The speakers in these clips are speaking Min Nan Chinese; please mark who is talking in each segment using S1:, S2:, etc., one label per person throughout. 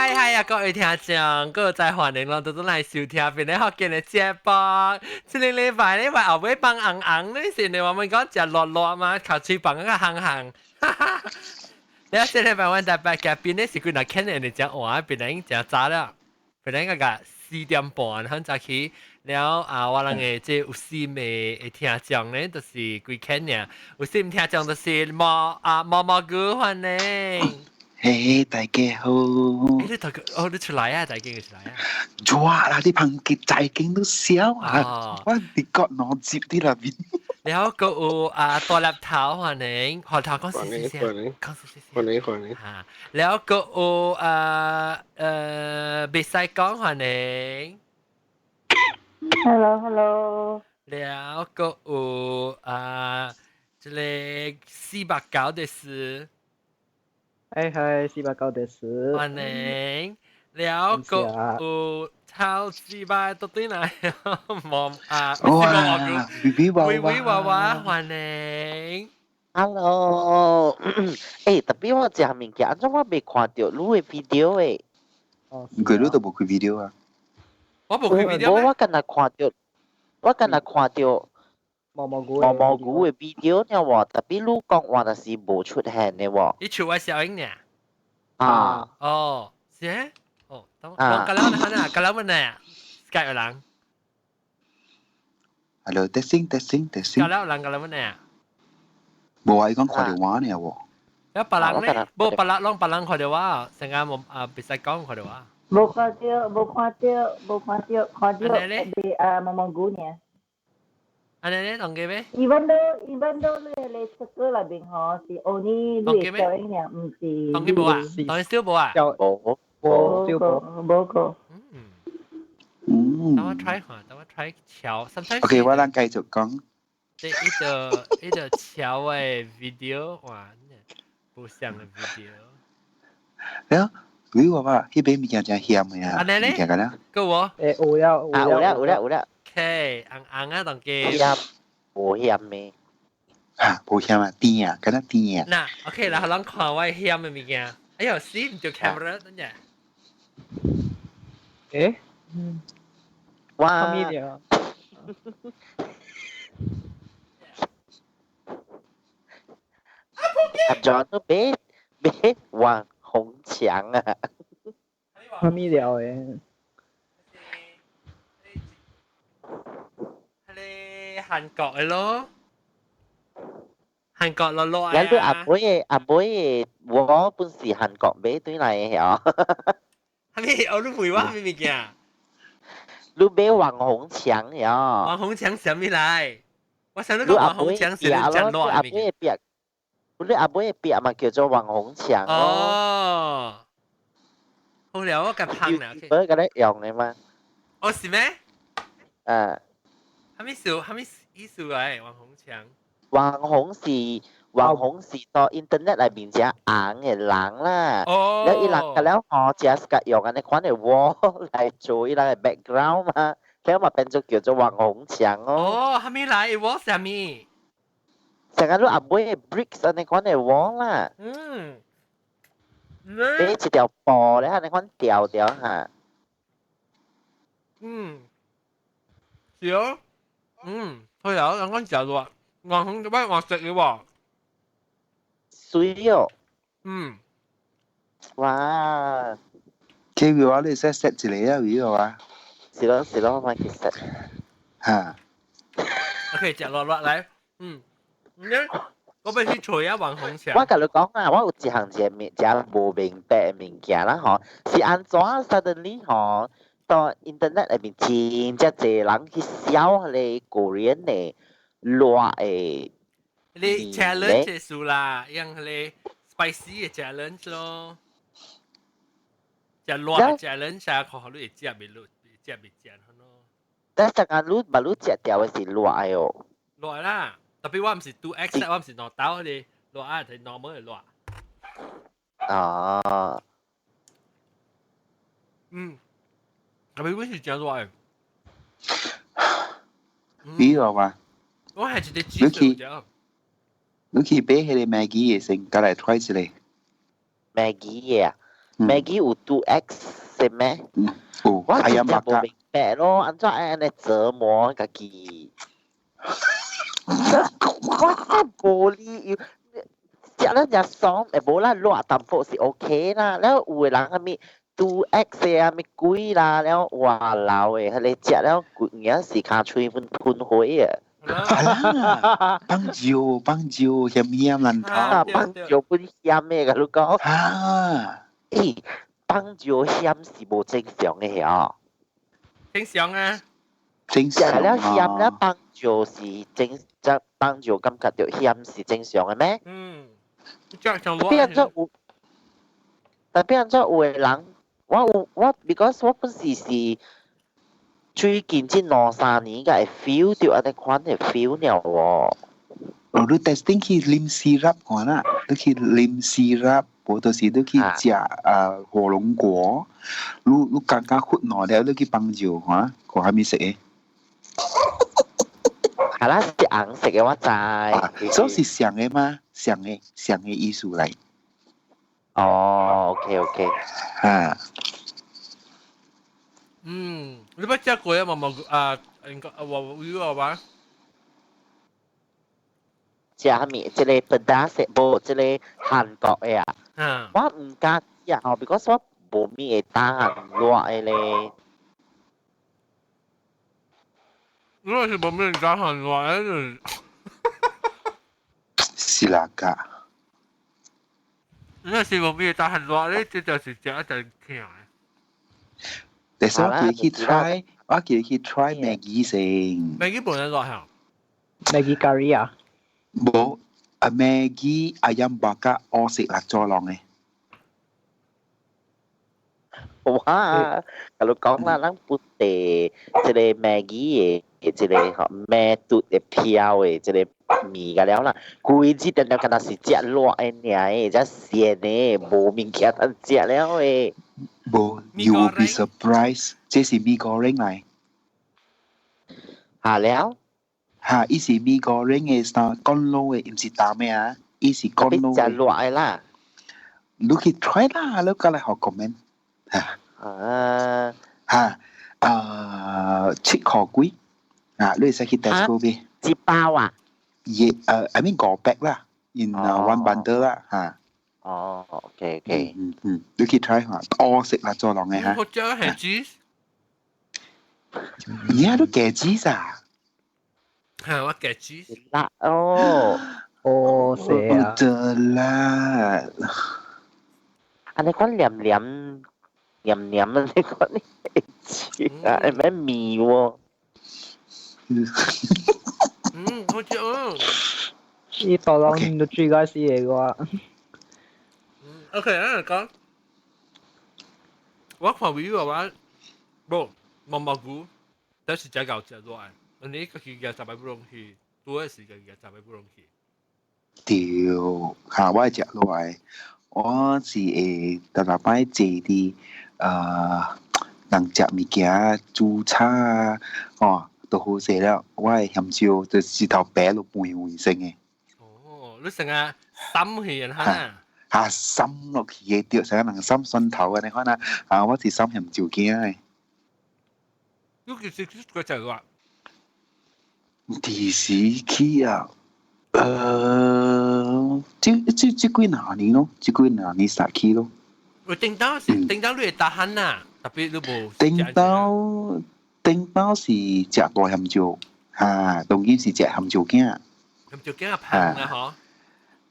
S1: 嗨嗨啊！各位聽眾，各位再歡迎攏都來收聽邊個福建的節目。這個禮拜咧，我後尾幫紅紅咧，是你我們講食熱熱嘛，口喙放個紅紅。哈哈！你這禮拜我特別嘉賓咧是幾若肯定的講話，別人誠早了，別人個4點半很早起。了啊，我人的這有心的聽眾咧，就是幾肯爾，有心聽眾就是毛啊毛毛菇歡迎。
S2: 嘿，大家好。
S1: 欸，你頭哦，你出來啊？大家出來啊？
S2: 哇啦！啲朋友大家都笑啊！我佇國內接啲那邊。
S1: 了閣有啊大粒頭歡迎，學頭講細細聲，講細細聲。
S3: 歡迎歡迎。
S1: 嚇，了閣有啊袂使講歡迎。
S4: Hello hello。
S1: 了閣有啊，這個489的是。
S5: 嗨嗨，489です。
S1: 歡迎，了閣有超四百都對來，毛啊，
S2: 哇，B B 娃娃，
S1: 微微娃娃，歡迎。
S6: Hello，欸，特別我食物件，按怎我未看著你的 video 誒？
S5: 哦，
S2: 佢你都無開 video 啊？
S1: 我無開 video
S6: 我敢若看著，我敢若看著
S5: 毛毛菇
S6: 毛毛菇的 video 爾喎，特別你講話就是無出現的喎。
S1: 你笑我小英呢？
S6: 啊。
S1: 哦，是？哦，等我隔兩日啊，隔兩日呢？Skype 有人。
S2: Hello, testing, testing, testing。
S1: 隔兩人隔兩日呢？
S2: 無啊，伊講看著我呢喎。
S1: 有別人咧，無別人，攏別人看著我，成日無啊，袂使講看著我。
S4: 無看著，無看著，無看著，看著係啊毛毛菇呢。
S1: 按呢咧，當機咩
S4: ？Even though even though 你你出歌內邊吼是 only 你的小英爾，毋是。
S1: 當機無啊？當機小無啊？
S6: 無
S5: 無小無
S4: 無個。
S1: 嗯。嗯。等我 try 下，等我 try 橋。Sometimes。
S2: OK，我咱繼續講。
S1: 這一個一個橋的 video，哇，不像的 video。
S2: 了，你話話，彼邊物件真險的啊！
S1: 按呢咧？
S2: 物件敢若？
S1: 夠無？
S5: 欸，有了，
S6: 啊，有了，有了，有了。
S1: OK，紅紅啊，當機。
S6: 險，無險的。
S2: 啊，無險啊，甜啊，敢若甜啊。
S1: 嗱，OK，然後咱看我險的物件。哎呦，死毋著 camera，等陣。
S5: 欸？
S6: 哇！
S5: 咩料？
S6: 阿 John 都別別網紅牆啊！
S5: 咩料的？
S1: 係韓國的咯，韓國落落
S6: 啊！你阿妹的阿妹的，我本是韓國買對來的哦。
S1: 係咪？我都會話咩物件？
S6: 你買網紅牆呀？
S1: 網紅牆啥物來？我想你講網紅牆是真落
S6: 阿妹的壁，你阿妹的壁嘛叫做網紅牆
S1: 哦。好了，我共拍啦。
S6: 不是佮你用的嗎？
S1: 哦，是咩？
S6: 啊。
S1: 啥物事？啥物意思來？網紅牆？
S6: 網紅是到 internet 內面誠紅的人啦。
S1: 哦。
S6: 了伊人個了吼，誠喜用按呢款的 wall 來做伊人的 background 嘛，了嘛變做叫做網紅牆哦。
S1: 哦，啥物來？wall 啥物？
S6: 成個你阿妹的 bricks 按呢款的 wall 啦。買一條布咧，按呢款吊掉哈。
S1: 嗯。是哦。嗯，佢有兩個食落，網紅做咩話食嘅喎？
S6: 水哦。
S1: 嗯。
S6: 哇！
S2: 這個話你 set set 一個啊，魚個話。
S6: 是咯是咯，我去 set。
S2: 嚇。
S1: OK，食落落來，嗯，你我欲去揣啊網紅牆。
S6: 我共你講啊，我有一項一個物，誠無明白的物件啦吼，是按怎 suddenly 吼？到 internet 內面真正濟人去笑彼個 Korean 的辣的。
S1: 你 challenge 數啦，用彼個 spicy 的 challenge 咯，食辣的 challenge 啊，看予你會食袂落，食袂食咯。
S6: 但係個你把你食掉的是辣的哦。
S1: 辣啦，特別我毋是 2X，我毋是兩刀的辣啊，係 normal 的辣。
S6: 啊。
S1: 嗯。特別我是誠辣的。
S2: 比如話，
S1: 我係一個指數啫。
S2: 你去買彼個 Maggi 的先，過來 try 一下。
S6: Maggi 啊？ Maggi 有 2X 是咩？
S2: 有。
S6: 我真正無明白咯，按怎按呢折磨家己？我真無理由，食了誠爽，會無啦熱淡薄是 OK 啦。了有的人啥物 2X 啊，啥物鬼啦，了哇老的，彼个食了規影是尻喙噴噴火啊！
S2: 啊，放椒放椒鹹鹹難
S6: 啊，放椒本鹹的，共你講。
S2: 啊！
S6: 欸，放椒鹹是無正常的遐。
S1: 正常啊。
S2: 正常。
S6: 食了鹹了放椒是正，則放椒感覺著鹹是正常的咩？
S1: 嗯。特
S6: 別按怎有，特別按怎有的人，我有我，because 我本時是最近這兩三年才會 feel 著按呢款的 feel 了喎。
S2: 哦，你 testing 去啉 syrup 看啦，你去啉 syrup，無就是你去食啊火龍果，你剛剛喝暖了，你去放尿看，看啥物色的？
S6: 係啦，是紅色的我知。
S2: 所以是像的嗎？像的，像的意思來。
S6: 哦，OK OK。
S2: 啊。
S1: 嗯，你捌食過啊？毛毛啊，應該我有啊吧？
S6: 食啥物？這个 pedas 無？這个韓國的啊？
S1: 嗯。
S6: 我毋敢食吼，because 我無物會擔熱的咧。
S1: 如果是無物會當熱的，
S2: 是啦噶。
S1: 如果是無物會當熱的，這就是食一陣疼的。
S2: 但是我記去 try，我記去 try Maggi 先。
S1: Maggi 本身熱嚇。
S5: Maggi curry 啊？
S2: 無，啊 Maggi ayam bakar 烏色辣椒浪的。
S6: 哇！共你講啦，咱本地這个 Maggi 的，這个吼咩嘟的飄的，這个麵個了啦，規日定定敢若是食熱的爾的，食鹹的，無物件通食了的。
S2: 無，you will be surprised，這是 mee goreng 來。
S6: 嚇了？
S2: 嚇，伊是 mee goreng 的啥乾滷的，毋是淡的啊，伊是乾滷
S6: 的。食熱的啦。
S2: 你去 try 啦，你過來學 comment。嚇。
S6: 啊。
S2: 嚇，啊，7箍幾，啊，你會使去 Tesco 買。
S6: 一包啊？
S2: 也，I mean 五百啦，in one bundle 啦，嚇。
S6: 哦，OK OK。
S2: 嗯嗯，你去 try 下，烏色辣椒浪的嚇。
S1: 我食係 cheese。
S2: 而家都加 cheese 啊？
S1: 嚇，我加 cheese。
S6: 辣哦。
S5: 哦，是啊。
S2: 得啦。
S6: 啊，你講黏黏黏黏啊，你講你食啊，係咩味喎？
S1: 嗯，好食哦。
S5: 伊大人都最開始的我。
S1: OK，咱來講，我看魚嘅話，無毛毛菇，但是真夠食落來。你家己夾十擺不容去，多的時間夾十擺不容去。
S2: 對，嚇我會食落來，我是會逐逐擺坐佇人食物件煮炒啊，哦，都好勢了。我的鹹椒就舌頭白落肥肥生的。
S1: 哦，你成日滲去人哈？
S2: 嚇滲落去的，對，成個人滲蒜頭啊！你看啊，啊，我是滲鹹椒羹的。
S1: 你其實佢就話，
S2: 幾時去啊？這幾若年咯，這幾若年才去咯。
S1: 我頂當是頂當你會 tahan 啊，特別你無。
S2: 頂當是食大鹹椒，嚇，當今是食鹹椒羹。
S1: 鹹椒羹啊，香啊，嗬。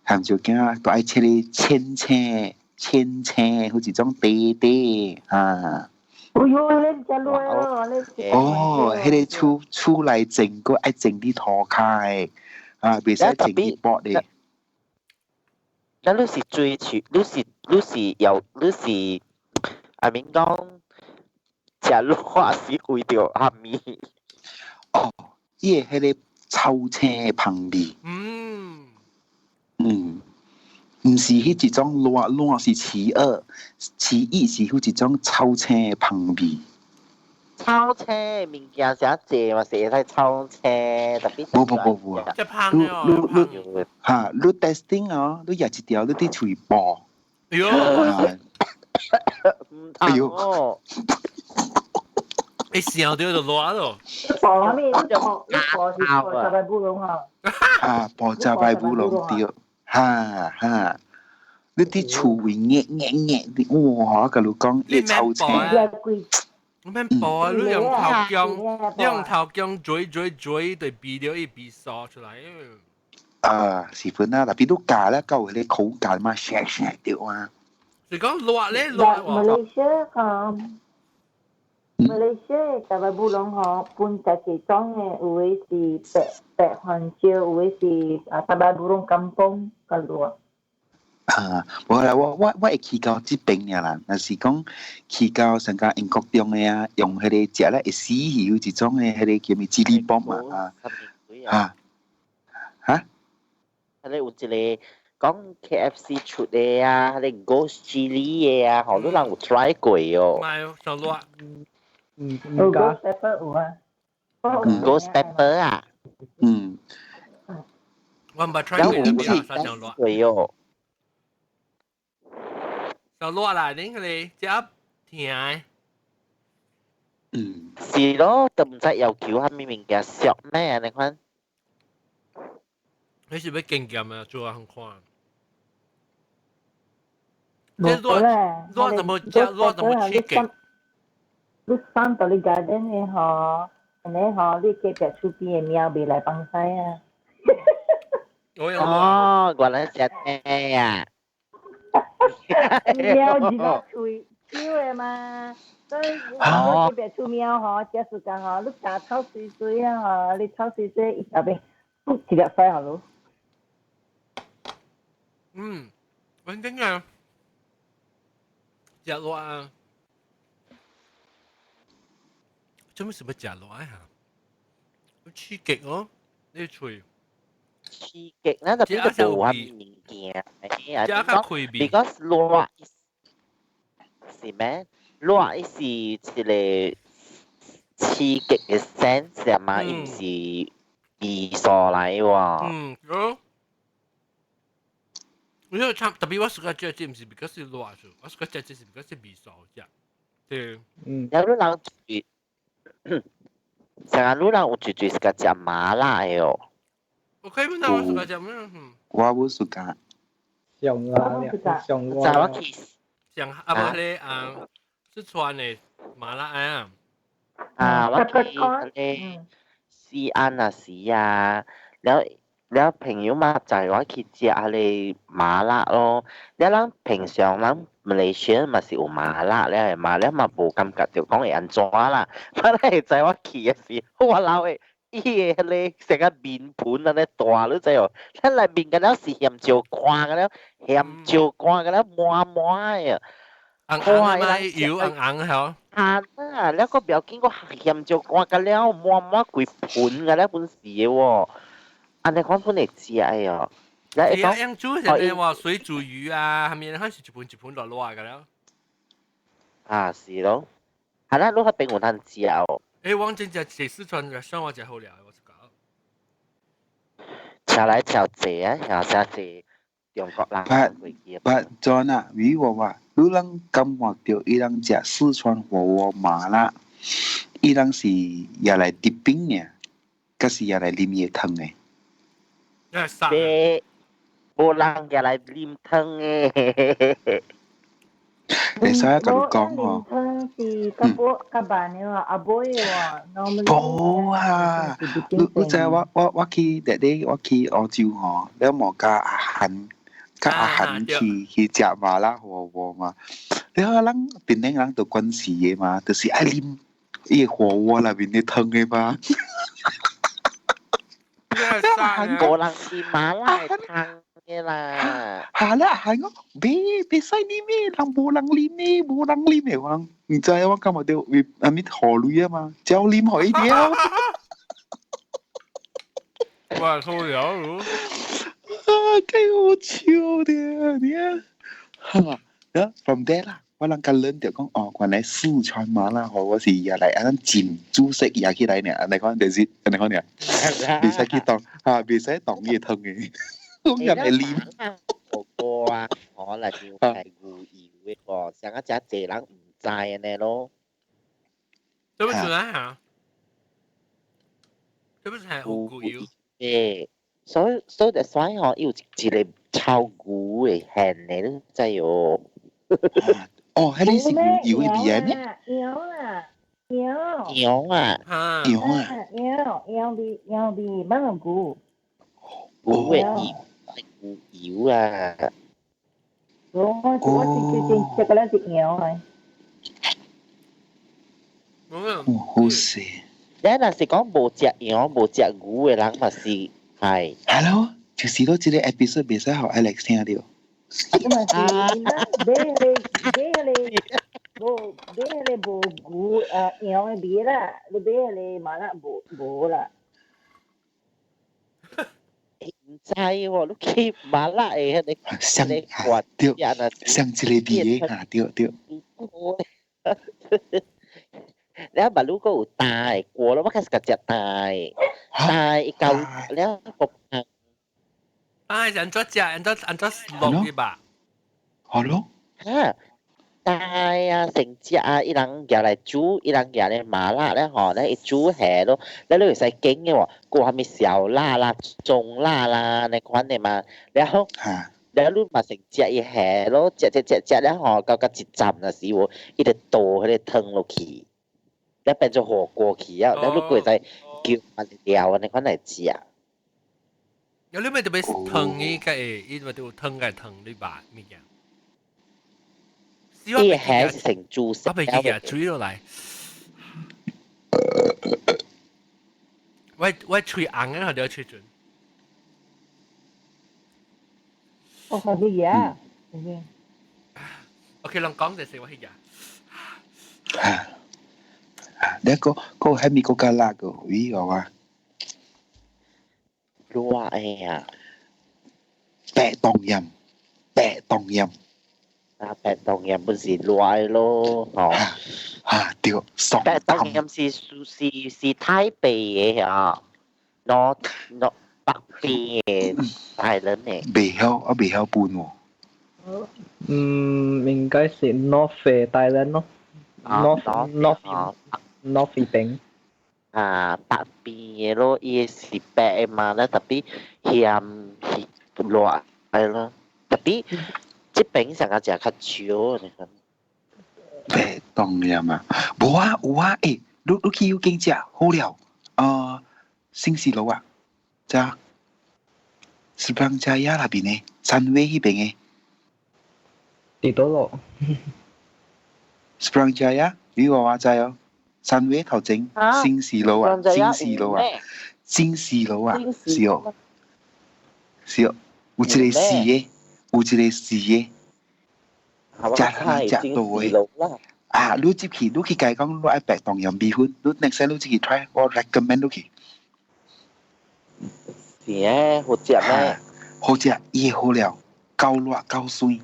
S2: 鹹椒羹都愛切咧淺青淺青，好似種短短嚇。
S4: 哎喲，你食落咯，你。
S2: 哦，彼个厝內種閣愛種佇塗跤的，啊，袂使種佇薄的。
S6: 那你是追求，你是有，你是阿明講，食熱是為著蝦米？
S2: 哦，伊的彼个臭青的芳味。嗯。毋是彼一種熱熱是奇異，奇異是彼一種臭青的芳味。
S6: 臭青的物件誠濟嘛，是會使臭青，特別。
S2: 無無無無，
S1: 你
S2: 你你嚇，你 testing 哦，你食一條，你佇喙爆。
S1: 哎喲！
S6: 唔通哦！
S1: 你笑到就熱咯。
S4: 播咩？你播你播是播雜牌烏龍吼。
S2: 啊，播雜牌烏龍對，哈哈。你啲厝會熱熱熱，哇！甲你講，伊臭青。
S1: 你免播啊！你用頭薑，你用頭薑嘴嘴嘴，就鼻了伊鼻嗦出來。
S2: 啊，是本啊，特別都教咧，夠迄個口感嘛，錫錫掉啊。
S1: 是講熱咧熱喎。
S4: 馬來西亞吼，馬來西亞大白烏龍吼，分十幾種的，有的是白白番椒，有的是啊大白烏龍甘榜較熱。
S2: 啊，無啦，我會去到這邊爾啦，若是講去到上加英國中的啊，用彼個食咧會死去有一種的彼個叫咩 chili bomb 啊，啊，哈？
S6: 彼個有一個講 KFC 出的啊，彼個 Ghost Chili 的啊，好多人有 try 過哦。
S1: 唔係，上熱。
S5: 嗯，
S4: 有 Ghost Pepper 有啊。
S6: Ghost Pepper 啊。
S2: 嗯。
S1: 我唔捌 try 過，特別啊，上熱。
S6: 對哦。
S1: 就落啦，你佢哋食甜。
S2: 嗯，
S6: 是咯，都毋知要求啥物物件俗咩？你看。
S1: 你是欲經驗啊？做啊很看。
S4: 無啦，
S1: 熱怎麼食？熱怎麼刺激？
S4: 你放到你 garden 的吼，按呢吼，你隔壁厝邊的貓袂來放屎啊。
S6: 哦，原來是按呢啊。
S4: 貓一個喙笑的嘛，所以我隔壁厝貓吼，這時間吼，你咬草水水啊吼，你草水水，伊後邊一粒屎予你。
S1: 嗯，穩定啊，食熱啊，做咩事欲食熱啊？刺激哦，你喙。
S6: 刺激咱就變做無啥物物件，哎呀，
S1: 講
S6: ，because 熱是咩？熱伊是一個刺激的 sense 嘛，伊毋是味素來喎。
S1: 嗯，哦。我有差，特別我 suka 食這毋是 because 是熱數，我 suka 食這是 because 是味素食。對。
S5: 嗯。
S6: 有你人住，成日你人有最最 suka 食麻辣的哦。
S1: 我可以問我 suka 食咩？
S2: 我無 suka。
S5: 上啊，上
S6: 我我去。
S1: 上啊無彼個啊，四川的麻辣啊。
S6: 啊，我去彼個西安啊時啊，了了朋友嘛載我去食彼個麻辣咯。了咱平常咱馬來西亞嘛是有麻辣了嘛，了嘛無感覺著講會按怎啦。我會載我去的時，我老的。伊个彼個成個面盤按呢大，你知無？咱內面敢若是鹹椒乾敢若鹹椒乾敢若滿滿的。
S1: 紅紅嘛，油紅紅吼。
S6: 啊，了閣不要緊，閣鹹椒乾甲了滿滿規盤甲了本是的喎。按呢款本會食的哦。
S1: 來，伊講煮是話水煮魚啊，係咪？還是一盤一盤落落個了？
S6: 啊，是咯。係啦，你彼邊有通食哦。
S1: 欸，我真正食四川嘅生活食好料，我是講。
S6: 食來食濟啊，食濟中國人。
S2: But John 啊，如果話你人感覺到伊人食四川火鍋麻辣，伊人是也來滴冰嘅，抑是也來啉伊湯的？
S6: 別，無人也來啉湯的。
S2: 會使共你講哦。
S4: 湯是較薄較慢的喎，阿尾喎，
S2: 無啊！你知我去弟弟我去澳洲吼，了無佮阿韓佮阿韓去食麻辣火鍋嘛。了咱檳城人就關係的嘛，就是愛啉伊個火鍋內面的湯的嘛。
S6: 無人是麻辣的湯的啦。
S2: 嚇啦，係我別別使啉的，人無人啉的，無人啉的，我毋知我感覺著為啥物河鐳啊嘛，照啉予伊了。
S1: 哇，好了哦！
S2: 啊，幾好笑的，你啊，哈，啊，from there 啦，我人較 learn 著講哦，原來四川麻辣火鍋是也來按呢浸煮食也起來爾，按呢款就是按呢款爾，袂使去當啊，袂使當伊的湯的，我也會啉。
S6: 火鍋啊，可能要係牛油嘅喎，上一隻濟人唔知按呢咯。
S1: 對不住啊，對不住係有牛油。
S6: 誒，所以 that's why 嗬，有一個臭牛的現的，你知哦。
S2: 哦，彼個是牛油的味咩？
S4: 羊啊，羊。
S6: 羊啊。
S2: 羊啊。
S4: 羊羊味羊味，蠻有牛。
S6: 牛的油，牛油啊。
S4: 我是最近食個咱是羊的。
S2: 哦，好食。
S6: 你若是講無食羊無食牛的人嘛是係。
S2: Hello，就是到這個 episode 袂使予 Alex 聽著。
S4: 咁嘛是，咱買個買個無買個無牛啊羊的味啦，你買個麻辣無無啦。
S6: 毋知喎，你去麻辣的彼個
S2: 像對，像這個味的，對對。
S6: 了馬路閣有大的鍋咯，我開始共食大的，大伊夠了個。
S1: 啊，按怎食？按怎按怎落去吧？
S2: 好咯。
S6: 哈，大啊，成隻啊，伊人舉來煮，伊人舉來麻辣咧吼，咧伊煮下咯，咧你會使揀的喎，閣啥物小辣啦、中辣啦，那款的嘛，然後，然後你嘛成食伊下咯，食食食食了吼，到到一站若時喎，伊就倒彼个湯落去。咧變做火鍋去啊！咧你閣會使叫料按呢款來食。
S1: 有你咪特別湯伊個，伊咪就湯個湯你吧物件。
S6: 伊蝦是成煮
S1: 我袂記啊，煮落來。我喙紅啊，就喙準。
S4: 我好去食。
S1: OK，攏講就是我去食。
S2: 你個個係咪個較辣個？魚個話？
S6: 辣的啊！
S2: 白凍鹽，白凍鹽。
S6: 啊，白凍鹽不是辣的咯，吼。
S2: 啊，對，
S6: 白凍鹽是是是台北的啊，喏喏北邊的大人的。
S2: 袂曉，我袂曉分喎。
S5: 嗯，應該是 North 的大人咯。North North North 邊。
S6: 啊，北邊的咯，伊是白的嘛，咧 tapi 鹹是辣的咯，tapi 這邊上較食較少，你看。
S2: 白凍鹽啊，無啊有啊，欸，你去有間食好了，新市路啊，遮 Seberang Jaya 那邊的，Sunway 彼邊的。
S5: 佇佗落？
S2: Seberang Jaya，你話我知哦。Sunway 頭前，新市路啊，新市路啊，新市路啊，是哦，是哦，有一個四的，有一個四的，食食到的。啊，你入去，你去共伊講，你愛白糖鹽米粉，你 next time 你入去 try，我 recommend 你去。
S6: 是欸，好食咩？
S2: 好食，伊好料，夠辣夠酸。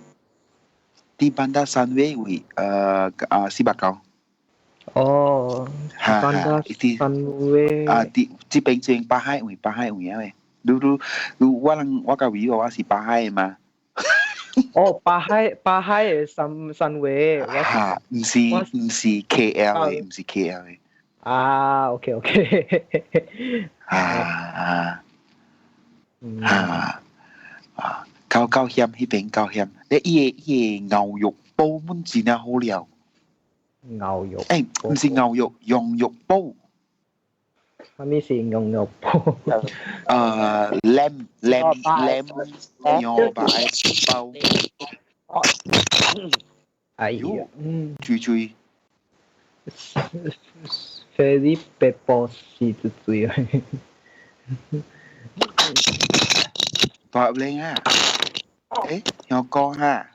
S2: 佇 Bandar Sunway 位，啊490。
S5: 哦，
S2: 哈哈，
S5: Sunway。
S2: 啊，佇這邊正巴海位，巴海位啊喂。你你你，我人我佮位我是巴海的嘛。
S5: 哦，巴海巴海的 Sunway。
S2: 哈，毋是 KL 的，毋是 KL 的。
S5: 啊，OK OK。
S2: 啊啊啊啊！夠夠鹹，彼邊夠鹹。你伊个牛肉煲滿真正好料。
S5: 牛肉？
S2: 欸，毋是牛肉，羊肉煲。
S5: 啥物是羊肉煲？
S2: Lamb lamb lamb 牛排煲。
S5: 哎呀，嗯，
S2: 注注。
S5: 飛你白波是一嘴。
S2: 大靚啊！欸，有講啊！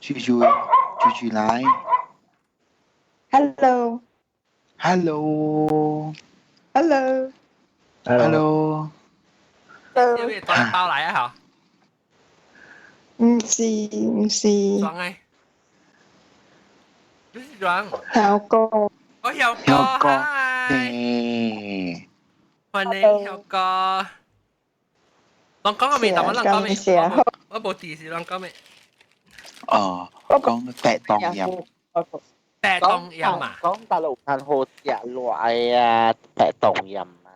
S2: 注注注注來。
S3: Hello。
S2: Hello。
S3: Hello。
S2: Hello。
S1: 有咩帶包來啊？
S3: 嗬？毋是毋是。
S1: 裝誒？你是裝？
S3: 曉哥。
S1: 我曉哥，
S2: 曉哥，
S1: 歡迎曉哥。人講個未？但我人講未？我無提示人講未？
S2: 哦，講白當飲。
S1: 白當飲啊！
S6: 講大陸飯好食落啊，白當飲啊。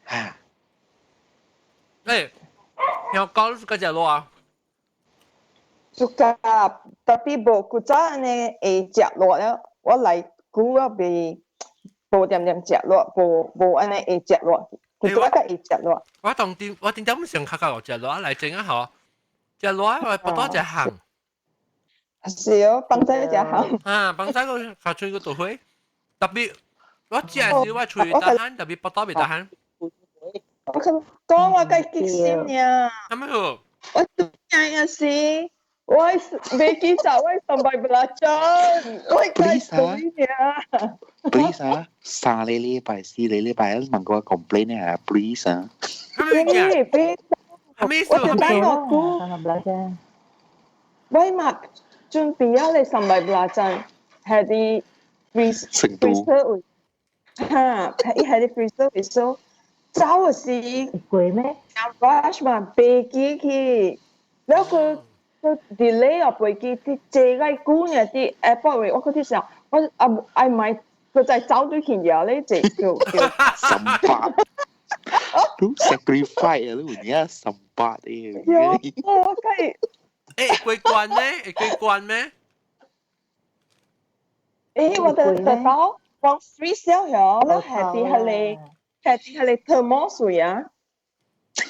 S2: 嚇！
S1: 誒，香港嗰隻落啊？
S3: Suka, tapi 無古早按呢會食熱了，我來久我袂無點點食熱，無無按呢會食熱。古早較會食熱。
S1: 我當點我點點想較較食熱來整啊嗬，食熱我不多食行。
S3: 是哦，放在食行。
S1: 啊，放在個較吹個都會，特別我食時我吹打鼾，特別不多袂打鼾。
S3: 我講我較激心爾。
S1: 係咪好？
S3: 我拄仔時。我未記得我 sambal belacan，我
S2: Please 啊，please 啊，3個禮拜4個禮拜，你問我 complain 啊，please 啊。
S3: Please please，
S1: 我
S3: 就等我估，我嘛準備啊，你 sambal belacan 係啲 freezer 位，哈，伊係啲 freezer 位所，走嘅時
S4: 貴咩
S3: ？rush 嘛，飛機去，然後佢。個 delay 啊飛機，啲坐個久呢啲 airport 位，我嗰啲時候，我啊愛買佢再走對去嘢咧，坐叫叫。
S2: 十八，都 sacrifice 啊！都而家18啲。
S3: 我梗係。
S1: 誒，幾關咩？幾關咩？
S3: 誒，我的得到往水小曉，我下啲係你，下啲係你 thermos 水啊，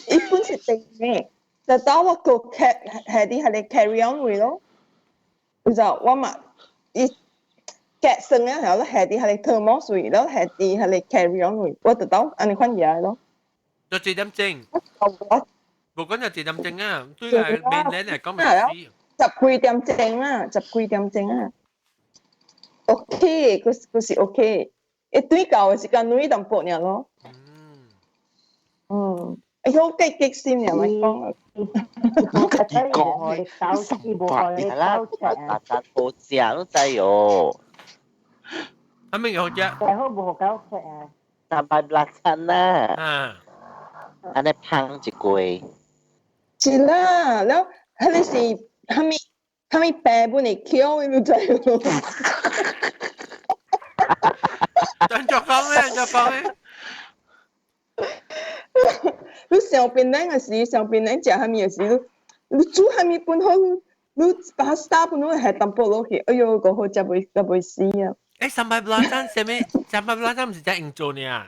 S3: 一般是定嘅。就當我個 係啲係你 carry on 位咯，就我嘛伊夾生啊，然後係啲係你 thermos 位，然後係啲係你 carry on 位，我就當按呢款嘢咯。
S1: 就幾點鐘？無講就幾點鐘啊？對嚟面咧嚟講咪死。
S3: 十幾點鐘啊，十幾點鐘啊。OK，佢佢是 OK，一對到嘅時間女淡薄爾咯。嗯。哎呦，幾激心呀！咪講。
S2: 你家己講，18
S6: 係啦，大大好食都知喲。
S1: 係咪好食？
S4: 大好無夠食啊！
S6: Sambal belacan 啦。
S1: 啊。
S6: 按呢芳一過。
S3: 是啦，了，彼個是啥物啥物病本會巧，你知無？
S1: 等著講咩？等著講咩？
S3: 你上邊咱嘅時，上邊咱食啥物嘅時，你你煮啥物本好，你 pasta 本好下淡薄落去，哎喲，個好食袂食袂死啊！
S1: 誒，sambal belacan 啥物？Sambal belacan 毋是只用做呢？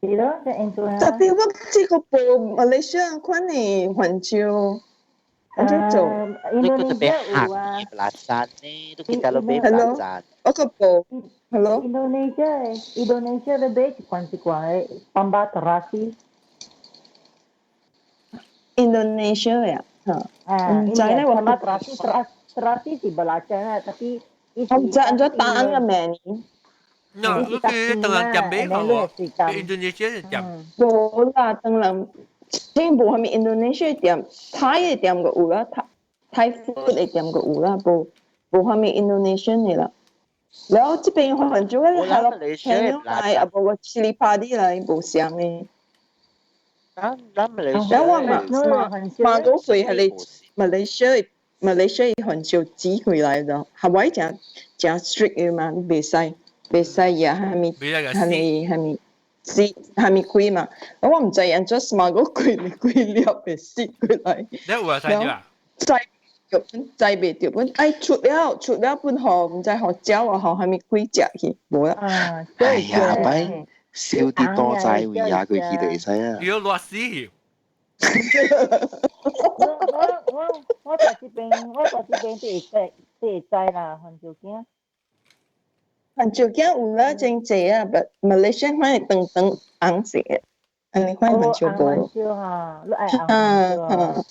S4: 是咯，只用做啊。
S3: Tapi 我這個無馬來西亞款的番椒，按怎做？
S6: 你個特別行 belacan 呢？都記得咯，買 belacan。
S3: 我個無，Hello。
S4: Indonesia Indonesia 咧買一罐一罐的 sambal terasi。
S3: Indonesia 呀，嚇。
S4: 啊，
S3: 唔知咧，我
S4: sambal terasi terasi 是 belacan 啊，tapi
S3: 我唔知按怎單個名。
S1: 那你去當人店買好喎，Indonesia 店。
S3: 無啦，當人真無啥物 Indonesia 店，泰的店個有啦，泰泰 food 的店個有啦，無無啥物 Indonesian 的啦。然後這邊番椒咧，係咯，聽來啊無個 chili padi 來無相的。然後我嘛嘛嘛嗰歲係你馬來西亞馬來西亞番椒寄回來的，夏威誠誠 strict 的嘛，袂使袂使也啥物啥物啥物死啥物開嘛，我毋知按怎 smuggle 幾幾粒會死過來。
S1: 你有啊？使啊？
S3: 載著載袂著，本愛出了出了本予毋知予鳥啊，予啥物鬼食去，無啦。
S2: 哎呀，擺燒啲多齋位啊，佢去就會使啊。
S1: 要熱死！
S4: 我我我我在這邊，我在這邊都會知，都會知啦，番椒羹。
S3: 番椒羹有啦，真濟啊，but Malaysia 款係長長紅色的，按呢款番椒無。
S4: 紅椒哈，你愛紅椒。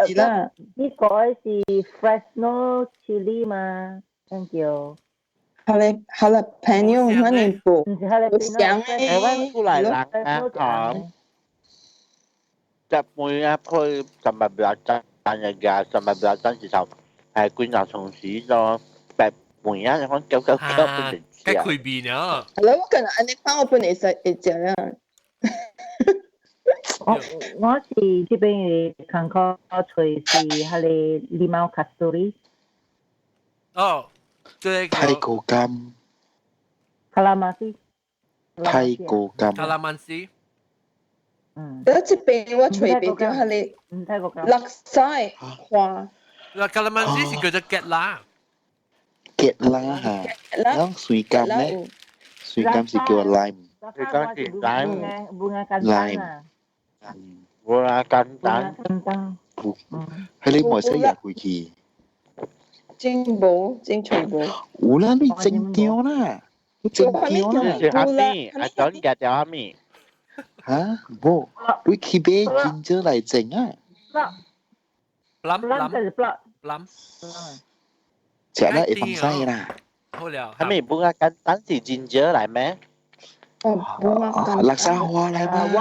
S3: 是啦。
S4: 呢個是 Fresno chili 嘛，咱叫。
S3: Jalapeno 款的無，無香的。
S6: 台灣出來人啊，講。日本啊，佢 sambal belacan 嘅 sambal belacan 時候係觀察從此咗白梅啊，講九九九本嚟食。
S1: 該開味呢。
S3: 係咯，我可能按呢款我本來會食啦。
S4: 我是這邊的工課揣是彼个 limau kasturi。
S1: 哦，這個
S2: 泰國柑。
S4: Calamansi。
S2: 泰國柑。
S1: Calamansi。
S4: 嗯。
S3: 我這邊我揣袂著彼
S4: 個。泰國柑。
S3: 叻沙花。
S1: 嗱，calamansi 是叫做結啦。
S2: 結啦嚇。然後水柑咧，水柑是叫 lime。
S6: 水柑是 lime。
S2: lime。
S6: Bunga kantang。
S2: 係你冇使入回去。
S3: 真無，真揣無。
S2: 有啦，你整掉啦，你整掉啦。
S6: 是蝦米？阿轉嘅叫蝦米？
S2: 嚇，無，你去買 ginger 來整啊。
S1: 冧
S4: 冧
S1: 冧冧。
S2: 食啦會放屎啦。
S1: 好了。
S6: 蝦米 bunga kantang 是 ginger 來咩？
S3: 哦，
S2: 叻沙花來嘛？叻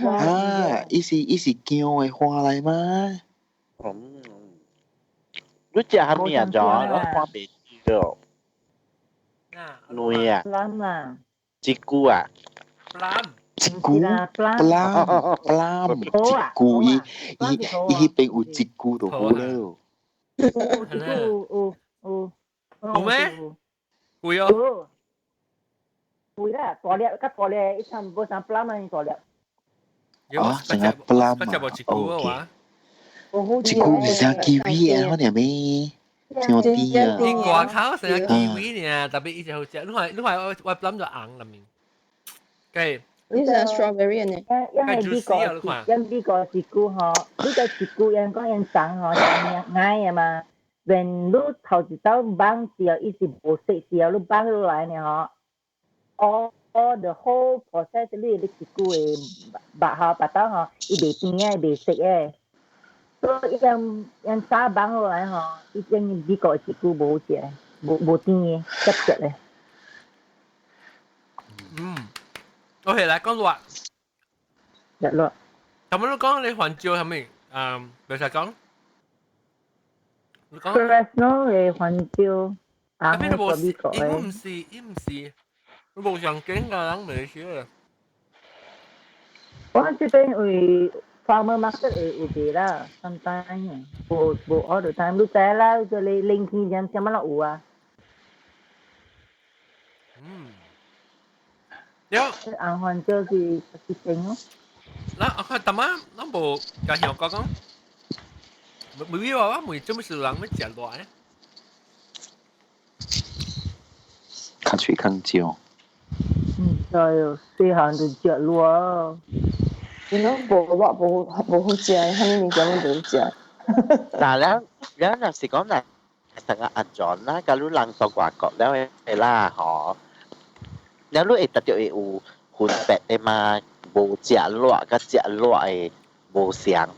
S2: 啊，伊是伊是薑的花來嘛？
S6: 嗯，你食蝦米啊？咗，我看袂到。卵啊？
S4: 冧啊！
S6: 一菇啊？
S1: 冧。
S2: 一菇，plum plum，一菇伊伊伊彼邊有一菇就好了。
S4: 有一菇有有。
S1: 有咩？有哦。
S4: 有啦，大粒較大粒，伊差無像 plum 咁大粒。
S2: 哦，成個 plum 啊，OK。一菇是像 kiwi 啊，我哋咩？像啲啊。
S1: 伊外口成個 kiwi 呢，特別伊就好食。你看你看我我 plum 就紅裡面。計。
S3: 你是 strawberry 呢？
S4: 因為美國，因美國一菇吼，你個一菇因講因長吼，長矮啊嘛。when 你頭一道放時候，伊是無色時候，你放落來呢吼。all the whole process 你你一久的白吼白豆吼，伊袂甜的，袂涩的。所以因因早放落來吼，伊種美國一久無好食，無無甜的，澀澀的。
S1: 嗯，OK，來講熱。
S4: 熱熱。
S1: 咁你講你番椒係咪？嗯，別使講。你講。
S4: Fresno 的番椒，
S1: 啊，邊度無？伊唔是，伊唔是。無上景㗎，人未學。
S4: 我這邊為 farmer market 會有賣啦，sometimes 無無 all the time，你知啦，就你冷氣點啥物都有啊。
S1: 嗯。有。
S4: 紅番椒是是正咯。
S1: 嗱，我看大媽，咱無甲香港講，每每話我問做咩事人欲食熱咧？
S2: 較喙較少。
S4: 嗯，對，細漢就食熱。
S3: 你攏無我無無好食，啥物物件攏無好食。
S6: 嗱，你你若是講嗱，成個阿轉啦，假如人到外國了會啦，吼，了你會特別會有分別的嘛？無食熱佮食熱的無相。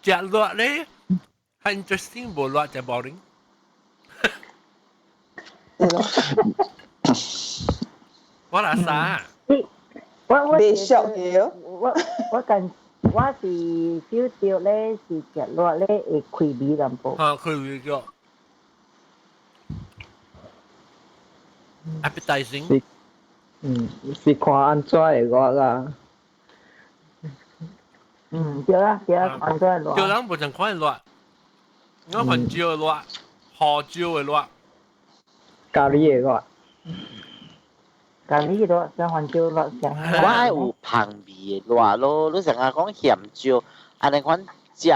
S1: 食熱咧，很 interesting，無熱就 boring。
S3: 對咯。
S1: 我來啥？
S4: 我我
S3: 袂熟嘅。
S4: 我我近我是 feel 到咧是食熱咧會開味淡薄。
S1: 啊，開味咗。Appetizing。
S5: 嗯，是看按怎會熱啦。
S4: 嗯，對啦對啦，按怎熱。
S1: 對人無同款熱，我番椒熱，胡椒的熱，
S5: 咖喱的熱。
S4: 咖喱熱，像番椒熱，像。
S6: 我愛有香味的熱咯，你成日講鹹椒，按呢款食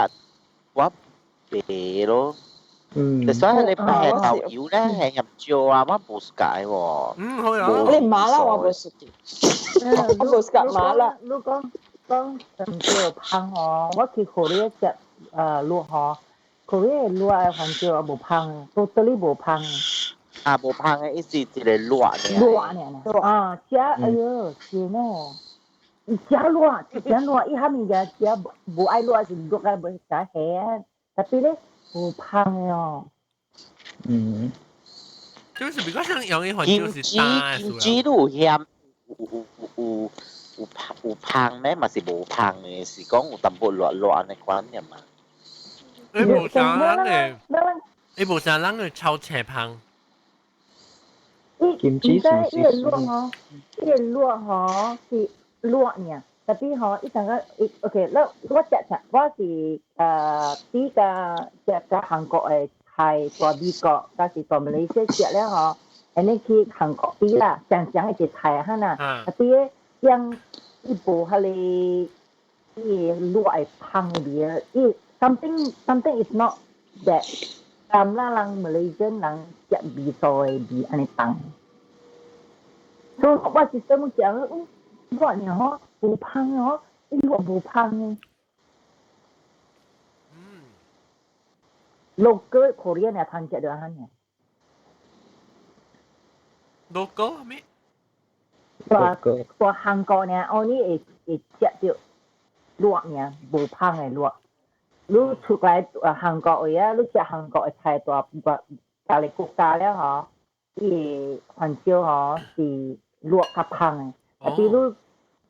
S6: 我袂咯。
S5: 嗯。
S6: 所以你白豆油咧係鹹椒啊，我無 suka 喎。
S1: 嗯，好啊。
S3: 你麻辣我無 suka，我無 suka 麻辣。
S4: 你講講番椒香吼，我去 Korea 食啊滷吼，Korea 滷的番椒也無香，totally 無香。
S6: 啊，無香的意思一個熱爾。
S4: 熱爾啊，食哎喲，是喏，食熱，食熱，伊蝦物件食無愛熱是熱啊，無食鹹，tapi 咧無香的哦。
S5: 嗯。
S1: 就是比較像用的番椒是大
S6: 金雞都有鹹，有有有有有香咩？嘛是無香的，是講有淡薄熱熱按呢款爾嘛。
S1: 伊無啥人的，伊無啥人的炒青香。
S4: 伊毋知伊個熱吼，伊個熱吼是熱爾，特別吼，伊感覺伊 OK，我食食我是比較食較韓國的菜，蹛美國，抑是蹛馬來西亞食了吼，按呢去韓國比啦，相像的一個菜啊啦，特別將伊無彼個伊個辣的香的味啊，伊 something is not that 咁啦，人馬來西亞人食味素的味按呢重。所以我是怎麼講？熱爾吼，無香哦，伊熱無香的。Local Korean 也通食到按呢。
S1: Local 咩？
S4: 蹛蹛韓國呢，哦你會會食到熱爾無香的熱。你出來韓國位啊，你食韓國的菜蹛蹛別个國家了吼，伊個番椒吼是熱較香的。啊，比如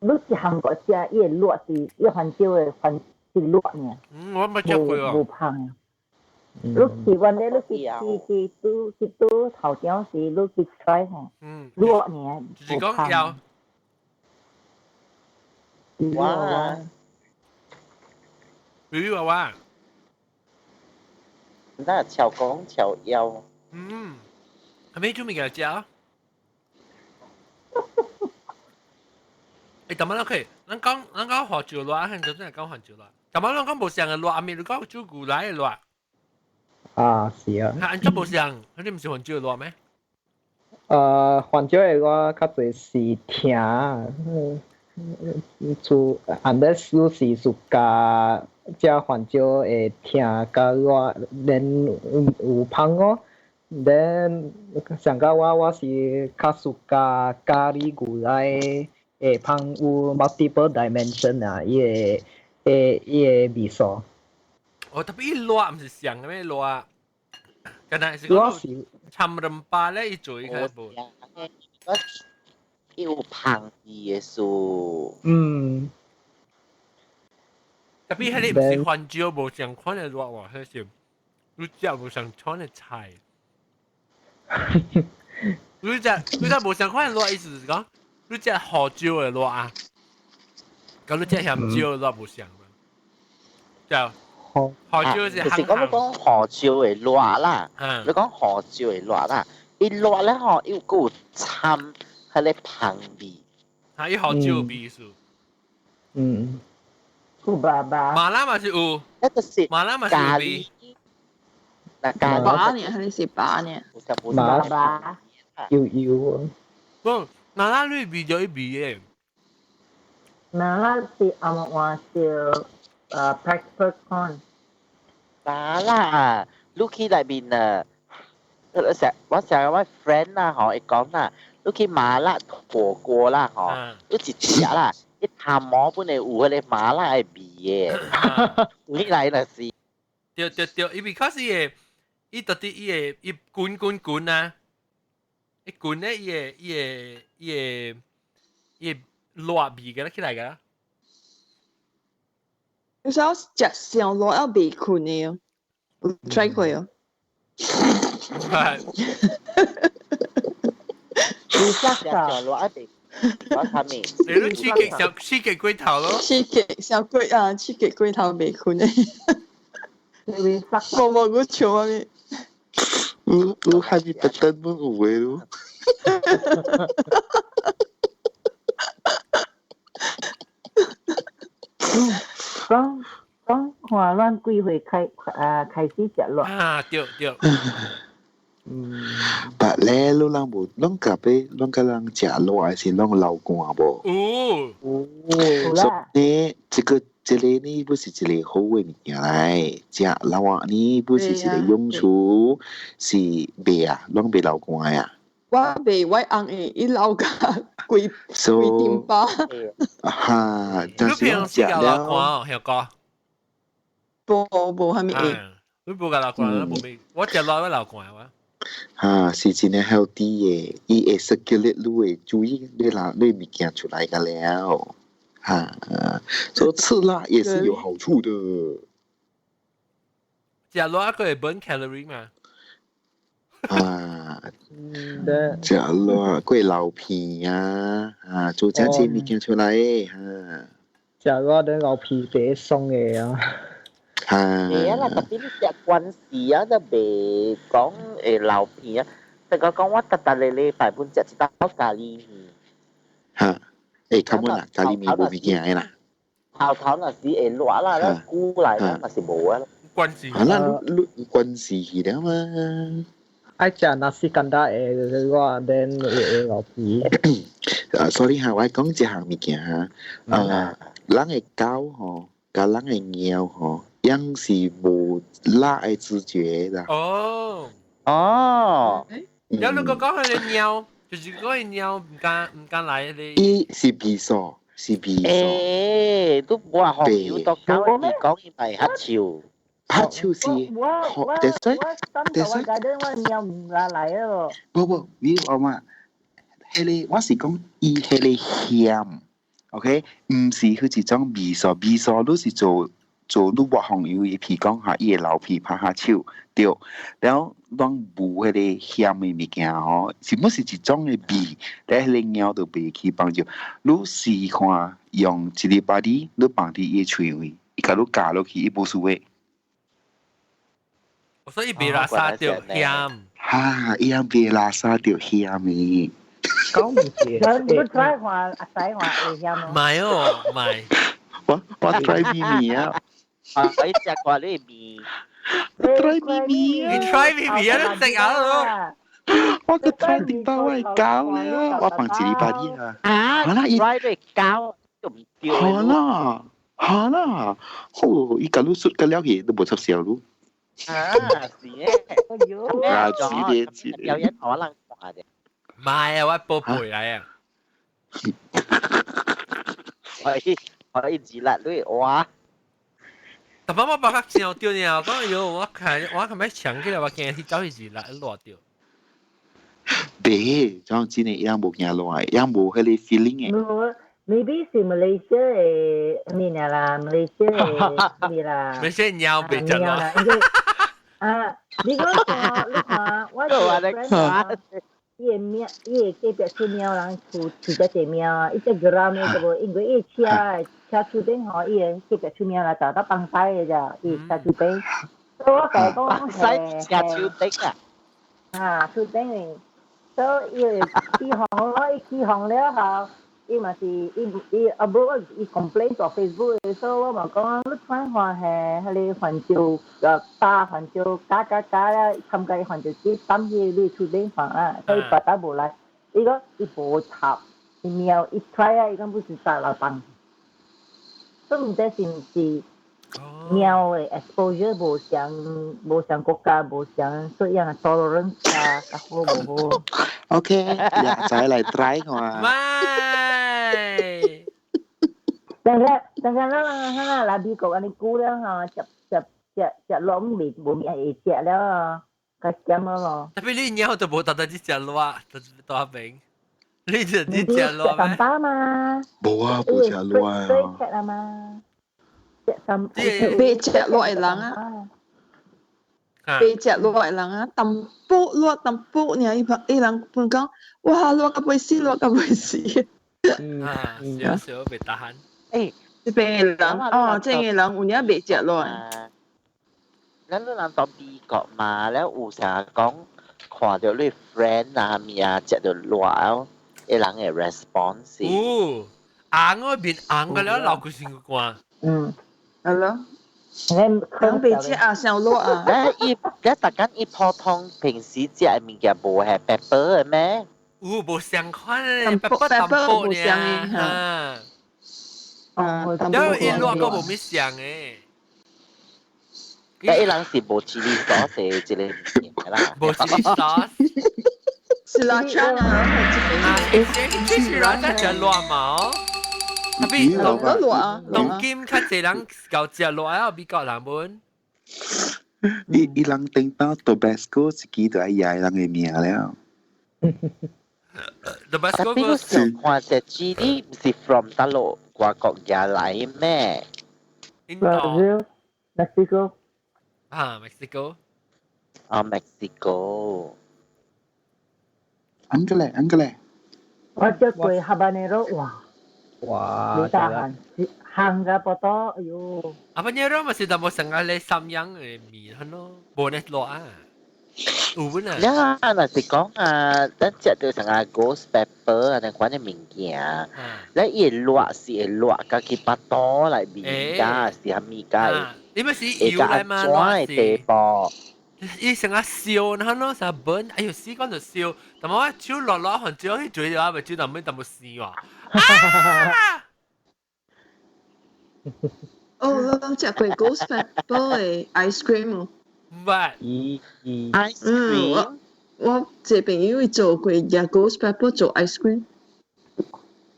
S4: 你去韓國食，伊個熱是伊番椒的番是熱爾。
S1: 嗯，我沒食過哦。
S4: 無香的。你去阮咧，你去去去拄去拄頭條時，你去 try 吼。熱爾。
S1: 就是講要。
S6: 哇！
S1: 魚娃娃。
S6: 那撨講撨腰。
S1: 嗯，係咩種物件食啊？欸，逐擺咱可以，咱講咱講潮州熱，現在真係講潮州熱。逐擺咱講無相的熱，阿咪你講煮牛奶的熱。
S5: 啊，是啊。
S1: 啊，按怎無相？彼毋是潮州熱咩？
S5: 潮州的我較濟是聽，做 unless 你是自家食番椒會聽較熱，then 有香哦。then 上個我我是較 suka 咖喱牛奶會香有 multiple dimension 啊，伊個會伊個味素。
S1: 哦，特別伊熱毋是上的咩熱？敢若是講摻 rempah 咧，伊做伊較無。
S6: 我有香味的素。
S1: 特別彼个毋是番椒無相款的熱喎，彼是你食無相款的菜。你食你食無相款的熱，意思是講你食胡椒的熱啊，佮你食鹹椒的熱無相嘛？就胡椒是
S6: 就是講你講胡椒的熱啦，你講胡椒的熱啦，伊熱咧吼，伊有閣有摻彼个香味。
S1: 啊，伊胡椒味素。
S4: 有爸爸。
S1: 麻辣嘛是有，
S6: 那個是
S1: 麻辣嘛是有味。
S6: 那咖喱。
S3: 八年還是八年？
S5: 麻辣油油。
S1: 不，麻辣你味就伊味的。
S4: 麻辣是紅毛換燒peppercorn。
S6: 麻辣，你去內面啊，成我成日我 friend 啦吼，伊講啦，你去麻辣火鍋啦吼，你一食啦，伊頭毛本來有彼個麻辣的味的，你來若是。
S1: 對對對，伊 because 伊會，伊到底伊會伊滾滾滾啊，伊滾咧伊會伊會伊會伊會熱味個起來個。
S3: 有時候食上熱猶袂睏的哦，有 try 過哦。
S1: 係。
S4: 你食
S6: 上熱猶袂，我啥物？
S1: 你都刺激小刺激過頭咯。
S3: 刺激小過啊！刺激過頭袂睏的。無無，我笑啊你。
S2: 有有哈利波特本有的咯。
S4: 講講看咱幾歲開啊開始食辣？
S1: 啊對對。
S2: 但咧，你人無攏甲欲攏共人食辣還是攏流汗無？
S1: 有。
S4: 有啦。
S2: 所以這個這個呢，不是一個好的物件來，食辣呢不是一個用處，是袂啊，攏袂流汗啊。
S3: 我袂，我翁會伊流甲規規頂包。
S2: 哈，但是
S1: 你平時有流汗哦，曉哥？
S3: 無無啥物會。
S1: 你無共流汗，你無咩？我食辣會流汗哇。
S2: 哈，是真正 healthy 的，伊會 circulate 你的水，你拿你物件出來個了。哈，所以吃辣也是有好處的。
S1: 食辣閣會 burn calorie 嘛？
S2: 啊，食辣閣會流鼻啊，啊，做這些物件出來，哈。
S5: 食熱等流鼻鼻爽的啊。
S6: 係啊啦，特別你食關事啊，都袂講會流鼻啊。但係講我逐逐禮禮拜本食一道咖喱麵。
S2: 嚇，欸，根本啦，咖喱麵無物件的啦。
S6: 頭頭若是會熱啦，咱久來咱嘛是無啊。
S1: 關事。
S2: 啊啦，你你關事去了嘛？
S5: 愛食 nasi kandar 會熱，then 會流鼻。
S2: 啊，sorry 哈，我講一項物件哈，啊，人的狗吼，佮人的貓吼，樣是無辣的知覺啦。
S1: 哦。
S6: 哦。
S1: 有你個講佢嘅貓，就是講佢貓毋敢來你。
S2: 伊是味素，是味素。
S6: 欸，都無學有到狗伊講伊咪黑手。
S2: 黑手是，
S4: 我
S2: 但是
S4: 但是我貓毋來來咯。
S2: 無無，你話嘛？彼個我是講伊彼個鹹，OK，毋是彼一種味素，味素你是做做你抹紅油，伊譬如講哈，伊會流鼻拍下手，對，然後攏無彼個鹹的物件吼，是毋是一種的味？但彼個貓就袂去幫助。你試看用一禮拜你，你放佇伊的喙位，伊共你咬落去，伊無事的。
S1: 所以袂垃圾著鹹。
S2: 哈，伊也袂垃圾著鹹的。
S5: 講唔是，
S4: 你你 try 看，阿仔看會鹹
S1: 唔係哦，唔係。
S2: 我 try 麵麵啊！
S6: 啊，你食過你麵
S2: ？try 麵麵
S1: 啊！你 try 麵麵啊？你食啊咯！
S2: 我個 try 點到我會搞了，我放一禮拜啲啊。
S6: 啊，
S2: 好啦，伊
S6: try 你搞就唔對。
S2: 好啦，好啦，好，伊共你說個了去都無插銷咯。
S6: 啊，是嘅。
S2: 啊，是的，是的。
S6: 表演可能看的。
S1: 唔係啊，我寶貝來啊！
S6: 我一直辣你哇！
S1: 特別我把較上對呢，講喲，我看我看欲搶起來，我驚去走去熱辣熱著。
S2: 對，這樣真的伊人無驚落來，伊人無彼個 feeling 的。
S4: 無，maybe 是 Malaysia 的咩啦，Malaysia 的咩啦。
S1: Malaysia 貓袂食熱。
S4: 啊，你講看，你看，我個 friend 伊的貓，伊的隔壁厝貓人厝飼只隻貓啊，伊隻 geram 的個無，因為伊車的車厝頂吼，伊的隔壁厝貓來找到放屎的咋，伊車厝頂。所以我共伊講，
S6: 屎車厝頂啊！
S4: 啊，厝頂的，所以伊會起哄咯，伊起哄了後，伊嘛是伊伊啊無伊 complain 到 Facebook 的，所以我嘛講，你看看係彼個番椒呃加番椒加加加了，參加番椒機抌去你厝頂放啊，所以別打無來。伊講伊無插，伊貓伊 try 啊，伊講不是插落放。都毋知是毋是貓的 exposure 無相無相國家無相，所以樣 tolerance 啊，較好無好。
S2: OK，掠仔來 try 看。
S1: 咪。
S4: 等下等下，咱咱來美國按呢久了吼，食食食食攏未無物會食了啊，較鹹了咯。
S1: 特別你貓都無特特去食熱，就大邊。你就你食熱
S4: 咩？蛋嘛。
S2: 無啊，無食熱啊。
S4: 食啊嘛。食三。
S3: 袂食熱的人啊。袂食熱的人啊，淡薄熱淡薄爾，伊伊人本講，哇，熱到欲死，熱到欲死。
S1: 啊，少少袂得閒。
S6: 欸，
S3: 這邊的人，哦，這個人有影袂食熱。
S6: 咱你人到美國嘛，了有成日講看著你 friend 啊物啊食著熱哦，彼人的 response。
S1: 哦，紅我面紅個了，流骨身汗。
S4: 嗯，
S3: 係咯。人袂食啊，傷熱啊。
S6: 咧伊，咧逐工伊普通平時食的物件無係 pepper 的咩？
S1: 有無相款的，pepper 淡薄爾。啊。
S3: 哦，
S1: 因為伊熱個無咩相的。
S6: 伊人是無 chili sauce 的這個物件啦。
S1: 無 chili sauce。
S3: 是啦，差啊，
S1: 這是熱才食熱嘛？特別
S3: 熱啊！
S1: 當今較濟人𠢕食熱啊，美國人本。
S2: 伊伊人頂到 Tabasco 一支就愛揶人的名了。
S1: Tabasco
S6: 特別你想看這 chili 毋是 from 大陸外國寄來咩？
S1: 印度、
S4: Mexico
S1: 啊，Mexico
S6: 啊，Mexico。
S2: 安個咧，安個咧。
S4: 我食過 habanero，哇！
S5: 哇！
S4: 袂得閒，行噶巴多，哎喲。
S1: Habanero 嘛是淡薄成個你三樣嘅麵係咯，無呢落啊，有本啊。
S6: 呀，若是講啊，咱食到成個 ghost pepper 啊，那款嘅物件，你伊會熱是會熱，家己巴肚內面㗎，是蝦米㗎？
S1: 你咪是油來嘛？
S6: 怎嘅地步？
S1: 伊成個燒，然後咯成個 burn，哎呦，死講就燒，但我手落落番椒去嘴嘅話，咪手淡薄淡薄生喎。
S3: 哦，我食過 ghost pepper 嘅 ice cream 哦。
S1: 唔係
S6: ，ice cream。
S3: 我這朋友做過食 ghost pepper 做 ice cream，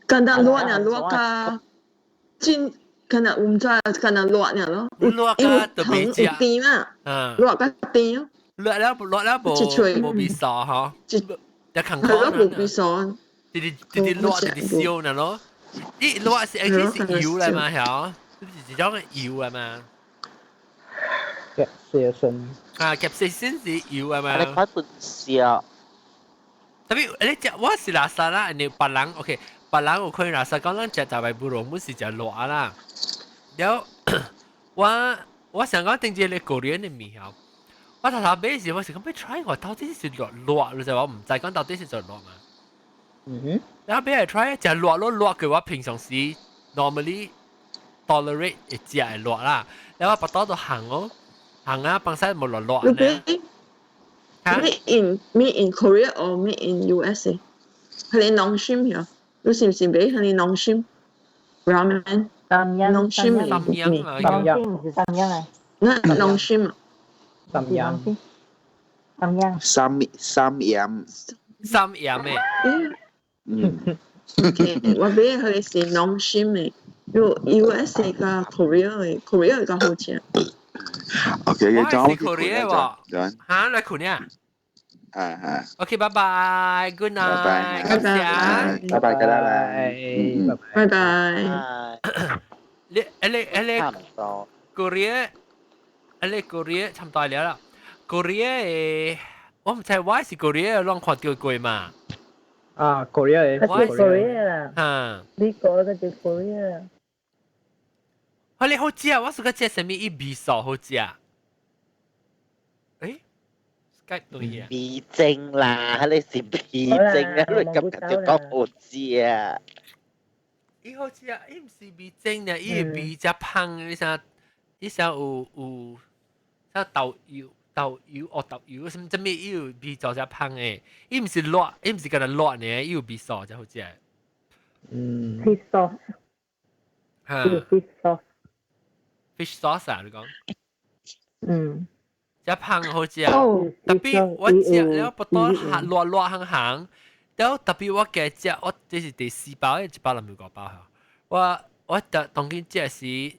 S3: 簡單熱呢熱甲真，敢若唔知，敢若熱爾咯。
S1: 熱甲特別食。
S3: 有甜啊。熱甲甜哦。
S1: 熱了熱了無無味素嗬。一近
S3: 係咯，無味素。
S1: 直直直直熱直直燒呢咯。伊熱是 actually 是油來嘛，曉？是一種油來嘛。
S5: Capsaicin。
S1: 啊，capsaicin 是油來嘛。
S6: 你看本燒。
S1: 特別你食我是垃圾啦，你別人 OK，別人有可能垃圾講咱食大白布龍，本是食熱啦。然後我想講頂住你 Korean 的麵吼，我頭頭買時我是講欲 try 我到底是熱熱，就我唔知講到底是做熱嘛。然後買來 try 食熱咯熱嘅我平常時 normally tolerate 會食會熱啦，然後我腹肚就行哦，行啊，放晒冇落熱呢。
S3: Made in Korea or made in USA？係你 Nongshim 呀？你是唔是買係你 Nongshim ramen？
S4: 三樣
S3: Nongshim
S1: 三樣啊，
S4: 三樣唔是三樣啊。
S3: 那 Nongshim 啊？
S5: 三樣。
S4: 三樣。
S2: 三三樣。
S1: 三樣嘅。
S2: 嗯。
S3: OK，我買佢是 Nongshim 嘅，有 USA 加 Korea 嘅，Korea 較好食。
S2: OK，
S1: 我係 Korea 喎。嚇，來 Korea。
S2: 啊啊。
S1: OK，拜拜，Good night，
S3: 拜拜，
S2: 拜拜，拜拜，
S3: 拜拜。
S1: 你你你 Korea，你 Korea 差唔多了啦。Korea 我唔知我是 Korea 攏看到過嘛。
S5: 啊，Korea
S4: 嘅，我是 Korea 啦。
S1: 啊，
S4: 你講嘅就 Korea。
S1: 啊，你好食，我是個食啥物？伊味素好食。誒，Skype 對嘢。
S6: 味精啦，你是味精啊，你感覺就講好食啊。
S1: 伊好食，伊毋是味精呢，伊係味只芳，你啥？伊啥有有啥豆油？豆油哦，豆油，什麼什麼伊有味做只芳的，伊毋是辣，伊毋是干焦辣呢，伊有味素才好食。
S4: Fish sauce。
S1: 嚇
S4: ，fish sauce。
S1: Fish sauce 啊，你講？
S4: 嗯。
S1: 只芳好食，特別我食了不多熱熱行行，了特別我加食，我這是第四包，一包兩五包嚇。我當當今食是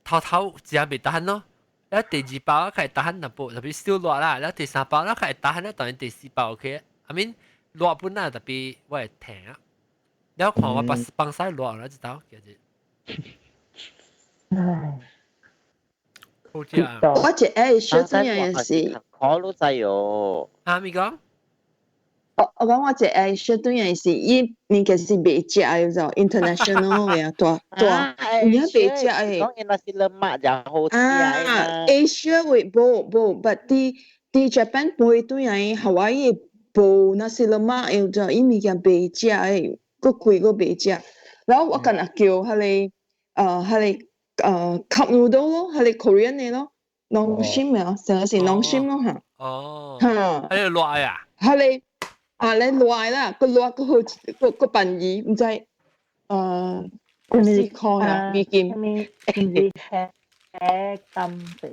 S1: 頭頭食袂當咯。了第二包我開始打淡薄，特別少熱啦。了第三包我開始打啦，當然第四包 OK。I mean 熱本來特別我會疼啊。了看我把放晒熱了，知道其實。
S4: 唉，
S1: 好食啊！
S3: 我一愛小陣也是。
S6: 可都知哦。
S1: 哈咪講？
S3: 我講我一愛小陣也是，伊物件是袂食的，就 international 嘅大大，有影袂食的。
S6: 講伊 nasi lemak 就好食
S3: 啊，Asia 會無無，but 佇 Japan 飛轉來 Hawaii 無 nasi lemak 的，就伊物件袂食的，閣貴閣袂食。然後我干焦叫彼個彼個cup noodle 咯，彼個 Korean 的咯，Nongshim 啊，成個是 Nongshim 咯嚇。
S1: 哦。
S3: 嚇。
S1: 彼個熱啊？
S3: 彼個啊，你熱啦，個熱個好個個便宜，毋知4塊啊，美金。
S4: 咩？是黑金色。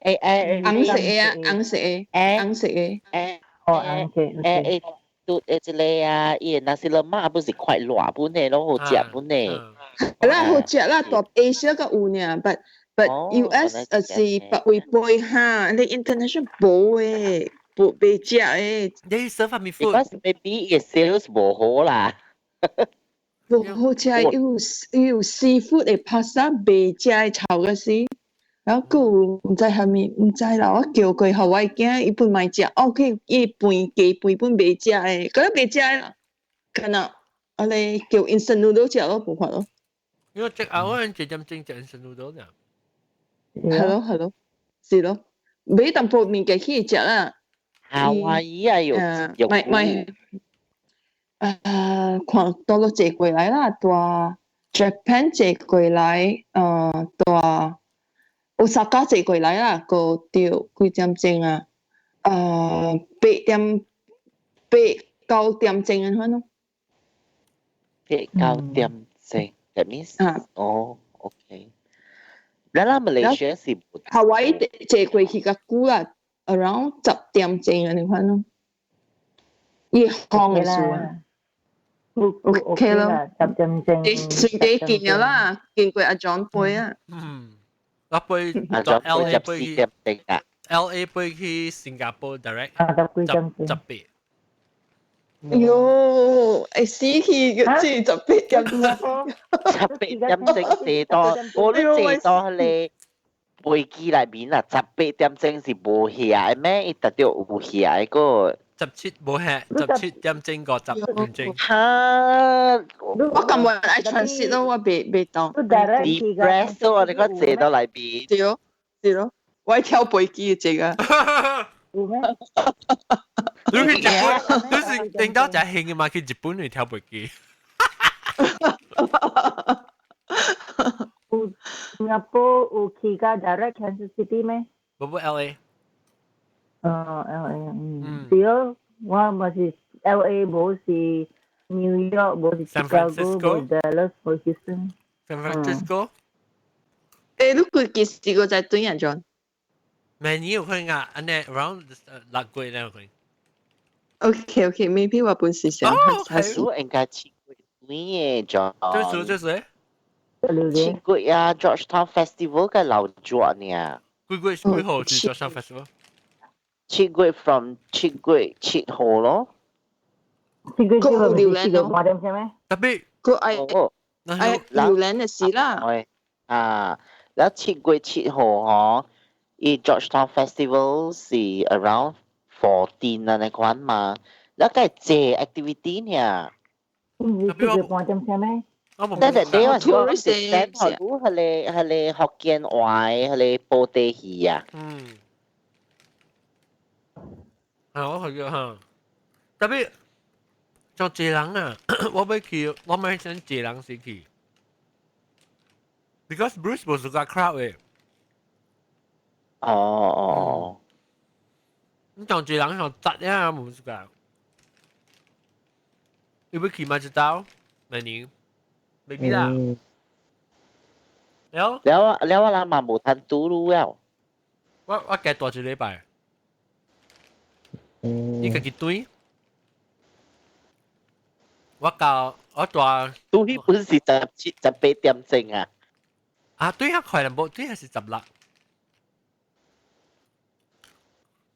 S3: 紅色的啊，紅色的，紅色的。
S4: 哦，紅色。
S6: 誒誒，嘟誒，這個啊，伊的 nasi lemak 不是塊熱本的咯，好食本的。
S3: 係啦，好食啦，大 Asia 個有爾，but US 是別位飛哈，你 international 無的，無袂食的。
S1: 你 serve 咪 food？
S6: Because maybe 伊 sales 無好啦。
S3: 無好食，有 seafood 的 pasta 袂食的臭個死。然後閣有毋知蝦米，毋知啦。我叫過予我囝，伊本嘛食，OK，伊飯雞飯本袂食的，閣咧袂食的啦。敢若按呢叫 instant noodle 食咯，無法咯。
S1: 因為食啊，我一點鐘食 instant noodle 呢。
S3: 係咯係咯，是咯，買淡薄物件去食啦。
S6: 夏威夷啊，有有
S3: 唔係唔係，看倒落坐過來啦，蹛 Japan 坐過來，蹛大阪坐過來啦，個對幾點鐘啊？8點8、9點鐘按款咯。
S6: 八九點鐘，that means
S3: 啊，
S6: 哦，OK。咱啦馬來西亞是
S3: 夏威夷坐過去較久啦，around 10點鐘按款咯。伊空的時啊。OK 咯，
S4: 10點鐘。
S3: 你算幾見咗啦，見過阿 John 飛啊。
S1: 嗯，我飛
S6: 阿 John
S1: L
S6: 飛
S1: A 飛去
S6: 十四點鐘啊。
S1: LA 飛去新加坡 direct
S4: 啊，十幾點鐘。
S1: 十八。
S3: 喲，會死去嘅，這18點鐘。
S6: 18點鐘坐到，我你坐到彼個飛機內面啊，十八點鐘是無遐的咩？伊特著有遐的個。
S1: 17無遐，17點鐘50點鐘。
S6: 哈！
S3: 我感覺愛 transit 咯，我袂袂當。
S6: Depressed 咯，你講坐到內面。
S3: 對咯，對咯，我愛跳飛機的這個。
S4: 有咩？
S1: 你去日本，你是頂到真興嘅嘛？去日本去跳飛機。
S4: 有新加坡有去到 direct Kansas City 咩？
S1: 無無 LA。
S4: 哦，LA，嗯，對咯，我嘛是 LA，無是 New York，無是
S1: San
S4: Chicago，
S1: Francisco
S4: 無 Dallas，無 Houston。
S1: San Francisco。
S3: 欸，你幾幾時個在轉啊，John？
S1: 明年有可能啊，按呢 around 6個月咧有可能。
S3: OK OK，maybe 我本時想
S1: 哦，
S6: 你應該7月尾嘅 John。
S1: 就是。
S6: 7月啊，Georgetown Festival 嘅鬧熱呢。
S1: 幾月幾號是 Georgetown Festival？
S6: 7月 from 7月7號咯。
S4: 7月7號唔是7月半點鐘咩？
S1: 特別
S3: 佢愛愛榴蓮的事啦。
S6: 係啊，然後7月7號嗬，伊 Georgetown Festival 是 around 14 啊那款嘛，แล้วก็เจ activity 呢。
S4: 7月半點鐘咩？
S6: 但係你話我是講學係個福建話，係個布袋戲啊。
S1: 嗯。係我去嘅嚇，特別做濟人啊，我欲去，我欲想濟人先去，because Bruce 無 suka crowd 嘅。
S6: 哦哦。
S1: 你當濟人上雜呀，無 suka。你欲去嗎？知道？明年，maybe 啦。了。
S6: 了了，我人嘛無通拄路了。
S1: 我加蹛一禮拜。你家己對？我教我蹛。
S6: 對本是17、18點鐘啊。
S1: 啊，對較快啦，無對係是16。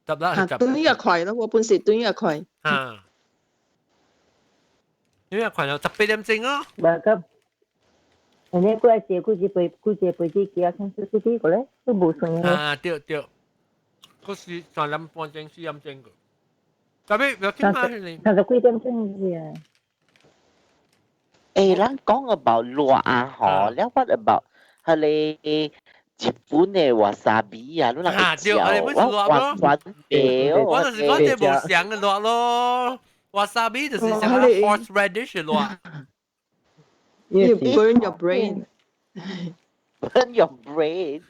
S1: 16係十。
S3: 對較快咯，我本是對較快。
S1: 啊。對較快咯，18點鐘咯。
S4: 無咁，你過來坐幾隻飛幾隻飛機機啊？Kansas City 過來都無算
S1: 啊，對對。嗰時3點半鐘、4點鐘個。特別有聽嘛？30
S4: 幾點鐘是啊。
S6: 誒，咱講 about 熱啊，嗬，了 what about 彼個日本的 wasabi 啊，你人會食？我完全袂。
S1: 我就是講這無相的熱咯，wasabi 就是像個 horseradish 的熱。
S3: You burn your brain.
S6: Burn your brain.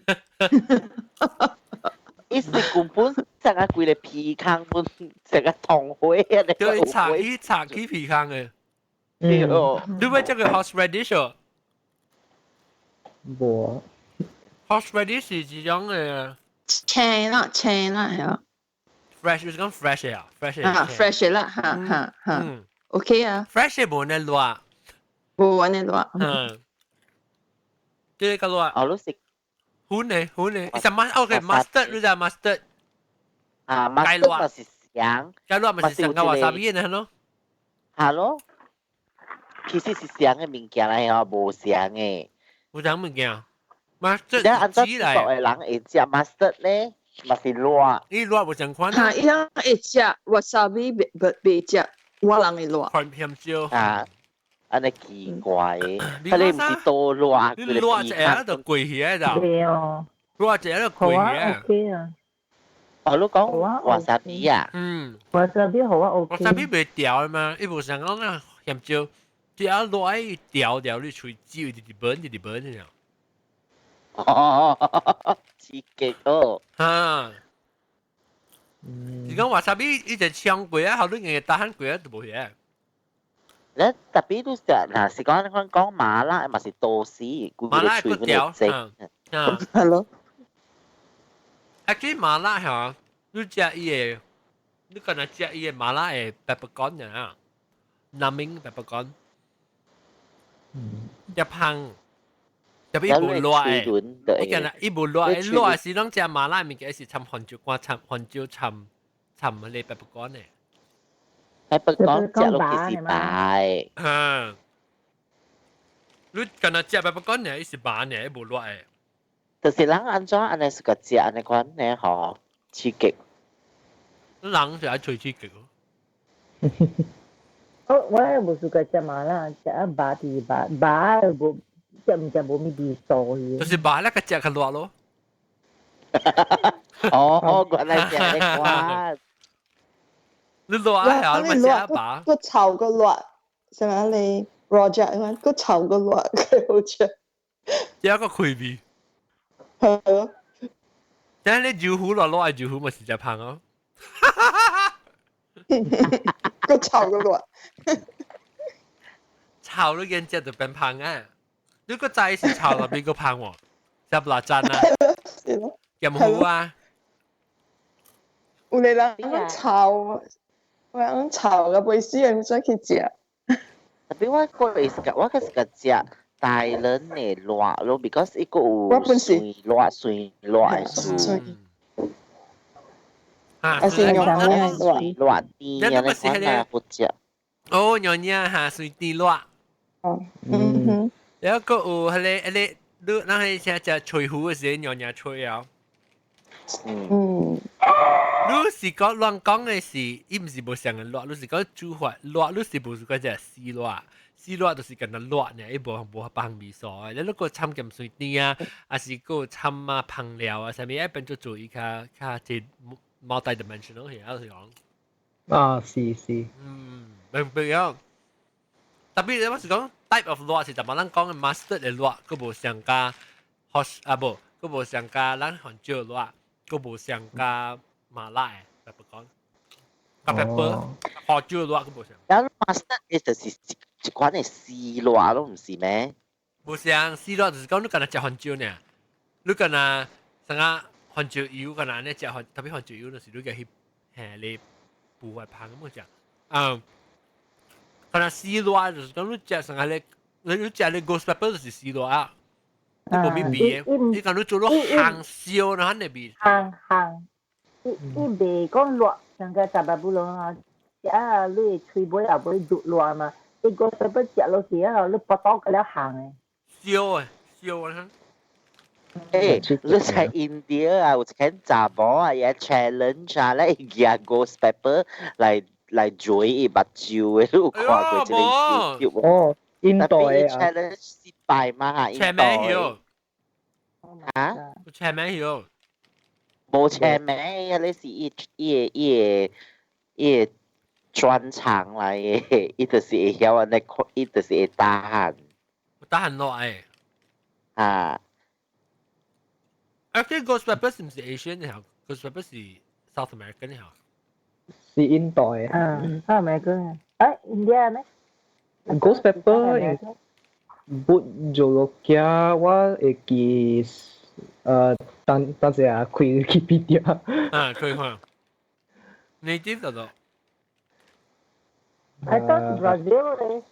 S6: 伊是根本成個規个鼻孔本成個通火啊！
S1: 對，插伊插起鼻孔的。
S6: 對哦。
S1: 你欲這個 horseradish 哦？
S5: 無。
S1: horseradish 是一種的。
S3: 青啦，青啦，係啊。
S1: fresh 就是講 fresh 啊，fresh
S3: 啊，fresh 啦，哈哈哈。OK 啊。
S1: fresh 無呢熱。
S3: 無按呢熱。
S1: 嗯。這個熱。
S6: 哦，你食。
S1: 粉的粉的，什麼？OK mustard，你知 mustard？
S6: 啊，mustard 嘛是香，
S1: 雞肉嘛是像個 wasabi 的咯。
S6: 係咯，其實是香的物件來吼，無相的。
S1: 無相物件，mustard
S6: 你按怎中國的人會食 mustard 咧？嘛是熱。
S1: 伊熱無相款。
S3: 嚇，伊人會食 wasabi，袂袂食我人的熱。
S1: 鹹鹹椒。
S6: 啊。按呢奇怪嘅，佢哋毋是多熱，
S1: 你熱一下就攰起來就，
S4: 對哦，
S1: 熱一下就攰
S4: 好啊
S1: 起來。
S4: ，OK 啊。
S6: 哦，你講 wasabi 啊？
S1: 嗯。
S4: wasabi 好啊，OK。
S1: wasabi 袂調的嘛，伊無像講那鹹椒，只要熱伊調調你喙舌直直burn 直直 burn 這樣。
S6: 哦，刺激哦！
S1: 哈。是講 wasabi 伊就嗆過啊，後你硬打喊過啊，就無遐。
S6: 你特別都是嗱，是講講講麻辣，嘛是多士，
S1: 麻辣個調，嗯，
S3: 係咯。
S1: Actually 麻辣嚇，你食伊個，你敢若食伊個麻辣的 peppercorn 啊，numbing peppercorn，一香，特別伊無辣的，你敢若伊無辣，辣是攏食麻辣物件是摻番椒乾，摻番椒摻摻彼个 peppercorn 的。
S6: peppercorn 食落去是白。
S1: 嗯，你敢若食 peppercorn 呢，伊是麻呢，伊無辣的。
S6: 就是人按怎按呢是個食按呢款呢吼刺激。
S1: 人就愛吹刺激咯。
S4: 我我也無是個食麻辣，食啊麻佇麻麻無食毋食無物味素去。
S1: 就是麻那個食較辣咯。
S6: 哦，原來是按呢款。
S1: 你辣啊？你咪食麻。
S3: 個臭個辣，係咪你 Roger 個臭個辣佢好食。
S1: 一個氣味。
S3: 係咯。
S1: 但係你燒糊落落，燒糊咪是只香哦。
S3: 個臭個辣。
S1: 臭你見食就變香啊！你個仔是臭落邊個香喎？食辣醬啊？鹹糊啊？
S3: 有個人炒，有人炒個袂死人再去食。
S6: 特別我個是個，我個是個食大人的辣咯，because 伊個有酸辣酸辣的酸。
S1: 啊，
S3: 是娘娘
S6: 辣辣甜啊，你款啊好食。
S1: 哦，娘娘哈，酸甜辣。
S3: 哦，嗯哼。
S1: 然後閣有彼个彼个，你咱彼時食脆糊的時，娘娘脆啊。
S3: 嗯。
S1: 你是講亂講的是，伊毋是無相的辣，你是講煮法辣，你是無是講只死辣，死辣就是敢若辣爾，伊無無放味素的。你如果摻鹹酸甜啊，還是閣摻啊香料啊，啥物愛變做做伊較較這 multi-dimensional 去，還是講。
S5: 啊，是是。
S1: 嗯，明白啊。特別我是講 type of 辣是淡薄咱講的 mustard 的辣，閣無相佮 hot 啊無，閣無相佮咱番椒辣，閣無相佮麻辣的，peppercorn，佮 pepper，胡椒辣閣無相。
S6: 然後 mustard 呢就是一款的絲辣咯，毋是咩？
S1: 無相絲辣就是講你敢若食番椒爾，你敢若啥個番椒油，敢若按呢食番，特別番椒油就是你共彼嘿你補塊芳咁食，嗯。可能絲辣就是講你食啥個咧，你食咧 ghost pepper 就是絲辣啊，你無物味的，你講你做落烘燒，那的味。
S4: 烘烘，伊伊袂講辣，像個雜白布攏啊，食啊你喙尾後尾熱辣嘛，你 ghost pepper 食落去啊，你腹肚個了烘的。
S1: 燒的，燒的。
S6: 誒，你在 India 啊，有一間查某啊，伊 challenge 啊，咧伊舉 ghost pepper 來來嘴伊目睭的，你有看過這個 YouTube？
S5: 哦，印度的啊。
S6: challenge 失敗嘛？
S1: 車名曉。
S6: 啊？
S1: 車名曉。
S6: 無車名，彼是伊伊個伊個伊個專長來的，伊就是會曉按呢，伊就是會打鼾。
S1: 打鼾落來。
S6: 啊。
S1: Actually, ghost pepper 是毋是 Asian 的？Ghost pepper 是 South American 的？
S5: 是印度的。
S4: 嗯，South American。誒，India 咩
S5: ？Ghost pepper 不做落我會記，等等陣啊，開 Wikipedia。
S1: 啊，開看。Native 就做。
S4: I thought Brazil 咧。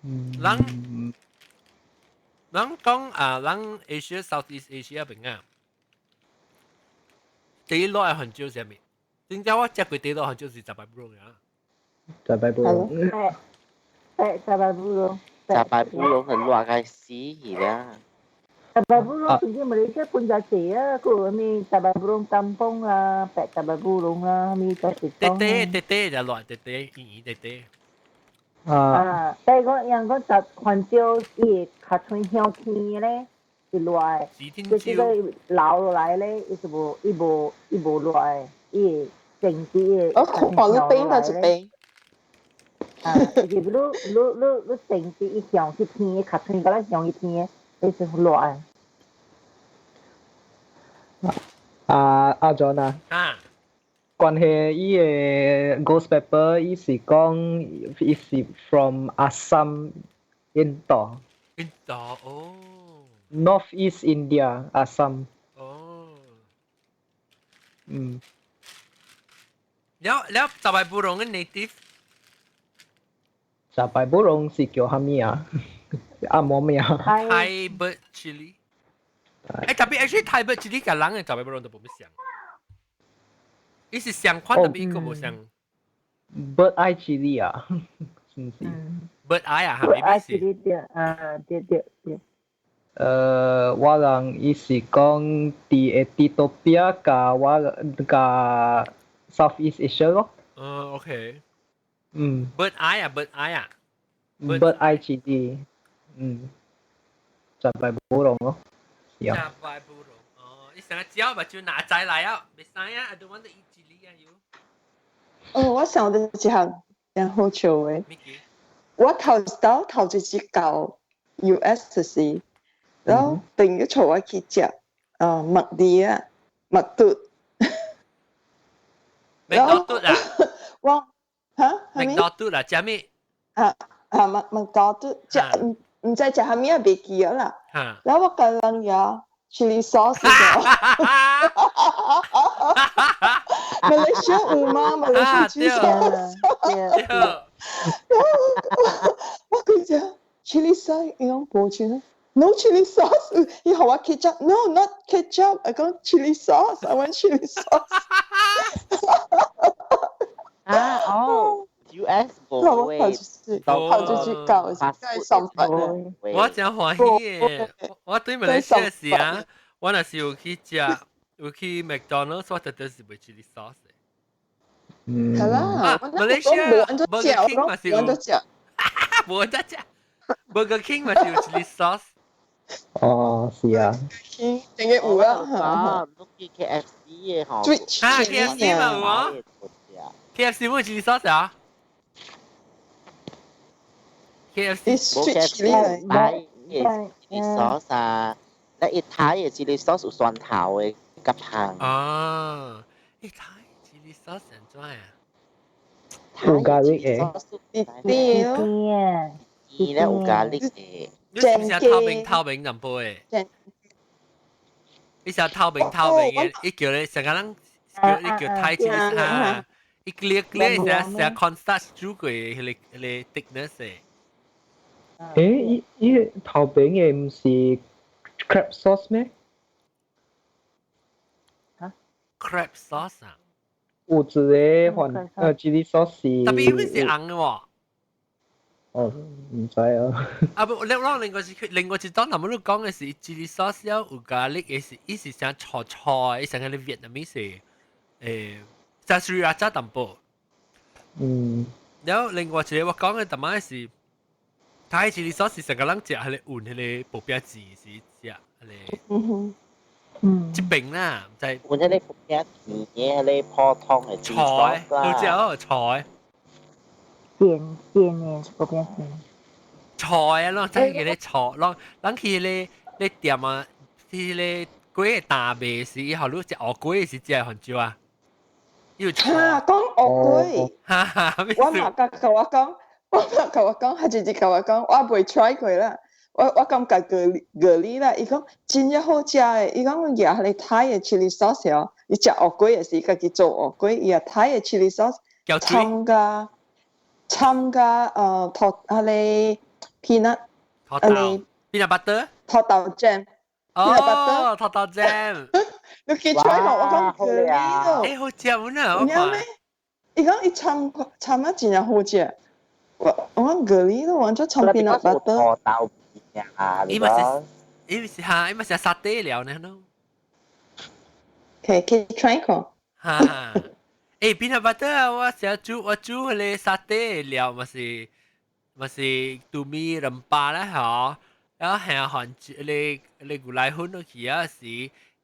S1: 人人講啊，人 Asia Southeast Asia 邊啊，第一辣的番椒啥物？點解我食過第一辣番椒是雜白布啊？
S5: 雜白布。
S4: 誒誒，雜白布咯。
S6: 雜白布攏很辣該死去啦。
S4: Tabai burung pergi Malaysia pun jatuh ya. Aku ni tabai burung kampung lah, pek tabai burung lah, ni
S1: 嗲嗲嗲嗲就辣嗲嗲，圓圓嗲嗲。
S5: 啊，
S4: 啊，但係講人講就番椒伊會較脆香甜咧，是熱的。
S1: 指天
S4: 就是
S1: 椒。
S4: 個留落來咧，伊是無伊無伊無熱的，伊會靜止的。
S3: 我看你冰到一邊。
S4: 啊，就是你你你你靜止伊向去甜的，較脆個咱向去甜的，伊是熱的。
S5: 啊阿 John 啊，
S1: 啊，
S5: 關係伊個 ghost pepper，伊是講伊是 from Assam 印度。
S1: 印度哦。
S5: North East India Assam。
S1: 哦。
S5: 嗯。
S1: 了了，就係布隆嘅 native。
S5: 就白布隆是叫啥物啊？阿毛咩啊？
S1: Thai bird chili。誒，特別 actually Thai bird chili 佮人嘅就白布隆都無乜像。伊是相款，特別伊個無像。
S5: Bird eye chili 啊，是唔是
S1: ？Bird eye 啊，
S4: bird eye
S1: 係
S4: chili 對啊，對對對。
S5: 我人伊是講佇 Ethiopia 佮我佮 Southeast Asia 咯。
S1: 嗯，OK。
S5: 嗯。
S1: Bird eye 啊，bird eye 啊。
S5: Bird eye chili，嗯，就白布隆咯。是啊。
S1: 就白布隆，哦，你成日椒目睭拿仔來啊，袂使啊，I don't want to eat chili 啊，you。
S3: 哦，我想到一項真好笑的。我頭頭頭一次到 US 時，然後朋友帶我去食，麥迪啊，麥嘟。
S1: 麥多嘟啊？
S3: 我嚇？
S1: 麥多嘟啦，食咩？
S3: 啊啊麥麥多嘟食毋毋知食啥物啊，袂記得啦。然後我共人要 chili sauce 嘅。馬來西亞有嗎？馬來西亞 chili sauce。我講只 chili sauce，伊講無 chili。No chili sauce，伊予我 ketchup。No, not ketchup。我講 chili sauce。I want chili sauce。
S6: 啊哦，US 無誒，
S3: 頭就是教，真係心煩。
S1: 我真歡喜嘅，我對馬來西亞時啊，我若是有去食，有去 McDonald's，我特別是買 chili sauce。
S5: 嗯。
S3: 係啦，
S1: 馬來西亞 Burger King 嘛是有，
S3: 無得食，
S1: 無得食。Burger King 嘛是有 chili sauce。
S5: 哦，是啊。
S3: King 定嘅有啊。
S6: 啊，攏去 KFC 嘅吼。
S1: 啊，KFC 嘛有啊。KFC 冇 chili sauce 啊？KFC
S6: 冇 KFC 買嘅 chili sauce 啊，那一台嘅 chili sauce 有蒜頭嘅佮香。
S1: 啊，一台 chili sauce 怎樣啊？
S5: 有咖喱嘅。
S3: 啲咯。
S6: 伊咧有咖喱嘅。
S1: 你是唔是透明透明淡薄嘅？你是透明透明嘅，伊叫你成個人叫你叫 Thai chili 哈，伊 clear clear 成成 cornstarch 煮過彼個彼個 thickness 嘅。
S5: 誒，伊伊頭邊嘅毋是 crab sauce 咩？
S4: 嚇
S1: ？crab sauce 啊？
S5: 有一個番chili sauce 是。
S1: 特別伊是紅嘅喎。
S5: 哦，毋知啊。
S1: 啊不，你講另外是另外一檔，頭先你講嘅是 chili sauce 了有咖喱嘅是，伊是像炒菜，伊像個 Vietnamese 誒，就 sriracha 淡薄。然後另外一個我講嘅淡仔是，Thai chili sauce 是成個人食彼個換彼個薄餅子是食彼個。這邊啦，就係
S6: 換彼個薄餅子嘅彼個普通嘅
S1: 菜，好食哦菜。
S4: 煎煎嘅薄餅子。
S1: 菜啊，攏即係個菜，攏咱去彼個店啊，去彼個粿大賣時，以後你食芋粿是食番椒啊？有菜。
S3: 哈，講芋粿。
S1: 哈哈，
S3: 我嘛甲共我講，我嘛共我講，佢直直共我講，我未 try 過啦。我我感覺咖喱啦，伊講真正好食的，伊講舉彼個 Thai 的 chili sauce 哦，伊食芋粿的時，家己做芋粿，伊也 Thai 的 chili sauce，摻佮摻佮塗彼個 peanut，
S1: 土豆，peanut butter，
S3: 土豆醬。
S1: 哦，土豆醬。
S3: 你去 try 過？我講咖喱咯。
S1: 欸，好食呢，我看。
S3: 伊講伊摻摻啊真正好食。我我講咖喱咯，完全摻 peanut butter。
S6: 土豆啊！
S1: 伊嘛是，伊是哈，伊嘛是沙爹料呢喏。
S3: 可以可以 try 過。
S1: 哈，欸，peanut butter 啊，我成日煮我煮彼個沙爹料嘛是，咪是杜米林巴咧嗬，然後係韓你你牛奶粉落去啊是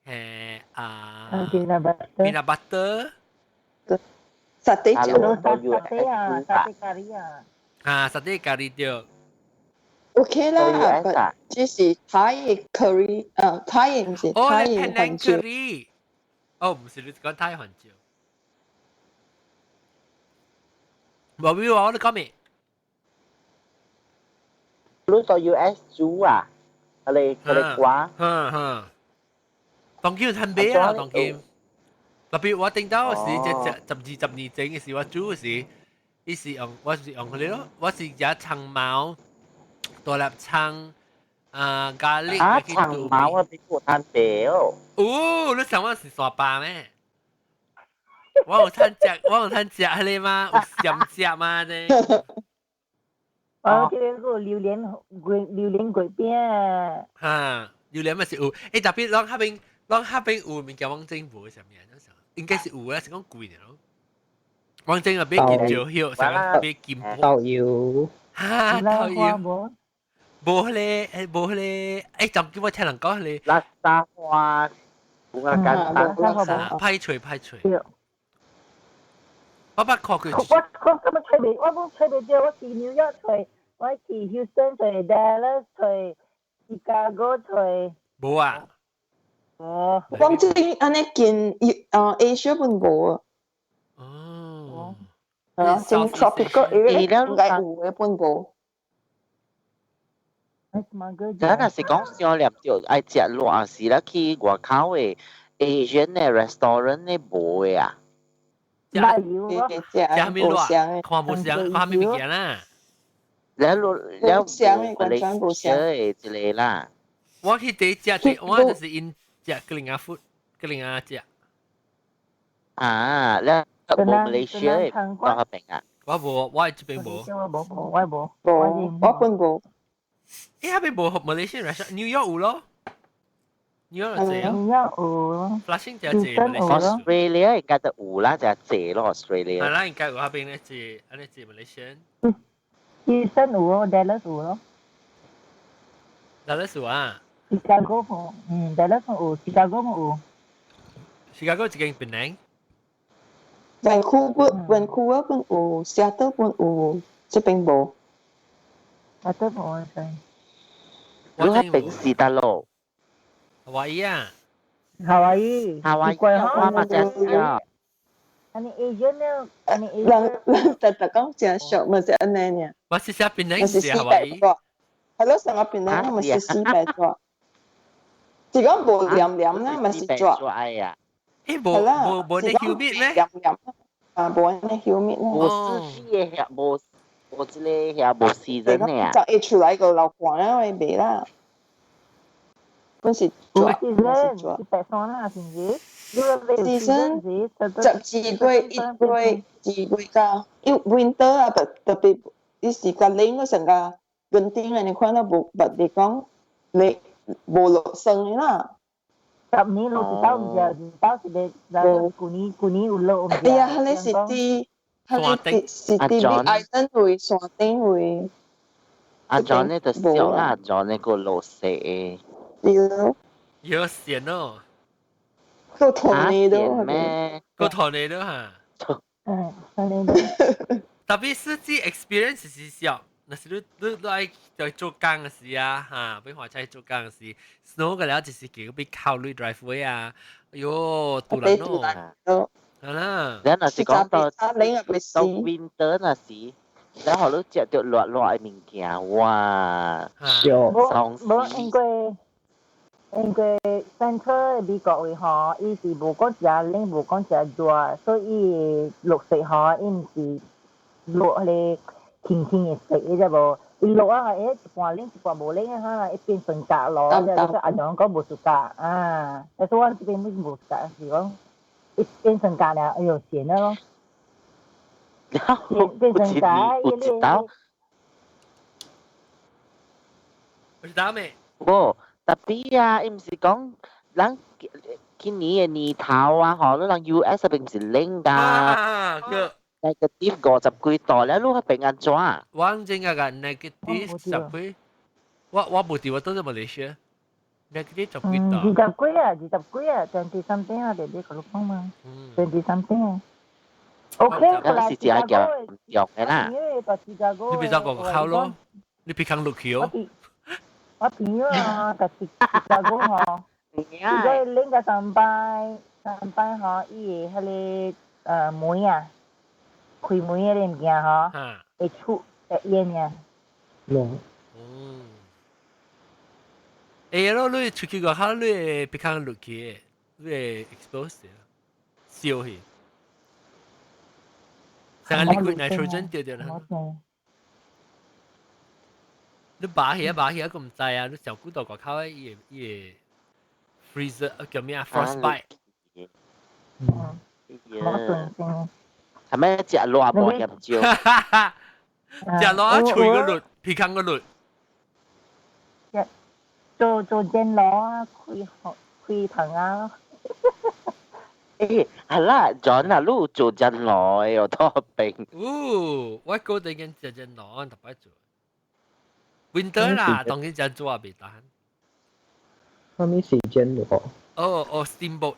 S1: 係啊
S4: peanut
S1: butter。
S3: 沙爹醬，
S4: 沙爹啊，沙爹咖喱啊。
S1: 啊，沙爹咖喱對。
S3: OK 啦，只是泰 curry，啊，泰毋是泰
S1: 番椒。哦，毋是你講泰番椒。無比我你講咩？
S6: 你到 US 煮啊？你佢哋瓜？
S1: 哼哼，當叫趁買啊，當叫。特別我頂到時只只十二十年前嘅時，我煮時，伊是用我是用佢哋咯，我是食葱毛。大粒葱啊，咖喱
S6: 啊，葱毛啊，比我攤白哦。
S1: 哦，你想我是沙巴咩？我有趁食，我有趁食迄個嗎？有鹹食嗎？呢？
S4: 我見過榴蓮桂榴蓮桂餅。
S1: 哈，榴蓮咪是有，欸，特別攏那邊，攏那邊有物件往整無啥物啊？應該是有啦，是講貴爾咯。往整啊買金蕉葉，啥買金
S5: 豆油。
S1: 哈，豆油。無咧，欸，無咧，欸，就叫我聽人講咧。
S6: 垃圾花，有啊簡單，
S1: 歹揣歹揣。我捌看過。
S4: 我我根本揣袂，我冇揣袂著。我去紐約揣，我去 Houston 揣，Dallas 揣，Chicago 揣。
S1: 無啊。
S4: 哦。
S3: 講真，按呢近啊 Asia 本無啊。
S1: 哦。
S3: 啊，真 tropical area 應該有嘅本無。
S6: 咱若是講想念著愛食熱時啦，去外口的 Asian 的 restaurant 的無的啊。
S1: 食食咩熱？看無相，看咩物件啦？
S6: 了了無來食的一個啦。
S1: 我去第一食，我就是𪜶食格林亞 food，格林亞食。
S6: 啊，了無馬來西亞的到彼邊啊？
S1: 我無，我這邊無。
S4: 我無，我無，
S3: 無，我本無。
S1: 欸，彼邊無馬來西亞 restaurant，New York 有咯。New York 有濟啊。
S4: New York 有。
S1: Flushing 就濟馬來西亞。
S6: Australia 應該就有啦，就濟咯 Australia。
S1: 係啦，應該有彼邊咧濟，按呢濟馬來西亞。
S4: Houston 有咯，Dallas 有咯。
S1: Dallas 有啊。
S4: Chicago 冇，嗯，Dallas 有，Chicago 冇有。
S1: Chicago 一間檳城。
S3: Vancouver 本有，Seattle 本有，這邊無。
S4: Seattle 無啊，
S6: 你彼邊是佗落？
S1: 夏威夷啊。
S4: 夏威夷。
S6: 夏威夷我嘛真少。
S4: 按呢 Asian 呢？按呢
S3: Asian。人人特特講真俗，咪是按呢爾。
S1: 我是寫檳城是夏威夷。
S3: 係咯，上個檳城咪是四百多。是講無黏黏啦，咪是熱。
S6: 哎呀。
S1: 欸，無無無呢 humid 咩？
S3: 黏黏啊，無呢 humid
S6: 無四季的遐，無無這個遐無 season 的啊。
S3: 就會出來個流汗啊，會袂啦。本是熱，
S4: 本是熱。是白霜啦，是毋是？
S3: season 12月、1月、2月到，因為 winter 啊，特特別伊是較冷個成個雲頂的，你看到無？捌你講你無落霜的啦。
S4: 10年落一擺毋是，一擺是咧，舊年舊年有落毋是？
S3: 哎呀，彼個是佇，彼個是佇 Big Island 位山頂位。
S6: 阿 John 呢就少啦，阿 John 呢個落雪。
S3: 對咯。
S1: 有線哦。
S3: 個 tornado
S6: 咩？
S1: 個 tornado 哈。
S4: 嗯，tornado。
S1: 特別實際 experience 是小，若是你你你愛在做工嘅時啊，哈，欲換車做工嘅時，snow 個了就是叫欲考慮 driveway 啊，哎喲，堵人咯，係啦。
S6: 你若是講到到 winter 那時，然後你食著熱熱的物件，哇！
S4: 無無因為因為 Central 美國位吼，伊是無講誠冷，無講誠熱，所以落雪吼，伊毋是落彼個輕輕的雪，你知無？伊落啊，欸，一半冷一半無冷啊，哈，會變成格咯，即係阿娘講無 suka 啊，但是我這邊無 suka，是講一變成格了，哎喲，鹹了咯。變成格，
S6: 有一道，
S1: 有一道咩？
S6: 無，特別啊，伊毋是講咱今年的年頭啊，吼，你人 US 彼邊毋是冷㗎。
S1: 啊，個。
S6: negative 50幾度咧，你係平安怎？
S1: 我正個個 negative 十幾，我無佇我倒佇馬來西亞，negative 十幾度。
S4: 二十幾啊，二十幾啊，20 something 啊，弟弟佢講嘛，20 something 啊。OK，
S6: 嗰是真係用嘅啦。
S1: 你別走個口咯，你別扛落去哦。
S4: 我朋友啊，就是芝加哥嗬，如果拎個上班上班嗬，伊會彼個門啊，開門的物件嗬，會出會煙啊。
S5: 喏。
S1: 嗯。欸咯，你出去個口，你會別扛落去，你會 expose 燒去。成個 liquid nitrogen 掉掉啦。你拔起啊拔起啊，佢唔知啊！你小古到個口伊會伊會 freezer 叫咩啊？frostbite。
S4: 嗯。
S6: 係咪食熱無鹽椒？
S1: 食熱喙個綠，鼻孔個綠。
S4: 做做煎爐啊，開開棚啊。
S6: 誒，係啦，John 啊，你做煎爐我都病。
S1: 哦，我個突然食煎爐，特別做。Winter 啦，當然真做啊，袂當。
S5: 啥物時間喎？
S1: 哦哦，steamboat。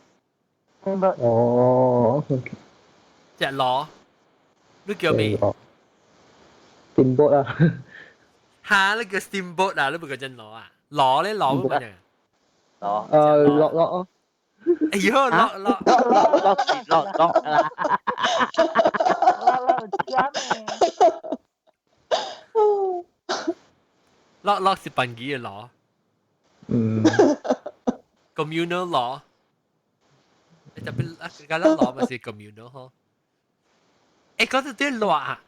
S4: steamboat。
S5: 哦。
S1: 隻螺，你叫咩
S5: ？steamboat 啊。
S1: 嚇！你叫 steamboat 啊？你唔叫隻螺啊？螺咧螺乜嘢？
S6: 螺。
S5: 落落哦。
S1: 哎呦，落落
S6: 落落落落啦！
S4: 落落點嘅？
S1: 落落是笨機嘅螺。
S5: 嗯。
S1: communal 螺。特別啊，嗰粒螺咪是 communal 嗬。誒，講到啲螺啊，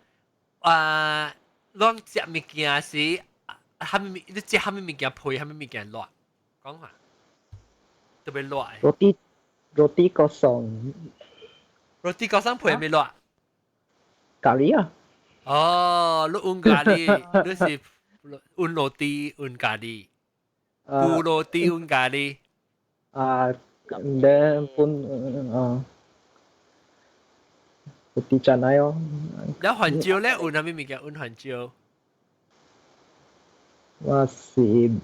S1: 啊，攏食物件是，蝦米物？你食蝦米物件配蝦米物件熱？講下。特別熱。
S5: Roti roti kosong。
S1: Roti kosong 配咩熱？
S5: 咖喱啊。
S1: 哦，你換咖喱，你是換 roti 換咖喱，布 roti 換咖喱。
S5: 啊，then 本啊，roti canai 哦。
S1: 有番椒咧，換蝦米物件？換番椒。
S5: 我是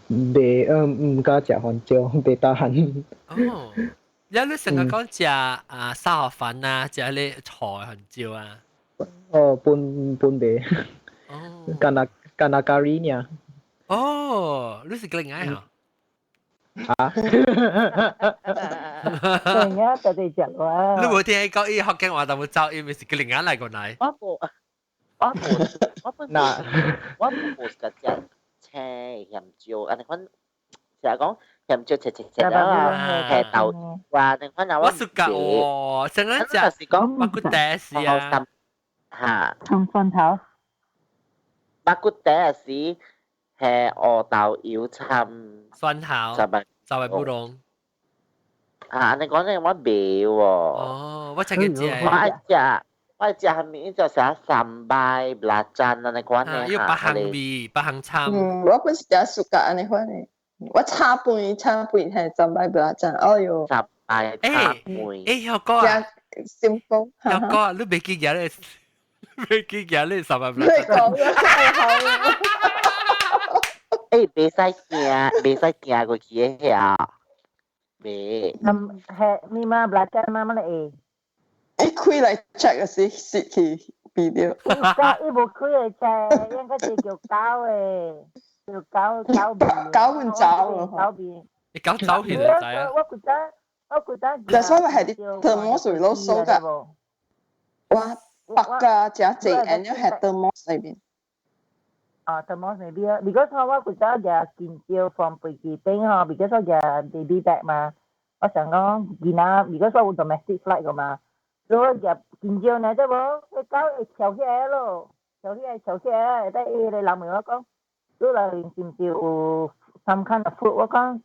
S5: 袂毋敢食番椒，袂 tahan。
S1: 哦，有你成日講食啊沙河粉啊，食你菜番椒啊？
S5: 哦，本本袂。
S1: 哦。
S5: 干那干那咖喱爾。
S1: 哦，你是格林愛哈？
S5: 啊？
S4: 對啊，就係食喎。
S1: 你無聽講伊福建話，但冇走，伊咪是格林愛來過來。
S6: 我無，我無，我本我無個食青鹹椒，按呢款成日講鹹椒切切切啊，係豆哇，你款啊
S1: 我暑假哦，成日食
S6: 是講
S1: 肉骨茶是啊，
S6: 嚇，
S4: 葱蒜頭，
S6: 肉骨茶是係烏豆油摻
S1: 蒜頭，
S6: 十萬
S1: 十萬布隆。
S6: 啊，你講呢我袂喎。
S1: 哦，我曾經食。
S6: 我愛食，我愛食蝦米就食三擺辣醬按呢款的。
S1: 要別項味，別項參。
S3: 嗯，我本是食暑假按呢款的。我炒飯炒飯係三擺辣醬，哎喲。
S6: 三擺炒飯。
S1: 欸，曉哥啊
S3: ，simple。
S1: 曉哥啊，你袂記得咧？袂記得咧三擺辣醬。
S3: 你講啊，好啊。
S6: 欸，袂使行，袂使行過去的遐。袂。
S4: 嗯，係咪嘛辣醬嘛乜嚟？
S3: 一開來 check 嘅時，失去變掉。
S4: 伊無開來 check，應該是叫狗的，叫狗狗味。
S3: 狗會走
S4: 狗味。
S1: 你狗走去就知啊。
S4: 我覺得，我覺得。
S3: 但所以係啲 thermos 攞數㗎。哇，白㗎，食濟，然後係 thermos 裏邊。
S4: 啊，thermos 裏邊啊，because 我覺得食健椒放飛機頂吼，because 我食 baby bag 嘛，我想講囡仔，because 我有 domestic flight 個嘛。如果食健椒呢，對無？迄狗會跳起來咯，跳起來，跳起來，下底伊個人問我講，你內面是毋是有 some kind of food？我講，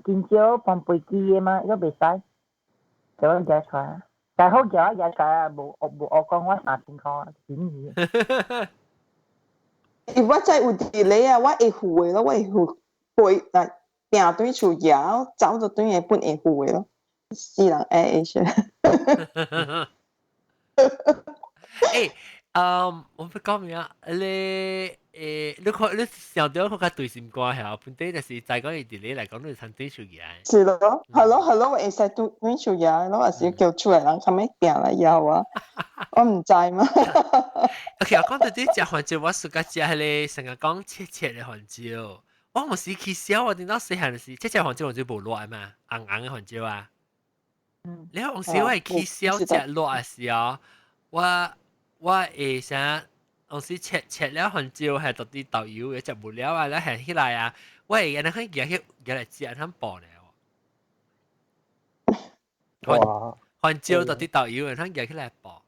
S4: 健椒放飛機的嘛，伊講袂使，叫我夾出來。但好夾我夾出來，無無我講我3000箍，便宜。
S3: 我真有 delay 啊，我會付的咯，我會付飛來訂轉厝寄，走就轉會本會付的咯。死人 A 一下。
S1: 欸，我不講咩啊？你你看你想到較對心肝係本地就是在講伊佇咧來講，你參對手嘅。
S3: 是咯，係咯係咯，會使對對手嘅，我也是叫出來人較咩行來枵我，我毋知嘛。
S1: OK，我講到這食番椒，我暑假食彼個成日講切切的番椒。我有時去燒，我頂到細漢時，切切番椒我就無熱的嘛，紅紅的番椒啊。你有時我會去燒食熱的時候，我會啥？有時切切了番椒係到啲豆油嘅食無了啊，了係起來啊，我會按呢去夾去夾來食，通補呢。
S5: 哇！
S1: 番椒到啲豆油，通夾起來補。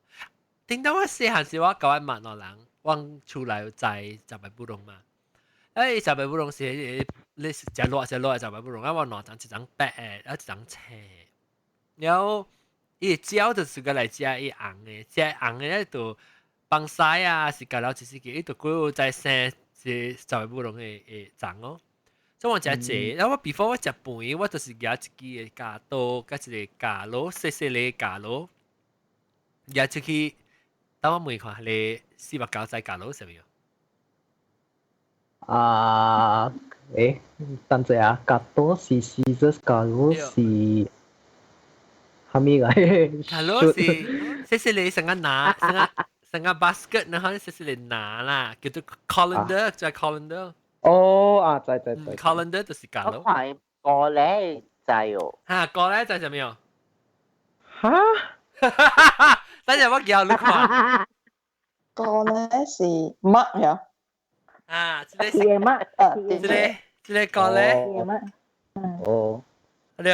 S1: 頂到我細漢時，我交我馬來人，阮厝內有栽雜白布龍嘛。哎，雜白布龍是你食熱食熱雜白布龍，啊，我兩層一層白的，啊一層青的。然後伊椒就是個來食伊紅的，食紅的就放屎啊，是加了一時伊就幾有在生是雜白布龍的種哦。所以我食濟，然後我 before 我食飯，我就是舉一支的鉸刀，佮一個鉸螺，細細个鉸螺，舉出去。等我問看，彼個489知鉸螺啥物？
S5: 啊，等陣啊，鉸刀是 scissors，鉸螺是啥物來？
S1: 鉸螺是細細个成個拿，成個成個 basket，然後細細個拿啦，叫做 colander，就係 colander。
S5: 哦，啊，知知知。
S1: colander 就是鉸螺。
S6: 我看過咧知哦。
S1: 哈，過咧知啥物？
S5: 哈？
S1: 等陣我叫你看。
S3: 過咧是乜呀？
S1: 啊，這個
S4: 是乜？
S3: 啊，
S1: 這個過咧。
S5: 哦。
S1: 對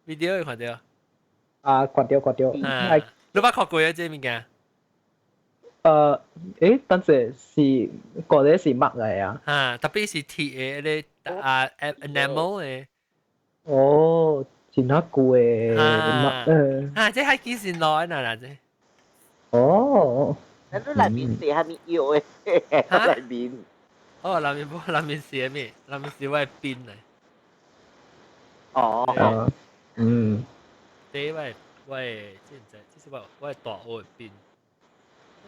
S1: ，video 有看到。
S5: 啊，看到看到。
S1: 啊，你捌看過啊？這物件？
S5: 等陣是過咧是乜嚟啊？
S1: 啊，特別是鐵的，那個啊 enamel 的。
S5: 哦，真係舊的
S1: 啊，啊，這係幾時來嗱嗱這？
S5: 哦。
S6: 咱你內面寫啥物藥的？內面。
S1: 哦，內面無，內面寫咩？內面是我的邊嚟。
S6: 哦。
S1: 這我的，這唔知，這是我的大學的邊。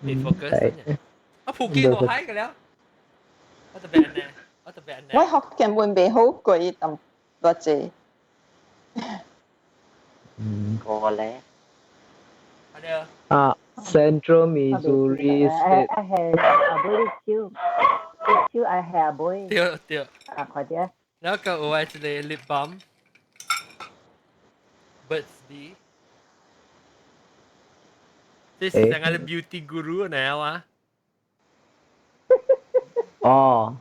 S1: 未 focus 呢？我普吉無海個了。我特別呢，我特別呢。
S3: 我福建文袂好過淡薄濟。
S6: 過咧。
S5: 啊，Central Missouri State。
S4: 啊係阿妹啲手，啲手啊係阿妹。
S1: 對對。
S4: 啊，快啲。
S1: 然後個有一個 lip balm。Burt's Bees。這是兩個 beauty guru 呢啊？
S5: 哦，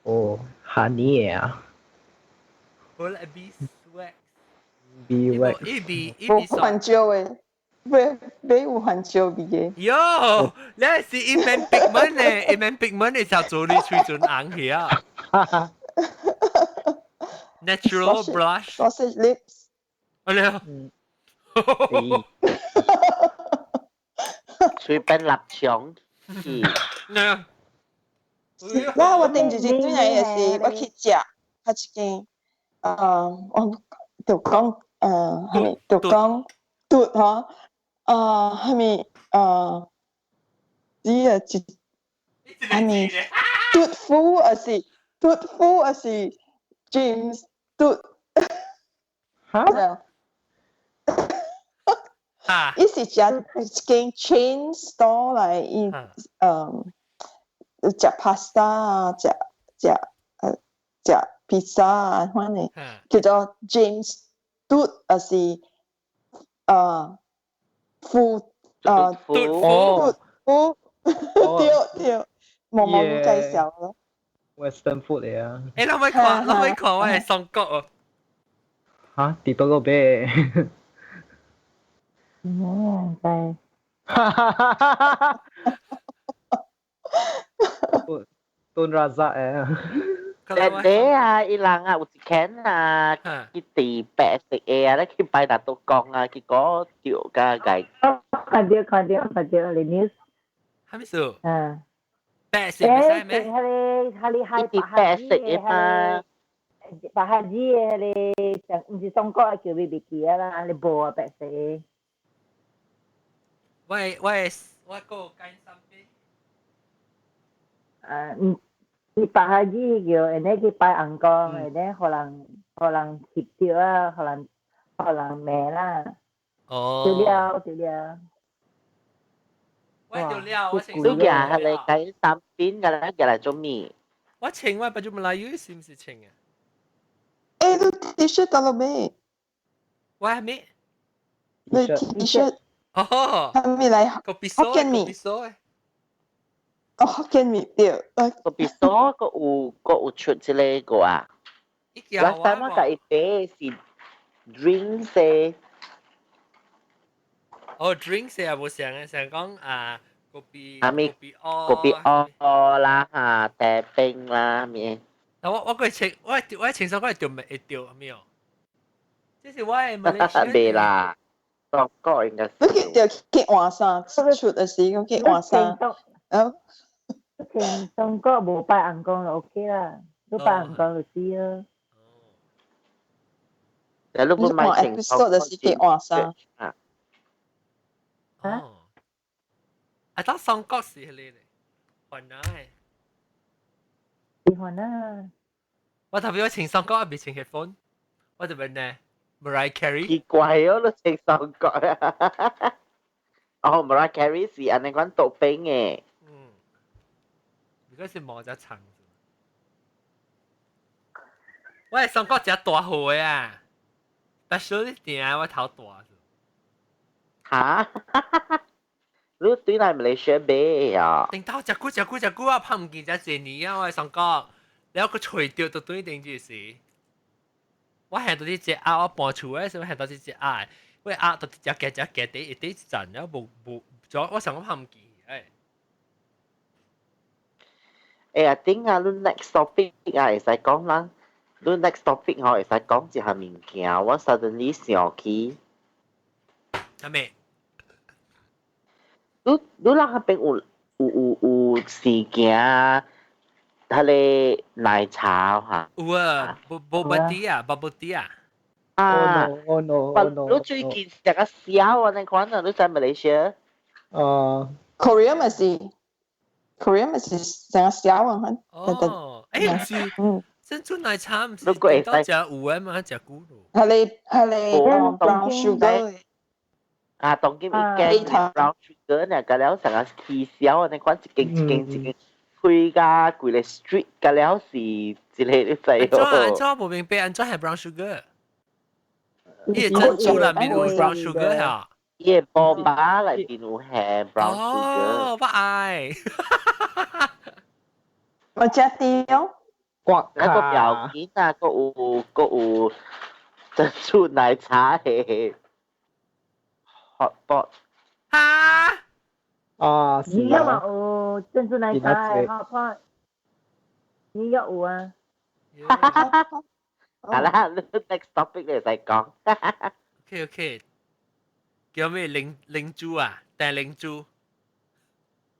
S5: 哦，honey 啊。
S1: 好啦，beeswax。
S5: beeswax。
S1: 伊比伊
S3: 無番椒的，買買有番椒味的。
S1: 喲，你是一面 pigment 呢？一面 pigment 的就做你嘴唇紅起啊。Natural blush。
S3: Sausage lips。
S1: 哎呀。
S6: 隨便臘腸。
S1: 嗯。
S3: 那我頂一日轉來也是，我去食，較一間，我就講，啥物就講，嘟吼，啥物，只啊一，啥物，嘟夫還是嘟夫還是 James 嘟，
S5: 哈？
S1: 啊！
S3: 伊是食一間 chain store 來，伊食 pasta 啊，食食食 pizza 啊，反正叫做 James 嘟，還是富
S5: 嘟
S3: 嘟對對，無無介紹咯。
S5: Western food 嚟啊！
S1: 欸，你可以看，你可以看我的雙國哦。
S5: 嚇？佇倒個買？
S4: 嗯，對。
S5: 哈哈哈哈哈！Tun Razak 誒。
S6: 你啊，伊人啊，有一間啊，去佇白色的啊，咧去擺拿刀講啊，結果掉甲個。
S4: 看到看到看到，你 news。
S1: 啥物事？
S4: 嗯。
S1: 白色袂使咩？
S4: 彼個彼個
S6: 伊白色的嘛。
S4: 白哈子的彼個，上毋是中國叫伊袂記啊啦，你無啊白色的。
S1: 我的我的我個雞三邊。
S4: 啊，嗯，伊白下子叫，然後去拜尪公，然後予人予人翕著啊，予人予人罵啦。
S1: 哦。
S4: 對了對了。
S1: 我對了，我
S6: 你夾係你雞三邊嘅咧，夾嚟做咩？
S1: 我穿我 baju Melayu 是唔是穿啊？
S3: 誒，你 T 恤得了未？
S1: 我係咩？
S3: 你 T 恤。
S1: 哦。
S3: 係咪嚟？
S1: 個別數，個別數。
S3: 哦，福建麵對。
S6: 個別數個有個有出這個啊。Last time 我甲伊買是 drinks 的。
S1: 哦，drinks 也無想嘅，想講啊，個別
S6: 啊咪
S1: 個
S6: 別哦啦嚇，茶冰啦咩？
S1: 我我個穿我我穿衫我係掉咪會掉咩哦？這是我的馬來西亞。
S6: 未啦，中國應該。
S3: 你去掉去換衫，出的時講去換衫。哦。
S4: 穿中國無拜尪公就 OK 啦，你拜尪公就知啦。
S6: 你
S3: 你看 episode 的時去換衫。
S6: 啊。
S1: 哦。啊，當雙國是迄個咧，雲南的。
S4: 是雲南。
S1: 我特別我穿雙國，我未穿 headphone，我就問呢，Mariah Carey。
S6: 奇怪哦，你穿雙國啊？哦，Mariah Carey 是按呢款杜冰的。
S1: 嗯。如果是毛只長。我係雙國只大號的啊，但小啲店我頭大。
S6: 嚇？你對來馬來西亞買啊？
S1: 頂到食久食久食久啊，拍唔見只一年啊！我係雙國，了個揣著就對定就是。我行到啲隻鴨，我搬厝的時候行到啲隻鴨，我鴨就只夾只夾底一底一層，了無無，咗我想講拍唔見，誒。
S6: 欸啊，頂啊，你 next topic 啊，會使講啦。你 next topic 吼會使講一項物件，我 suddenly 想起。
S1: 啥物？
S6: 你你人彼邊有有有有事件，彼个奶茶哈？
S1: 有啊，boba tea 啊，bubble tea 啊。
S6: 啊
S5: ，oh no，oh no，
S6: 你最近食個痟啊？你看啊，你在馬來西亞？
S5: 哦
S3: ，Korea 咪是，Korea 咪是成個痟啊！
S1: 哦，欸，毋是，珍珠奶茶毋是到食有的嘛？食久咯。
S3: 係你係你 brown sugar。
S6: 啊，當今一間 brown sugar 呢，個了成個起痟啊！你看一間一間一間開甲規个 street，個了是一個你知
S1: 哦。按怎無明白？按怎係 brown sugar？伊個珍珠內面有 brown sugar 嚇？
S6: 伊個 boba 內面有係 brown sugar。
S1: 哦，我愛。
S3: 我食掉。
S5: 刮
S6: 那個表件啊，閣有閣有珍珠奶茶的 hot pot。
S1: 哈？
S5: 啊，
S4: 你有嘛有珍珠奶茶的 hot pot？你有有啊？
S6: 好啦，next topic 你使講。
S1: OK OK，叫咩靈靈珠啊？訂靈珠。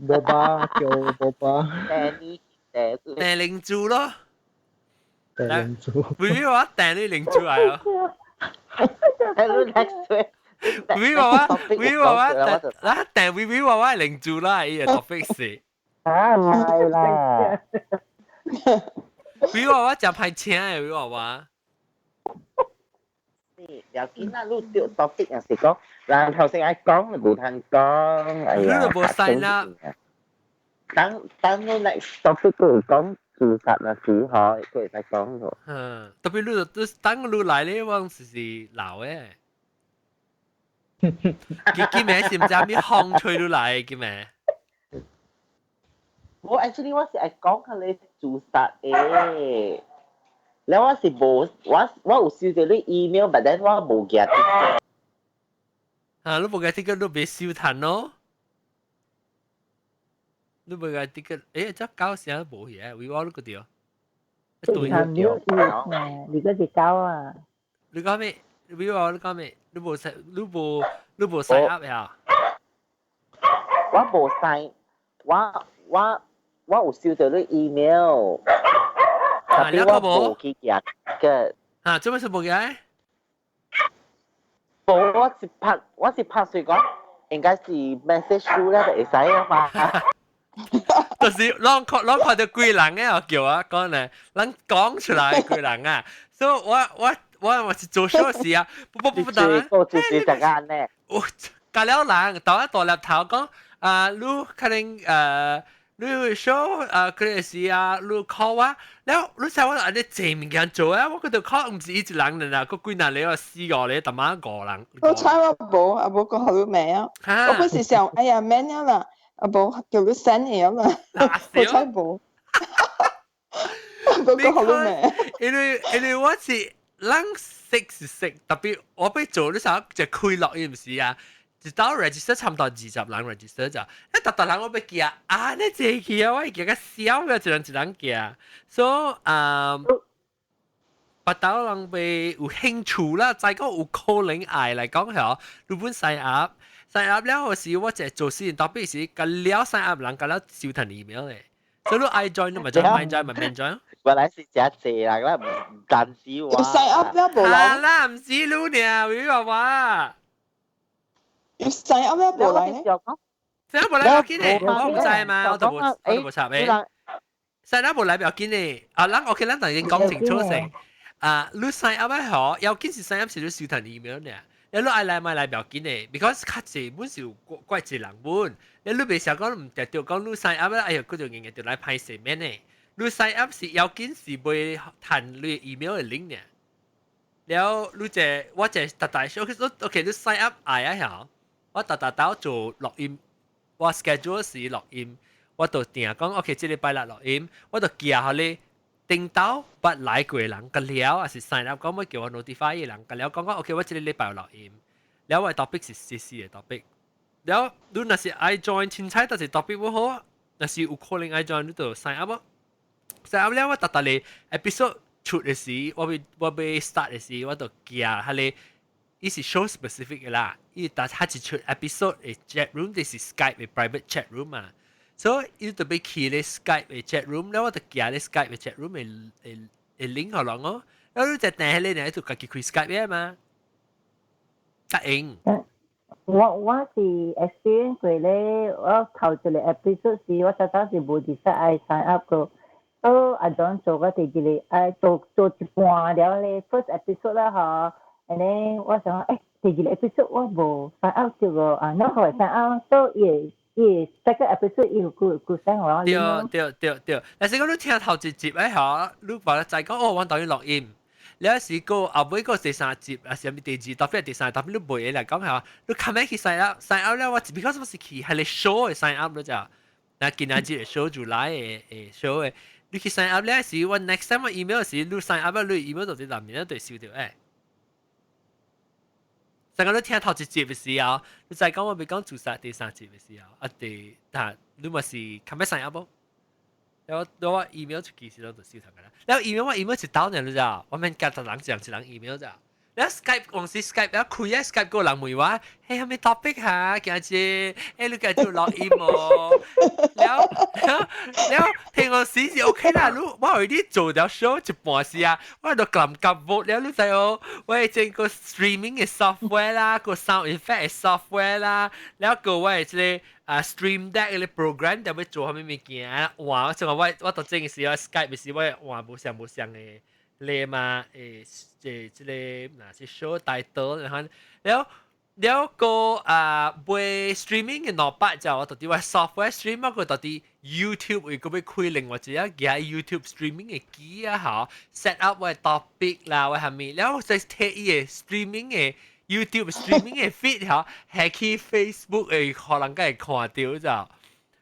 S5: boba 叫 boba。
S6: 訂你訂
S1: 訂靈珠咯。
S5: 訂靈珠。
S1: 會唔會話訂你靈珠嚟啊？
S6: 你 next 位。
S1: 會話話會話話嗱訂會會話話靈珠啦，依個 topic 是。
S6: 啊，唔係啦。
S1: 會話話真歹請的，會話話。
S6: 要緊啦，你對 topic 也是講，人頭先愛講，無通講，哎呀。
S1: 你都無 sign up。
S6: 等等，你 next topic 佢講自殺嘅時候，佢會使講咗。
S1: 嗯，特別你都等你來咧，我是是老的。佢叫咩？是毋知咩風吹落來的叫咩？
S6: 我 actually 我是愛講佢你自殺的。了我是無，我我有收到你 email，but then 我無寄。
S1: 啊，你無寄這個，你別收趁咯。你無寄這個，欸，這搞啥無去啊？為我你個對。
S4: 對，你你嗰隻狗啊？
S1: 你講咩？為我你講咩？你無你無你無 sign up 呀？
S6: 我無 sign，我我我有收到你 email。
S1: 啊，你個無
S6: 去寄個。
S1: 啊，做咩事無寄？
S6: 無，我是拍，我是拍水講，應該是 message 咧就會使啊嘛。
S1: 就是攏看攏看到幾人嘅，我叫我講咧，咱講出來幾人啊，所以我是做小事啊，不不不不得，
S6: 就是這個呢。
S1: 我隔了人，到一大粒頭講啊，你可能你 show 啊，佢是啊，你 call 我，了你知我按呢濟物件做啊，我覺得 call 毋是伊一人啦，個幾若個四個咧，逐晚五人。
S3: 我猜我無，啊無講好你名啊，我本是想，哎呀免了啦，啊無叫你 send 了啦，我猜無，無講好你名。
S1: 因為我是人識是識，特別我欲做你啥就開錄伊毋是啊。一到 register 差唔多20人 register 就，一逐逐人我欲寄啊，你濟去啊，我會寄較少嘅，一人一人寄，所以啊，別兜人欲有興趣啦，再講有可能愛來講嗬，你本 sign up，sign up 了時我就做事，特別是佮了 sign up 人佮了收騰 email 咧，所以你愛 join 你咪 join，免 join 咪免 join。
S6: 原來是真濟人啦，唔單止我。
S3: sign up 了無來？
S1: 啦，毋是你爾，你話我。
S3: 要 sign up 了無來呢？
S1: sign up 無來不要緊咧，我毋知嘛，我都無插嘅。sign up 無來不要緊咧，啊，咱 OK，咱已經講清楚先。啊，你 sign up 嗬，要緊是 sign up 是你收騰 email 呢。你愛來咪來不要緊咧，because 較濟本是有怪濟人本，你袂想講毋定著講你 sign up 哎喲，佢就硬硬就來歹勢免咧。你 sign up 是要緊是袂彈你 email 嘅 link 呢。了你這我這逐大 OK，你 sign up 愛啊曉。我逐逐兜做錄音，我 schedule 時錄音，我就定講 OK，這禮拜六錄音，我就寄予你頂頭捌來過人，個了，還是 sign up 講欲叫我 notify 嘅人，個了講講 OK，我這個禮拜錄音，了我 topic 是時事嘅 topic，了你若是愛 join 凊彩，但是 topic 不好，若是有可能愛 join，你就 sign up 咯。sign up 了我逐逐個 episode 出嘅時，我欲 start 嘅時，我就寄彼個。伊是 show specific 嘅啦，伊但他一出 episode 嘅 chat room，就是 Skype 嘅 private chat room 嘛，所以伊就欲去咧 Skype 嘅 chat room，了我就寄咧 Skype 嘅 chat room 嘅 link 予人哦，了你就訂彼個，你就家己開 Skype 嘅嘛，答應。
S4: 我是 experience 過咧，我頭一個 episode 時，我早早是無佇使愛 sign up 個，所以阿種做我第二個愛做做一半了咧，first episode 啦吼。and then 我想第二個 episode 我無 sign up 這個啊，那後來 sign up，所以伊 second episode 伊有佢 send 我。
S1: 對對對對，但是講你聽頭一集咧嗬，你話再講哦，我等於錄音，你有時個後尾個第三集啊，是咪第二特別第三特別你袂來講嚇，你 comment 去 sign up，sign up 咧，我 because 我是去係你 show 嘅 sign up 咯咋，那今仔日 show 就來嘅誒 show 嘅，你去 sign up 咧時，我 next time 我 email 時，你 sign up 你 email 就佇內面就收到誒。上個你聽頭一集嘅時候，你再講我欲講自殺第三集嘅時候，啊第，但你嘛是較欲 sign up 無？然後我 email 出去時候就收頭㗎啦。然後 email 我 email 一兜呢，你知道？我免加逐人一人一人 email 咋。你 Skype 往時 Skype 一開啊 Skype 個人問我，嘿，係咪 topic 嚇？今日，你繼續錄音哦。了了了，聽我時是 OK 啦。你我為你做條 show 一半時啊，我都撳撳冇了，你知哦。我會整個 streaming 嘅 software 啦，個 sound effect 嘅 software 啦，了個我係這個啊 Stream Deck 嘅 program 就欲做啥物物件，換像我到整時我 Skype 時我換無相無相嘅。咧嘛，這個若是 show title，然後了了個啊買 streaming 嘅兩百就我到底我 software stream 個到底 YouTube 會個欲開另外一個 YouTube streaming 嘅機啊嚇，set up 我 topic 啦我係咪，了我再睇伊個 streaming 嘅 YouTube streaming 嘅 feed 嚇，係去 Facebook 會可能會看到就，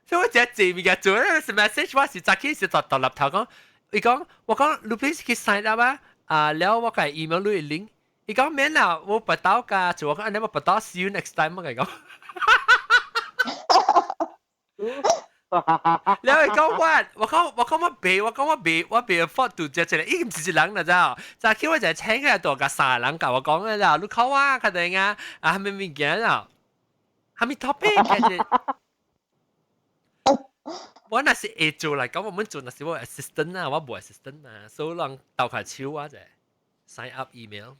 S1: 所以我只濟物件做咧是 message 我是早起是獨獨立頭講。伊講，我講你 please 去 sign up 啊，啊，了我共 email 你 link。伊講免啦，我不到㗎，做我講，你我不到，see you next time 我講。了伊講 what？我講我袂 afford to 這這個，伊毋是一人啦，知早起我就請起來大個三個人共我講嘅啦，你考我較定啊，啊，啥物物件啦，啥物 topic 其實。我若是會做來講，我們做若是我 assistant 啊，我無 assistant 啊，所以人鬥下手我就 sign up email。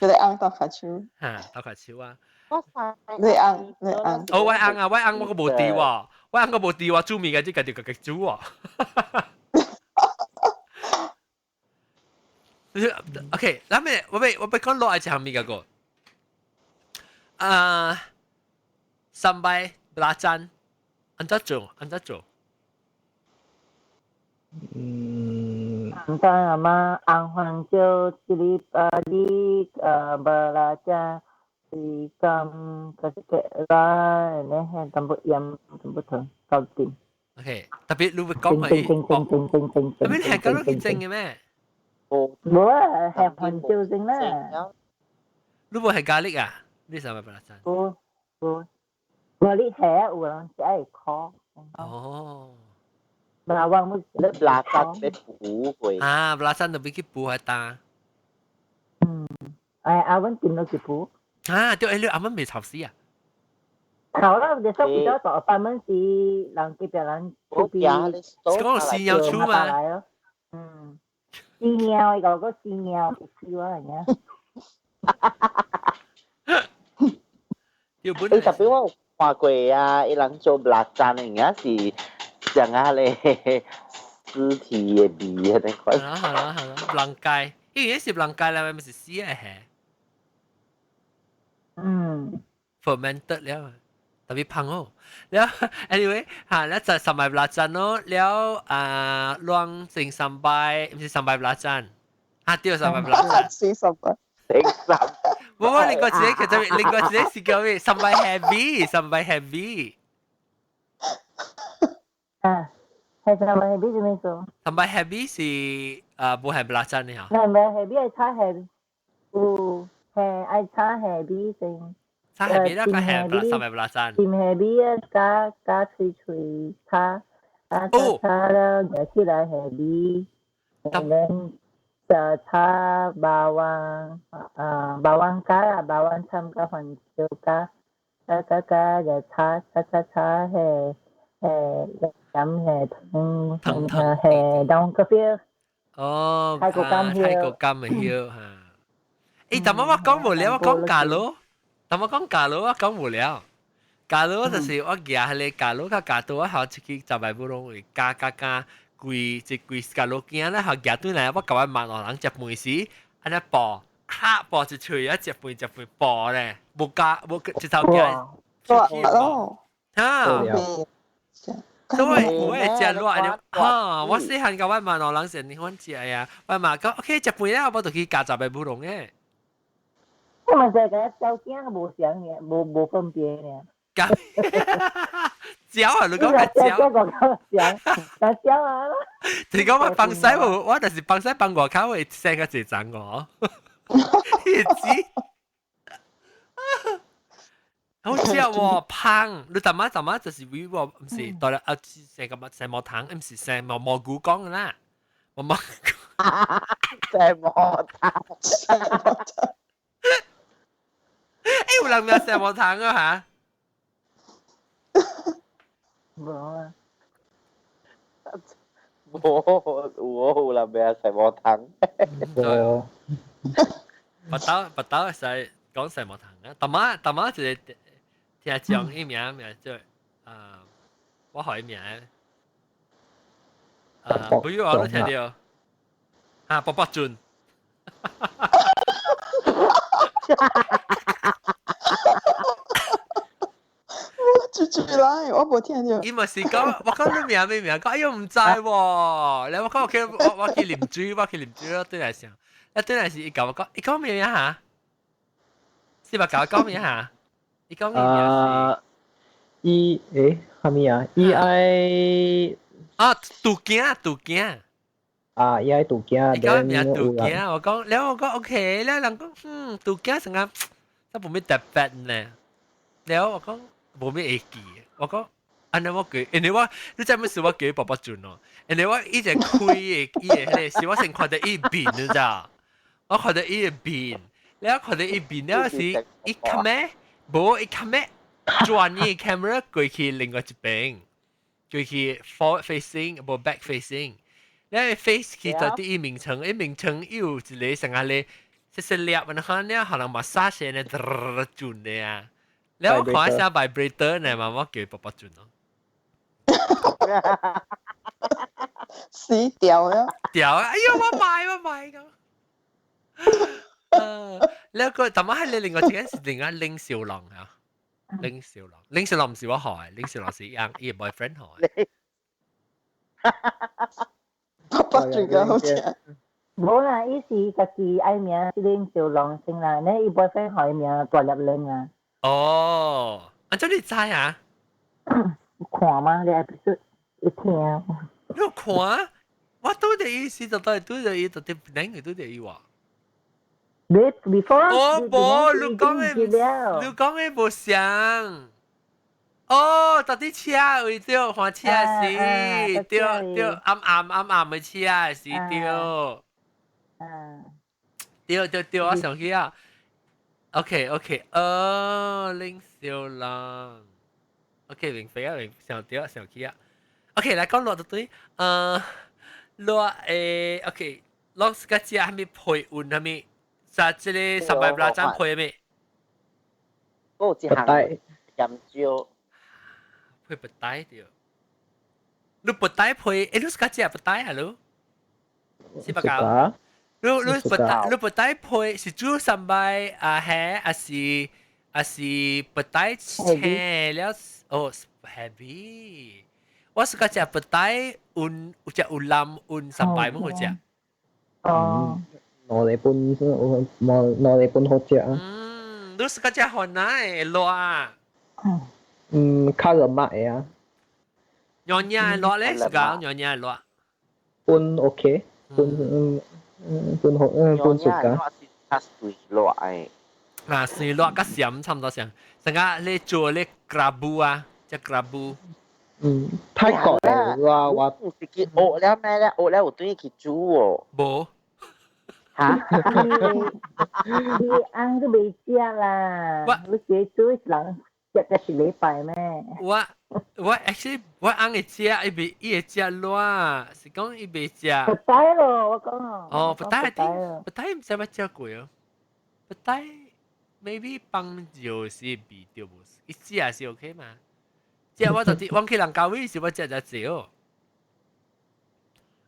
S3: 佢哋翁鬥跤手。
S1: 嚇，鬥跤手啊！
S3: 你翁你翁。
S1: 哦，我翁啊，我翁我個無佇喎，我翁個無佇喎，煮麵嘅，這家己家己煮喎。OK，咱們我欲講落來一項物件個。啊，sambal belacan，按怎做？按怎做？
S5: 嗯，
S4: 唔知阿媽紅番椒一粒啊，你啊 belacan 是咁，可是個啦，你係淡薄鹽，淡薄糖，搞掂。
S1: OK，特別你會講係，特別係咁樣去整嘅咩？
S4: 冇啊，係番椒整啦。
S1: 你冇係咖喱啊？你 sambal belacan？
S4: 冇冇，我你係有人只係烤。
S1: 哦。
S4: Bawang 冇。
S6: 你 belacan 欲補過。
S1: 啊，belacan 就欲去補係單。
S4: 嗯，誒，阿阮掂落去補。
S1: 啊，對，你阿媽未炒死啊？
S4: 炒啦，就收幾多度，八蚊是人隔壁人出邊。
S1: 講豉油醋嘛？
S4: 嗯，豉尿，個個豉尿，燒啊，人家。
S1: 要本
S6: 誒，特別我有看過啊，伊人做 belacan 應該是像啊咧屍體的味啊，那款。
S1: 係啦係啦係啦，人雞，因為是人雞啦，咪是死嘅係。
S4: 嗯。
S1: fermented 了，特別香哦。了，anyway 嚇，了就 sambal belacan 咯，了啊，亂整 sambal，毋是 sambal belacan，啊對，sambal belacan。
S3: 是 sambal。
S6: 整 sambal。
S1: 無無，另外一個叫做，另外一個是叫咩？sambal heavy，sambal heavy。
S4: 啊，係 sambal heavy 做咩做？
S1: sambal heavy 是啊，無係 belacan 嘅嚇。
S4: 唔係唔係 heavy 係炒 heavy，有係愛炒 heavy 先。
S1: 炒 heavy 啦，個係 sambal belacan。
S4: 甜 heavy 啊，加加脆脆炒，啊炒炒了夾起來 heavy，然後就炒 bawang 啊 bawang 加啦，bawang 摻加番椒加，加加加就炒炒炒炒係誒飲係湯
S1: 湯湯
S4: 係當咖啡。
S1: 哦，
S4: 泰國柑
S1: 泰國柑嘅葉嚇。誒，但我講無聊，我講假咯。但我講假咯，我講無聊。假咯就是我舉彼個假咯，較假多，我好出去十擺不攏會加加加，規一規假咯囝咧，好舉轉來，我共我媽兩人食飯時，按呢爆，咔爆一喙啊，食飯食飯爆咧，無加無一頭舉，
S3: 哇咯，
S1: 嚇。所以我會食熱的，哈！我細漢共我媽兩人是你款食呀，我媽講 OK 食飯了，我就去加十擺烏龍的。
S4: 我嘛是共小囝無相嘅，無無分別嘅。
S1: 嚼啊！你講較嚼，
S4: 我講嚼，嚼啊！
S1: 你講我放屎無？我就是放屎放外口會生較濟層哦。你知？好食喎，芳！你淡仔淡仔就是為我，毋是，對啦，啊，生個生毛糖，毋是生毛蘑菇講的啦，毛蘑菇。
S6: 生毛糖。
S1: 欸，有人名生毛糖啊嚇？
S4: 無啊。
S6: 無，有有人名生毛糖。
S5: 無。
S1: 白豆白豆會使講生毛糖啊！淡仔淡仔一個聽講伊名名叫啊，我予伊名啊，不如我都聽著啊，卜卜俊。
S3: 我住住來，我無聽著。
S1: 伊嘛是講，我講你名咩名？講哎喲毋知喎。然後我講我去我我去啉水，我去啉水，我轉來想，一轉來是伊共我講，伊講咩名嚇？是吧？共我講咩嚇？伊講咩名是？
S5: 伊誒，啥物啊？伊愛
S1: 啊，杜囝杜囝。
S5: 啊，伊愛杜囝。
S1: 伊講名杜囝，我講，然後我講 OK，然後人講，嗯，杜囝成個，這無咩特別呢。然後我講無咩會記，我講，按呢我記，因為我你知影是我記卜卜俊咯，因為我一直開的伊的彼個，是我先看著伊面，你知？我看著伊的面，然後看著伊面了是伊較咩？無伊較咩？轉伊 camera 過去另外一邊，過去 forward facing，無 back facing。你 face 去就佇伊面床，伊面床有一個像按呢，細細粒，然後呢可能 massage 呢，轉的啊。你我看一下 vibrator 呢，媽媽叫佢爸爸轉咯。
S3: 死掉了！
S1: 掉啊！哎呀，我買我買咁。你個但係你另外一間是另外拎小龍啊，拎小龍，拎小龍唔是我學嘅，拎小龍是讓伊 boyfriend 學嘅。
S3: 爸爸轉嘅好似。
S4: 無啦，伊是家己愛名是拎小龍先啦，你伊 boyfriend 學名大粒拎啊。
S1: 哦，啊，這你知啊？
S4: 看嗎？你 episode 你聽。
S1: 你看？我對著伊時就對對著伊，就對兩個對著伊話。
S4: 你 before
S1: 哦，無，你講的，你講的無像。哦，到底車位對，換車時，對對，暗暗暗暗的車時對。對對對，我想起啊。OK OK，哦，拎小人。OK，明白啊，明想對，想起啊。OK，來講落就對，落誒，OK，落自家食啥物配運啥物？啥這个三百八盞配咩？
S6: 哦，一項鹽椒，
S1: 配白帶對。你白帶配，欸，你自家食白帶啊？你？四百九。你你白帶，你白帶配是煮三擺啊？係，還是還是白帶青了？哦，heavy。我自家食白帶，有有食有藍有三擺，冇好食。
S4: 哦。
S5: 兩禮半，冇兩禮半好食啊。
S1: 嗯，你自家食番奶熱啊？
S5: 嗯，較熱麥的啊。
S1: 娘娘熱咧，自家娘娘熱。
S5: 半 OK，半嗯嗯半好嗯半熟噶。
S6: 較水熱的。
S1: 啊，水熱甲鹹差唔多像，成個你做咧 kerabu 啊，隻 kerabu。
S5: 嗯，泰國的我我
S6: 有是去學了咩咧？學了有對去煮哦。
S1: 無。
S6: 嚇！
S4: 你翁都未食啦，你自己煮人食個一禮拜咩？
S1: 我我 actually 我翁會食，伊未伊會食熱，是講伊未食。
S4: 不帶咯，我講。
S1: 哦，不帶啲，不帶毋知捌食過哦。不帶 maybe 放尿是味著無，伊食是 OK 嘛？食我就佇我去人家位時，我食就濟哦。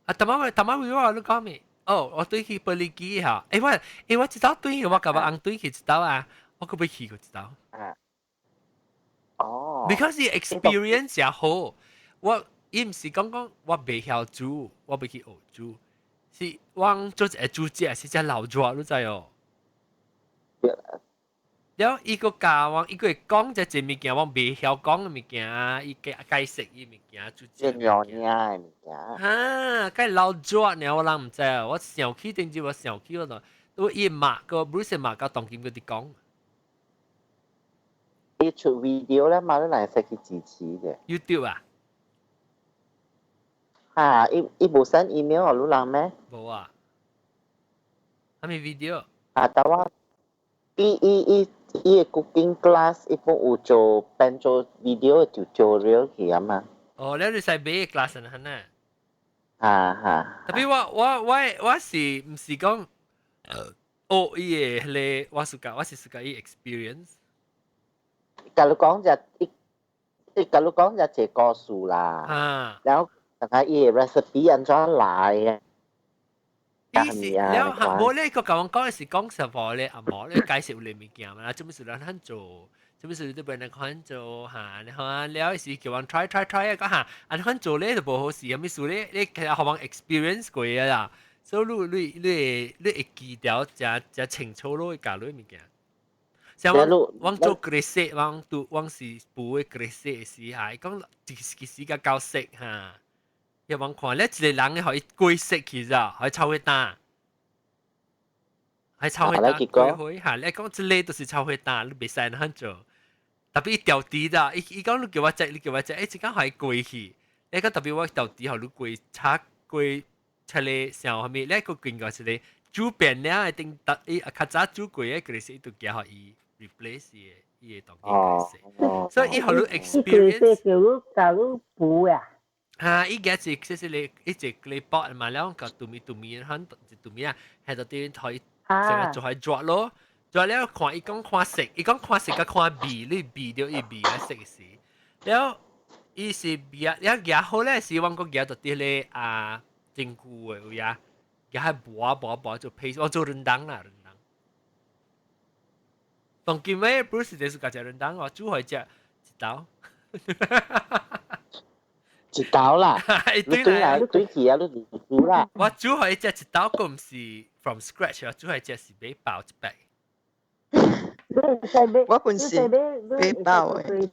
S1: 啊，頭仔頭仔位我你講咩？哦，我對去玻璃機哈，欸我欸我一道對去，我共我翁對去一道啊，我閣欲去過一道。
S6: 啊。哦。
S1: Because 伊 experience 也好，我伊毋是講講我袂曉煮，我欲去學煮，是我做一個煮食是只老熱，你知哦？了，伊閣教我，伊閣會講這一物件，我袂曉講的物件，伊解解釋伊物件煮食。
S6: 娘娘的物件。
S1: 哈，該老熱爾，我人毋知啊！我想起頂日我想起我就，我伊媽個 Bruce 媽甲當今閣佇講。
S6: 伊出 video 咧嘛，你來使去支持嘅。
S1: YouTube 啊？
S6: 哈，伊伊無 send email 予你人咩？
S1: 無啊。啥物 video？
S6: 啊，但我伊伊伊伊个 cooking class 伊本有做變做 video tutorial 去啊嘛。
S1: 哦，你你使買 class 啊？呢？
S6: 哈哈。
S1: Tapi 我我我我是毋是講，哦，伊个彼個我 suka，我是 suka 伊 experience。
S6: 假如講就伊，伊假如講就一個故事啦。
S1: 啊。
S6: 然後大家伊個 recipe 按怎來啊？
S1: 伊是了，無咧個共我講的是講什麼咧？啊，無咧介紹你物件嘛，做咩事咱肯做？做咩事你俾人看做嚇？你看了是叫人 try try try 啊，講嚇，按款做咧就無好勢，啥物事咧？你其實予人 experience 過啊啦，所以你你你會你會記得誠誠清楚咯，會教你物件。像我我做 gresik，我做我是補的 gresik 時嚇，伊講一其實較夠色嚇。要往看，你一個人予伊過色去咋，予伊臭火焦，予臭火焦過火嚇。你講這个就是臭火焦，你袂使按怎做。Tapi 伊調甜咋，伊伊講你叫我食，你叫我食，欸，一工予伊過去。你講 tapi 我調甜予你過炒過出來像啥物，你閣經過一個煮變了，一定得伊較早煮過的，其實伊就寄予伊 replace 伊的伊的當機所以伊予你 experience。
S4: 叫你教你補啊。
S1: 哈，伊個是就是你一隻 clay pot 嘛，了個杜米杜米，很一杜米啊，係就啲台成日做係抓咯，抓了看伊講看色，伊講看色佮看味，你味著伊味啊色時，了伊是味啊，了夾好咧時，我講夾到佇咧啊真久的位啊，夾係磨磨磨做 paste，我做 rendang 啦 rendang。當今尾 Bruce 就是家食 rendang，我煮開食一刀。
S6: 一刀啦，你對來對去啊，你煮啦。
S1: 我煮開食一刀，個毋是 from scratch 啊，煮開食是買包一百。
S3: 我本是買包的。
S1: 一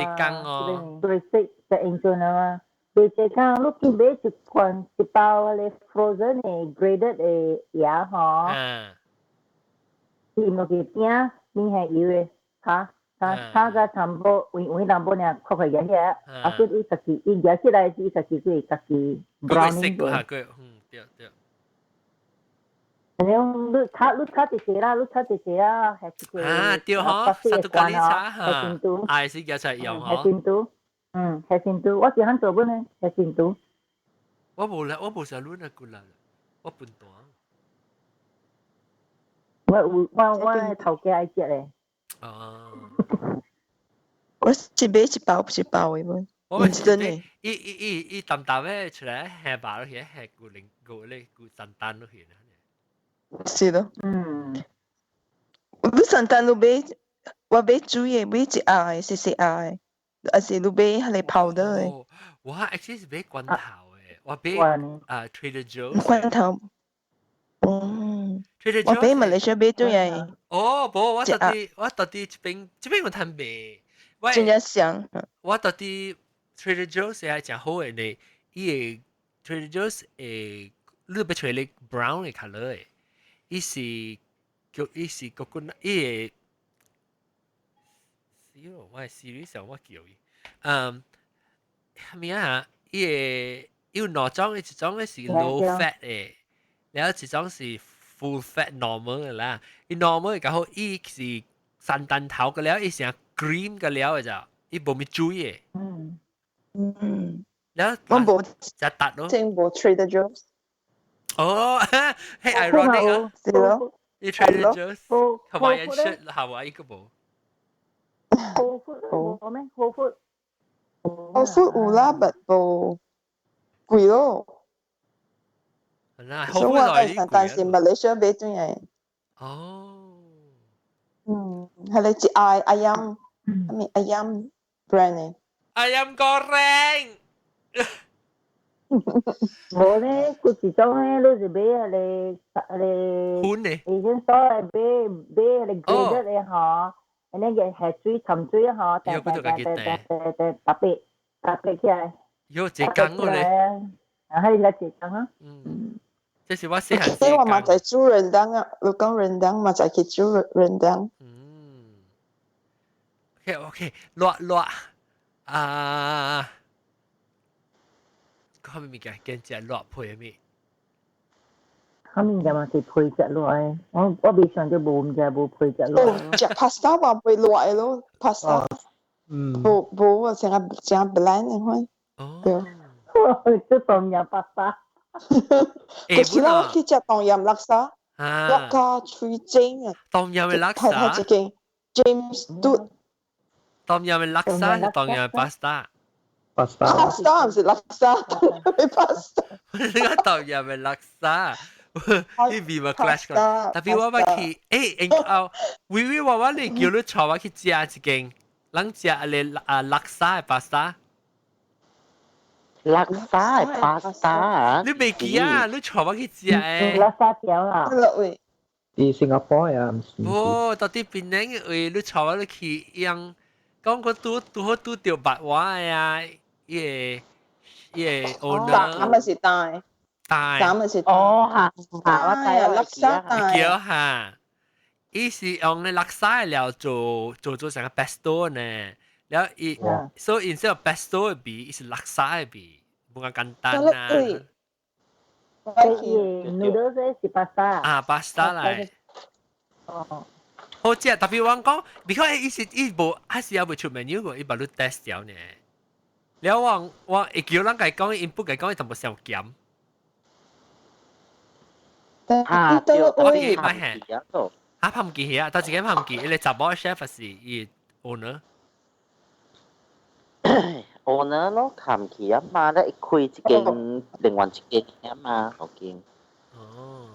S1: 工哦。
S4: 對，食食英俊啊嘛。買一工，你去買一罐一包咧 frozen 的 graded 的椰吼。伊落去餅，面係油的，嚇。炒炒甲差不多，有有淡薄爾，較快夾起來，啊，佢伊家己，伊夾起來是伊家己會家己 browning
S1: 過。嗯，對對。
S4: 你炒你炒一隻啦，你炒一隻啊，係一個。
S1: 啊，對嗬，satu kali 炒嚇，係是夾出來用嗬。
S4: 係新都，嗯，係新都，我是肯做本呢，係新都。
S1: 我無啦，我無啥攆啊骨力，我笨蛋。
S4: 我有我我頭家愛食咧。
S1: 哦。
S3: 我是買一包一包的本。
S1: 我真的。伊伊伊伊淡淡的出來下巴落去，下骨靈骨咧骨簡單落去。
S3: 是咯。你聖誕你買，我買煮的，買一盒的，細細盒的，還是你買彼個 powder 的？
S1: 我 actually 是買罐頭的，我買啊 Trader Joe's。
S3: 罐頭。哦。
S1: Trader Joe's。
S3: 我買馬來西亞買對的。
S1: 哦，無，我到底我到底這邊這邊有通賣。
S3: 真正香。
S1: 我到底 Trader Joe's 係誠好的呢，伊個 Trader Joe's 會你欲揣咧 brown 的 colour 的，伊是叫伊是 coconut，伊個，死咯，我 Siri 上我叫伊，嗯，啥物啊？伊個有兩種，一種咧是 low fat 的，然後一種是 full fat normal 的啦。伊 normal 的較好，伊是三蛋頭個了，伊成 cream 個了的咋，伊無物水的。然後
S3: 我無
S1: 就達咯。
S3: 真無 Trader Joe's。
S1: 哦，係 ironic 啊！
S3: 是咯。
S1: 你 Trader Joe's Hawaiian shirt 夏威夷個無？
S4: Whole Food 無咩？Whole Food。
S3: Whole Food 有啦，but 無貴咯。
S1: 係
S3: 所以我係但是馬來西亞買轉來。
S1: 哦。
S3: 嗯，係你一愛 ayam，係咪 ayam brand 的？
S1: Ayam goreng。
S4: 無咧，佢一種咧，你是買彼個彼個。
S1: 粉的。
S4: 以前所謂買買彼個 graded 的吼，安尼個下水沉水吼，彈彈彈彈彈彈特別特別起來。
S1: 有一工個咧。
S4: 啊，係個一工啊。
S1: 嗯。這是我細漢
S3: 時。我嘛在煮 rendang 啊，你講 rendang 嘛在去煮 rendang。
S1: 嗯。OK OK，熱熱啊。啥物物件？兼食熱配物？
S4: 啥物件嘛是配食熱的，我我未想到無物件無配食熱。
S3: 哦，食 pasta 話袂熱的咯，pasta。無無啊，成個成 bland 的款。
S1: 哦。
S3: 對。
S4: 這冬陰 pasta。
S3: 可是啦，我去食冬陰叻沙，我較喙精啊。
S1: 冬陰的叻沙。
S3: 係一間 James 嘟。
S1: 冬陰的叻沙是冬陰 pasta。
S5: pasta。
S3: pasta 毋是叻沙，冬陰的 pasta。
S1: 你講冬陰的叻沙，呢邊咪 clash 過。特別我捌去，欸，哦，微微我我你叫你帶我去食一間，人食個啊叻沙的 pasta。
S6: 叻沙的 pasta。
S1: 你未記啊？你帶我去食的。
S4: 叻沙條啊。
S5: 佇新加坡啊，毋是。
S1: 哦，到底檳城位你帶我去用，講我拄拄好拄著捌我的啊，伊個伊個 owner。
S3: 膽咪是大。
S1: 大。
S3: 膽咪是。
S4: 哦嚇嚇，我知
S3: 叻沙大。
S1: 叫哈，伊是用咧叻沙的料做做做成個 pesto 呢。然後伊，所以 instead of pesto 的味，伊是叻沙的味，無咁簡單啊。
S4: noodles 是 pasta。
S1: 啊，pasta 來。
S4: 哦。
S1: 好食，特別我講，because 伊是伊無，還是猶未出 menu 個，伊把你 test 掉呢。了我我會叫人家講，input 家講，伊淡薄小鹹。
S6: 啊，對，
S1: 我記咪係，啊，拍唔記啊，到自己拍唔記，你查某 chef 是伊 owner。
S6: owner 咯，冚起啊嘛，咧開一間，另外一間啊嘛，嗰間。
S1: 哦。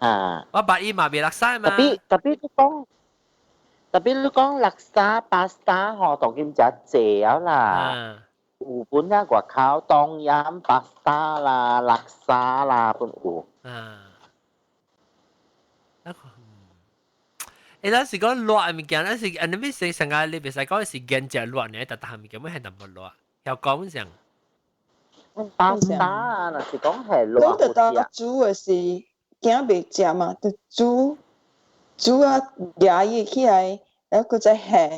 S6: 啊。
S1: 我捌伊嘛袂叻屎嘛。
S6: 特別你講叻沙 pasta 吼，當今真濟啊啦。有本啊外口冬陰 pasta 啦、叻沙啦，本有。
S1: 啊。那個，誒，咱是講熱的物件，咱是按呢咪成成個你袂使講是堅食熱呢，但但物件欲係淡薄熱，曉講上。
S6: pasta 啊，若是講係熱
S3: 好食。我煮的是驚袂食嘛，就煮煮啊，壓伊起來，然後閣再下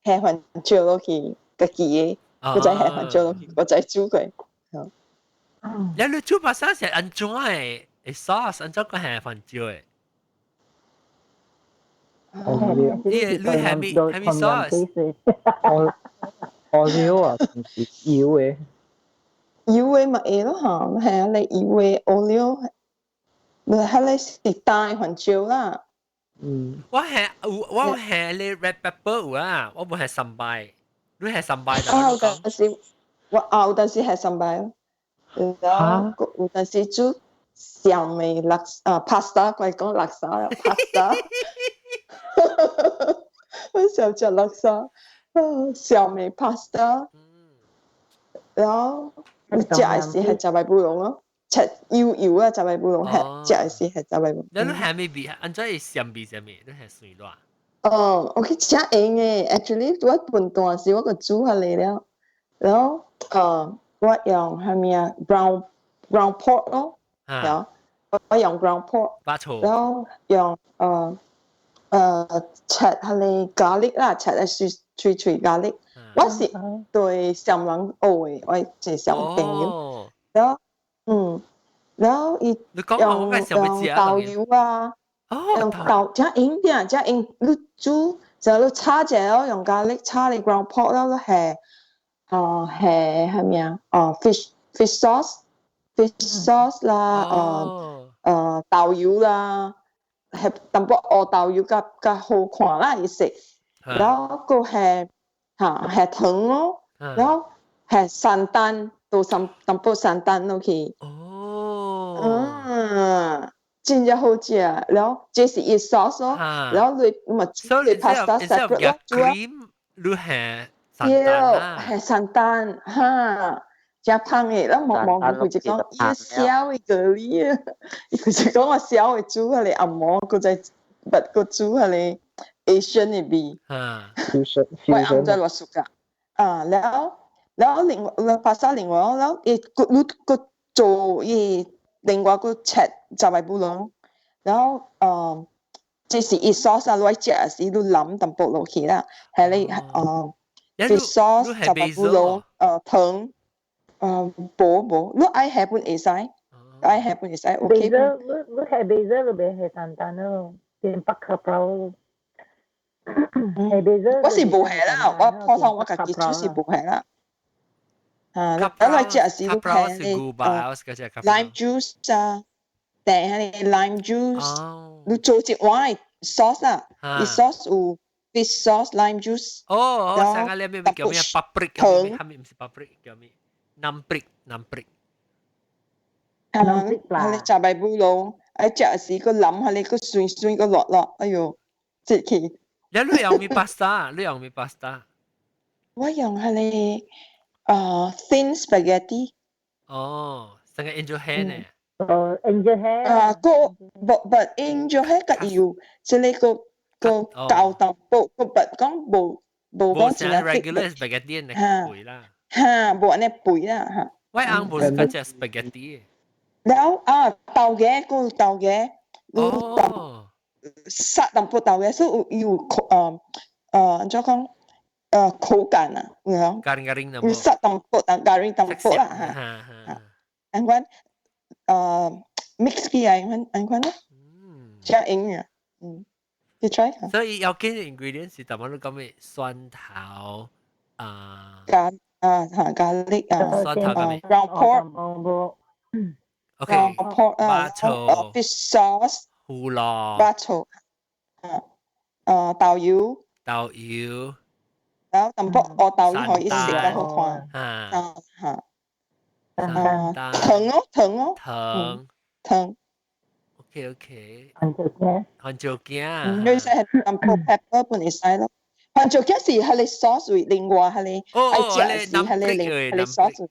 S3: 下番椒落去，家己的，閣再下番椒落去，閣再煮過。
S1: 你煮 pasta 是按怎的？sauce 按怎個下番椒的？你係咩 sauce？
S5: 我料啊，是油的。
S3: 油的嘛會咯嚇，係啊，你油的 olive，你係你是大番椒啦。
S5: 嗯。
S1: 我係你 red pepper 有啊，我無係 sambal，你係 sambal。
S3: 啊，有陣時我有陣時係 sambal，然後有陣時煮鹹的叻啊 pasta，我講叻沙啦 pasta。我想食叻沙，啊，鹹的 pasta，然後食的時係食白布龍咯，食油油啊，食白布龍係食的時係食白布。
S1: 你你係咩味？按怎會鹹味啥物？你係酸辣？
S3: 哦，我去食用的，actually 我笨蛋時我個煮下嚟了，然後我用係咩啊？Ground pork 咯，然後我用 ground pork，然後用切下嚟 garlic 啦，切得碎脆脆 garlic。我是對上人學的，我係上朋友。然後然後伊用用豆油啊，用豆真用點，真用你煮就你炒者咯，用 garlic 炒你 ground pork 咯，係哦係係咩啊？哦 fish sauce，fish sauce 啦，豆油啦。係淡薄烏豆油較較好看啦，伊食，然後閣係嚇係糖咯，然後係山丹，倒淡淡薄山丹落去。
S1: 哦。
S3: 嗯，真正好食。然後這是伊 sauce 咯，然後你咪煮你 pasta separate 咯，
S1: 煮啊。你係山丹啊？
S3: 係山丹哈。真芳的，咱望望佢就講伊痟的咖喱啊，伊佢就講我痟的煮彼個紅毛，閣再捌閣煮彼個 Asian 的味。我翁在偌 suka 啊，了了另外，pasta 另外，了伊閣你閣做伊另外閣切十擺布攏，然後這是伊 sauce 啊，落食時你淋淡薄落去啦，係你fish sauce 十擺布攏，糖。無無，你愛下本會使，愛下本會使，OK。
S4: 你你下 basil 你袂下單單咯，變白卡包。下 basil。
S3: 我是無下啦，我普通我家己煮是無下啦。啊，你來食時你下你lime juice 啊，訂下你 lime juice，你做一碗的 sauce 啊，伊 sauce 有 fish sauce、lime juice。
S1: 哦，我想下你咩叫咩 paprika，係咪唔是 paprika 叫咩？南 prik 南 prik。
S3: 啊，你食白布攏，愛食時個淋下你個酸酸個落落，哎喲，節氣。
S1: 你用咩 pasta？你用咩 pasta？
S3: 我用係你thin spaghetti。
S1: 哦，成個 angel hair 呢？
S4: 哦，angel hair。
S3: 啊，個不不 angel hair 個有，即係個個厚淡薄，個不講無無講真
S1: 係 regular spaghetti 呢肥啦。
S3: 哈，無按呢肥啦哈。
S1: 我翁無是嗰隻 spaghetti。
S3: 了啊，豆芽個豆芽，
S1: 哦，
S3: 殺淡薄豆芽，所以有有口按怎講口感啊，有影？
S1: garing garing
S3: 有殺淡薄，但 garing 淡薄啦哈。
S1: 哈。
S3: 按款mix 起來，按按款咯。嗯。真用啊，你 try 下。
S1: 所以要緊 ingredient 是淡薄你講咩蒜頭啊？
S3: 加啊嚇 garlic 啊，
S1: 蒜頭
S3: ground pork。
S1: OK，
S3: pork 啊
S1: 肉醋
S3: ，fish sauce，
S1: 胡蘿，
S3: 肉醋，啊，豆油，
S1: 豆油，
S3: 然後淡薄學豆油可以食得好看，
S1: 啊，
S3: 啊嚇，
S1: 啊，
S3: 糖咯糖咯，
S1: 糖
S3: 糖。
S1: OK OK，
S4: 番椒羹，
S1: 番椒羹，
S3: 你使係淡薄 pepper 本會使咯。番椒羹是係你 sauce 另外係你愛食是係你另係你 sauce。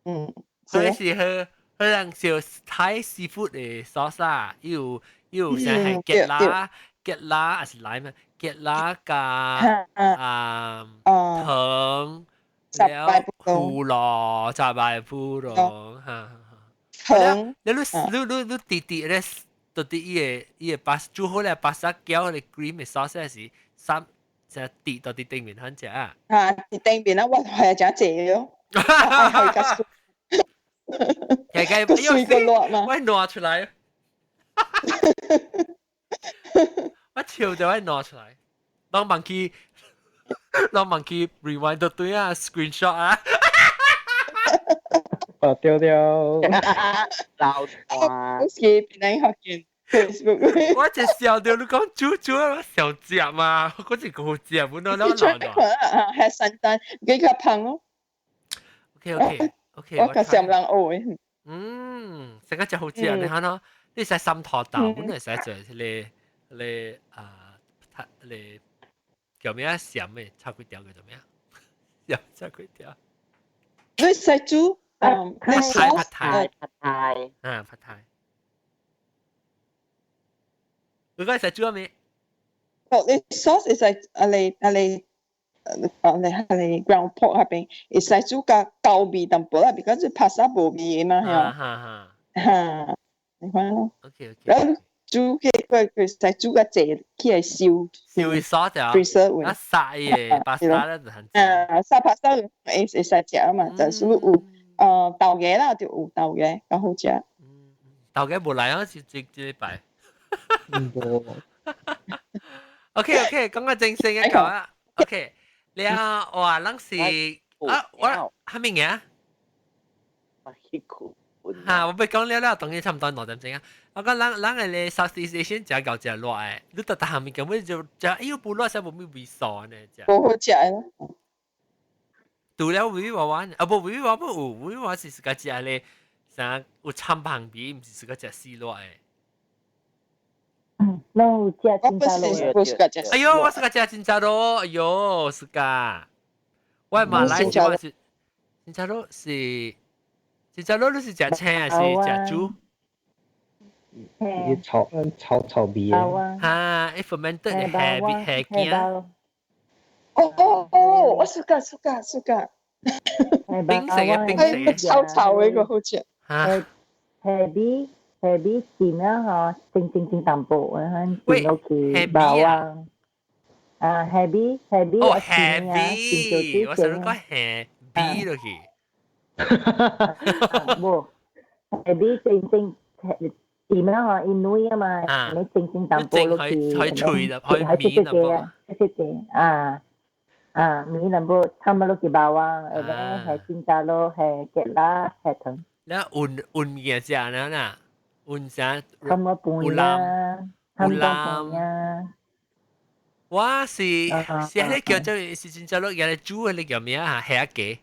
S3: 嗯，
S1: 佢是去可能就睇 seafood 的 sauce 啦，有有啥係芥辣芥辣還是來咩？芥辣加啊糖，了胡蘿雜白胡蘿嚇。
S3: 糖，
S1: 你你你你你滴滴咧，到底伊個伊個巴煮好咧巴沙攪個 cream 的 sauce 是三只滴到佇頂面反食啊？
S3: 啊，佇頂面啊，我係誠濟咯。
S1: 計計，
S3: 個水個落嘛，
S1: 我拿出來，我笑就我拿出來，當問佢，當問佢 rewind 到對啊，screenshot 啊。
S5: 啊對對，
S6: 老哇！
S3: 好似變你學見 Facebook，
S1: 我就笑到你講煮煮啊，笑食嘛，嗰隻好食，本來攞攞。
S3: 啊，係聖誕幾個胖咯。
S1: OK OK OK，
S3: 我個上人學嘅。
S1: 嗯，成個真好食，你睇喏，你使三坨豆，本來使做你你啊，你叫咩啊？鹹嘅，炒幾條叫做咩啊？鹹炒幾條？
S3: 你使煮？
S1: 嗯， pad thai pad thai
S6: pad thai，
S1: 啊 pad thai。你講使煮咩？
S3: 哦，你 sauce 會使啊你啊你啊你係你 ground pork 嗰邊，會使煮較夠味淡薄啦，because 你 pasta 無味的嘛，係
S1: 啊。
S3: 嚇，你看咯。
S1: OK OK。
S3: 然後煮起佢佢使煮較濟起來燒。
S1: 燒 sauce 啊？
S3: freezer
S1: 啊，殺嘅 pasta 咧就很。
S3: 啊，殺 pasta 會會使食啊嘛，但是有豆芽啦，就有豆芽較好食。
S1: 豆芽無來啊，是這這禮拜。
S5: 無。
S1: OK OK，講個正式嘅講啊。OK，你啊，哇，咱是啊，我係咩嘢？嚇！我欲講了了，當然差唔多2點鐘啊。我講咱咱個咧 Southeast Asian 食夠食熱的，你逐逐項物件，本就食，哎喲，不熱，啥無咩味素呢？食。
S3: 無好食咯。
S1: 除了微娃娃，啊無微娃娃有，微娃娃是自家食咧，啥有摻香味，毋是自家食死熱的。
S4: 嗯，攏有食凊彩
S3: 肉。
S1: 哎喲，我自家食凊彩肉，哎喲，自家。我馬來西亞是凊彩肉是凊彩肉，你是食青還是食煮？
S5: 伊炒炒炒味
S4: 啊！
S1: 哈，伊 fermented 的蝦味蝦羹。
S3: 哦哦哦，我 suka suka suka。
S1: 冰食嘅冰食嘅。
S3: 炒炒嘅個好食。
S1: 嚇！
S4: 蝦米蝦米煎啊，嗬，蒸蒸蒸淡薄啊，煎落去包啊。啊，蝦米蝦米。
S1: 哦，蝦米，我想講蝦米落去。
S4: 無，蝦米蒸蒸點啊？嗬，伊軟啊嘛，你蒸蒸淡薄落去，
S1: 可以脆啦，可以綿淡薄。
S4: 食食啊啊，麵淡薄，差唔多落去包啊，下邊係凊彩咯，係芥辣，係糖。
S1: 你換換嘢食呢？嗱，換啥？
S4: 有
S1: 藍，有藍。我是是迄個叫做是凊彩囉，原來煮迄個叫咩啊？蝦雞。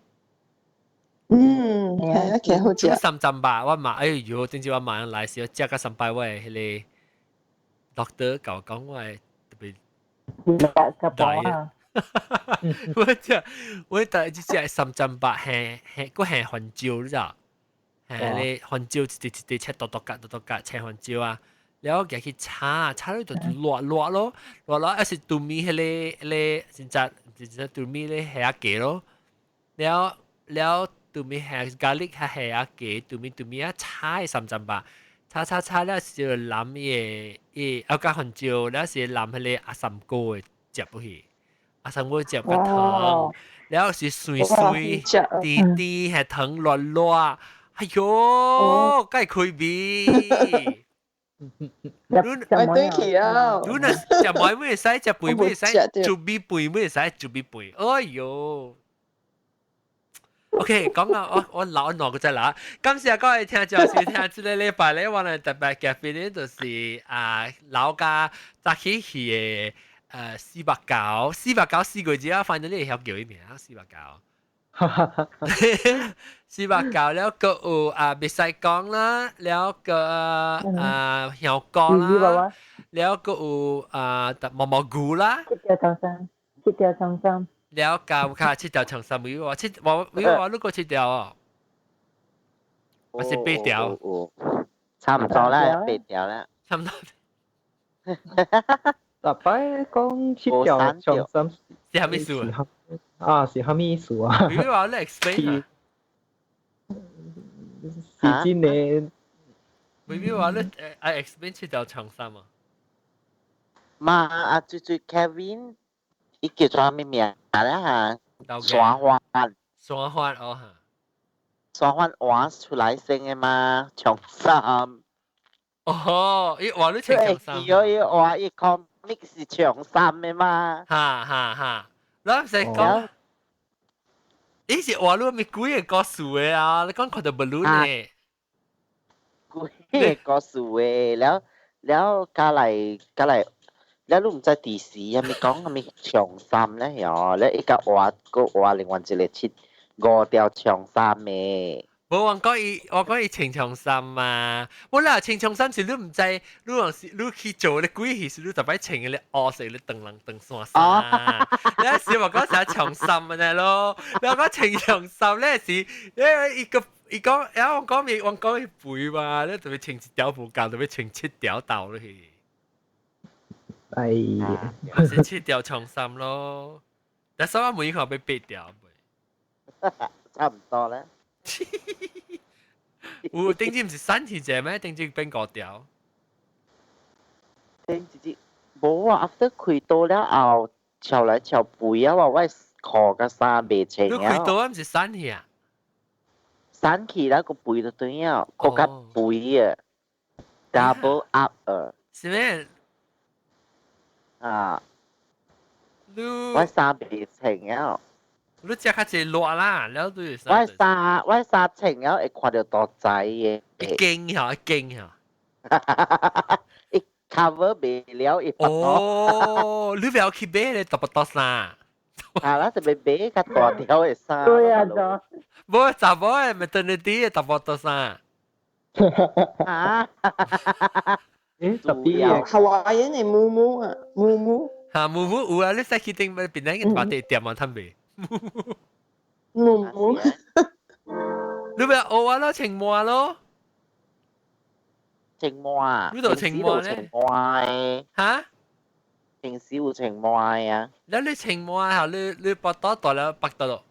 S3: 嗯，蝦雞好食。
S1: 煮三針吧，我嘛哎喲，頂次我馬上來時，食個三擺我的迄個 doctor 甲我講我的特別大嘅。我食我第一次食三針吧，蝦蝦閣蝦番椒，你知？蝦咧番椒一塊一塊切大大格大大格青番椒啊。了後去炒，炒了就熱熱咯，熱熱還是拄米迄個迄個真正真正拄米咧蝦雞咯，了了拄米蝦咖喱較蝦雞，拄米拄米啊炒的三針吧，炒炒炒了是淋伊個伊啊加番椒，了是淋彼個阿三哥的汁落去，阿三哥汁較糖，了是碎碎甜甜係糖熱熱，哎喲，該開味。
S3: 我對起啊！
S1: 你若食糜會使，食肥會使，煮米肥會使，煮米肥。哎喲！ OK，講啊，我老耐個隻啦。感謝各位聽眾收聽，這個禮拜咧，我哋特別嘉賓咧就是啊老家早起去的四百九，四百九四個字啊，反正你會曉叫伊名四百九。四百九了，閣有啊，袂使講啦，了閣啊曉講啦，了閣有啊毛毛菇啦。
S4: 七條長衫，七條長衫。
S1: 了解有較七條長衫，沒有啊？七我沒有啊？你個七條哦，還是八條？
S6: 差唔多啦，八條啦。
S1: 差唔多。
S5: 逐擺講七條長衫
S1: 是啥物意思？
S5: 啊，是啥物意思啊？
S1: 沒有啊，你 explain 啊？
S5: 是真的。
S1: 沒有啊，你愛 explain 七條長衫啊？
S6: 嘛啊，最最 Kevin，伊叫做咩名啦嚇？山環。
S1: 山環哦嚇。
S6: 山環換出來先的嘛，長衫。
S1: 哦，伊換你穿長衫。
S6: 伊伊換伊 comic 是長衫的嘛。
S1: 哈哈哈，你唔使講。伊是換你咪幾個故事的啊？你講看到 balloon 呢？
S6: 幾個故事的，了了加來加來。了你毋知第時係咪講係咪長衫咧？喲，了伊個換閣換另外一個七五條長衫的。
S1: 無我講伊，我講伊穿長衫嘛。我啦穿長衫是你毋知，你若是你去做咧鬼戲，是你特擺穿個咧烏色咧長人長衫衫。你時我講啥長衫啊咯？你講穿長衫咧是，因為伊個伊講，然後我講伊肥嘛，你特別穿一條無夠，特別穿七條豆落去。
S5: 哎呀，
S1: 是七條長衫咯，但是我每看欲八條。
S6: 差唔多啦。
S1: 有頂次毋是三條隻咩？頂次變五條。
S6: 頂次無啊，after 開刀了後，翹來翹肥啊！我褲佮衫袂穿
S1: 啊。你開刀啊？毋是散去啊？
S6: 散去啦，個肥就對啊，閣較肥啊，double up 啊。
S1: 是咩？
S6: 啊！我衫袂穿啊。
S1: 你食較濟熱啦，了對。
S6: 我衫穿了會看著大仔的。
S1: 一驚嚇，一驚嚇。
S6: 一 cover 袂了伊。
S1: 哦，你不要去買咧，特別多衫。
S6: 啊啦，特別買較大條的衫。
S4: 對啊，就。
S1: 無查某的 maternity 的特別多衫。
S6: 啊！
S5: 誒，特別
S3: 夏威夷的 muumuu 啊，muumuu。
S1: 嚇，muumuu 有啊，你使去頂邊邊個大地店啊，趁未？
S3: muumuu。
S1: 你咪學啊咯，穿襪咯。
S6: 穿襪。
S1: 你都穿襪咧？
S6: 襪。
S1: 嚇？
S6: 平時有穿襪啊？
S1: แล้ว你穿襪後，你腹肚大了腹肚咯？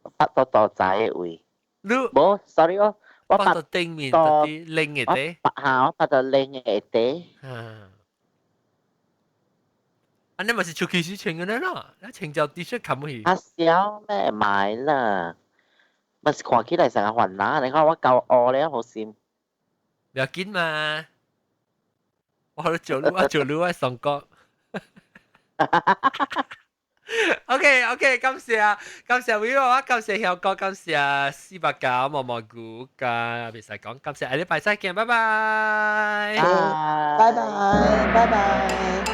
S6: 腹肚大仔的位。
S1: 你
S6: 無，sorry 哦，我
S1: 腹肚頂面嗰啲拎嘅啲。
S6: 嚇，我腹肚拎嘅啲。
S1: 啊。啊，你咪是出去時穿嘅咧咯，你穿條 T 恤冚去。
S6: 啊，小咩買啦？咪是看起來成個雲拿，你看我夠餓咧，好閃。
S1: 唔要緊嘛，我做你，我做你，我上國。OK OK，感謝感謝偉我，感謝曉哥，感謝四百九毛毛菇，加別使講，感謝下禮拜再見，拜拜。
S3: 拜拜，拜拜。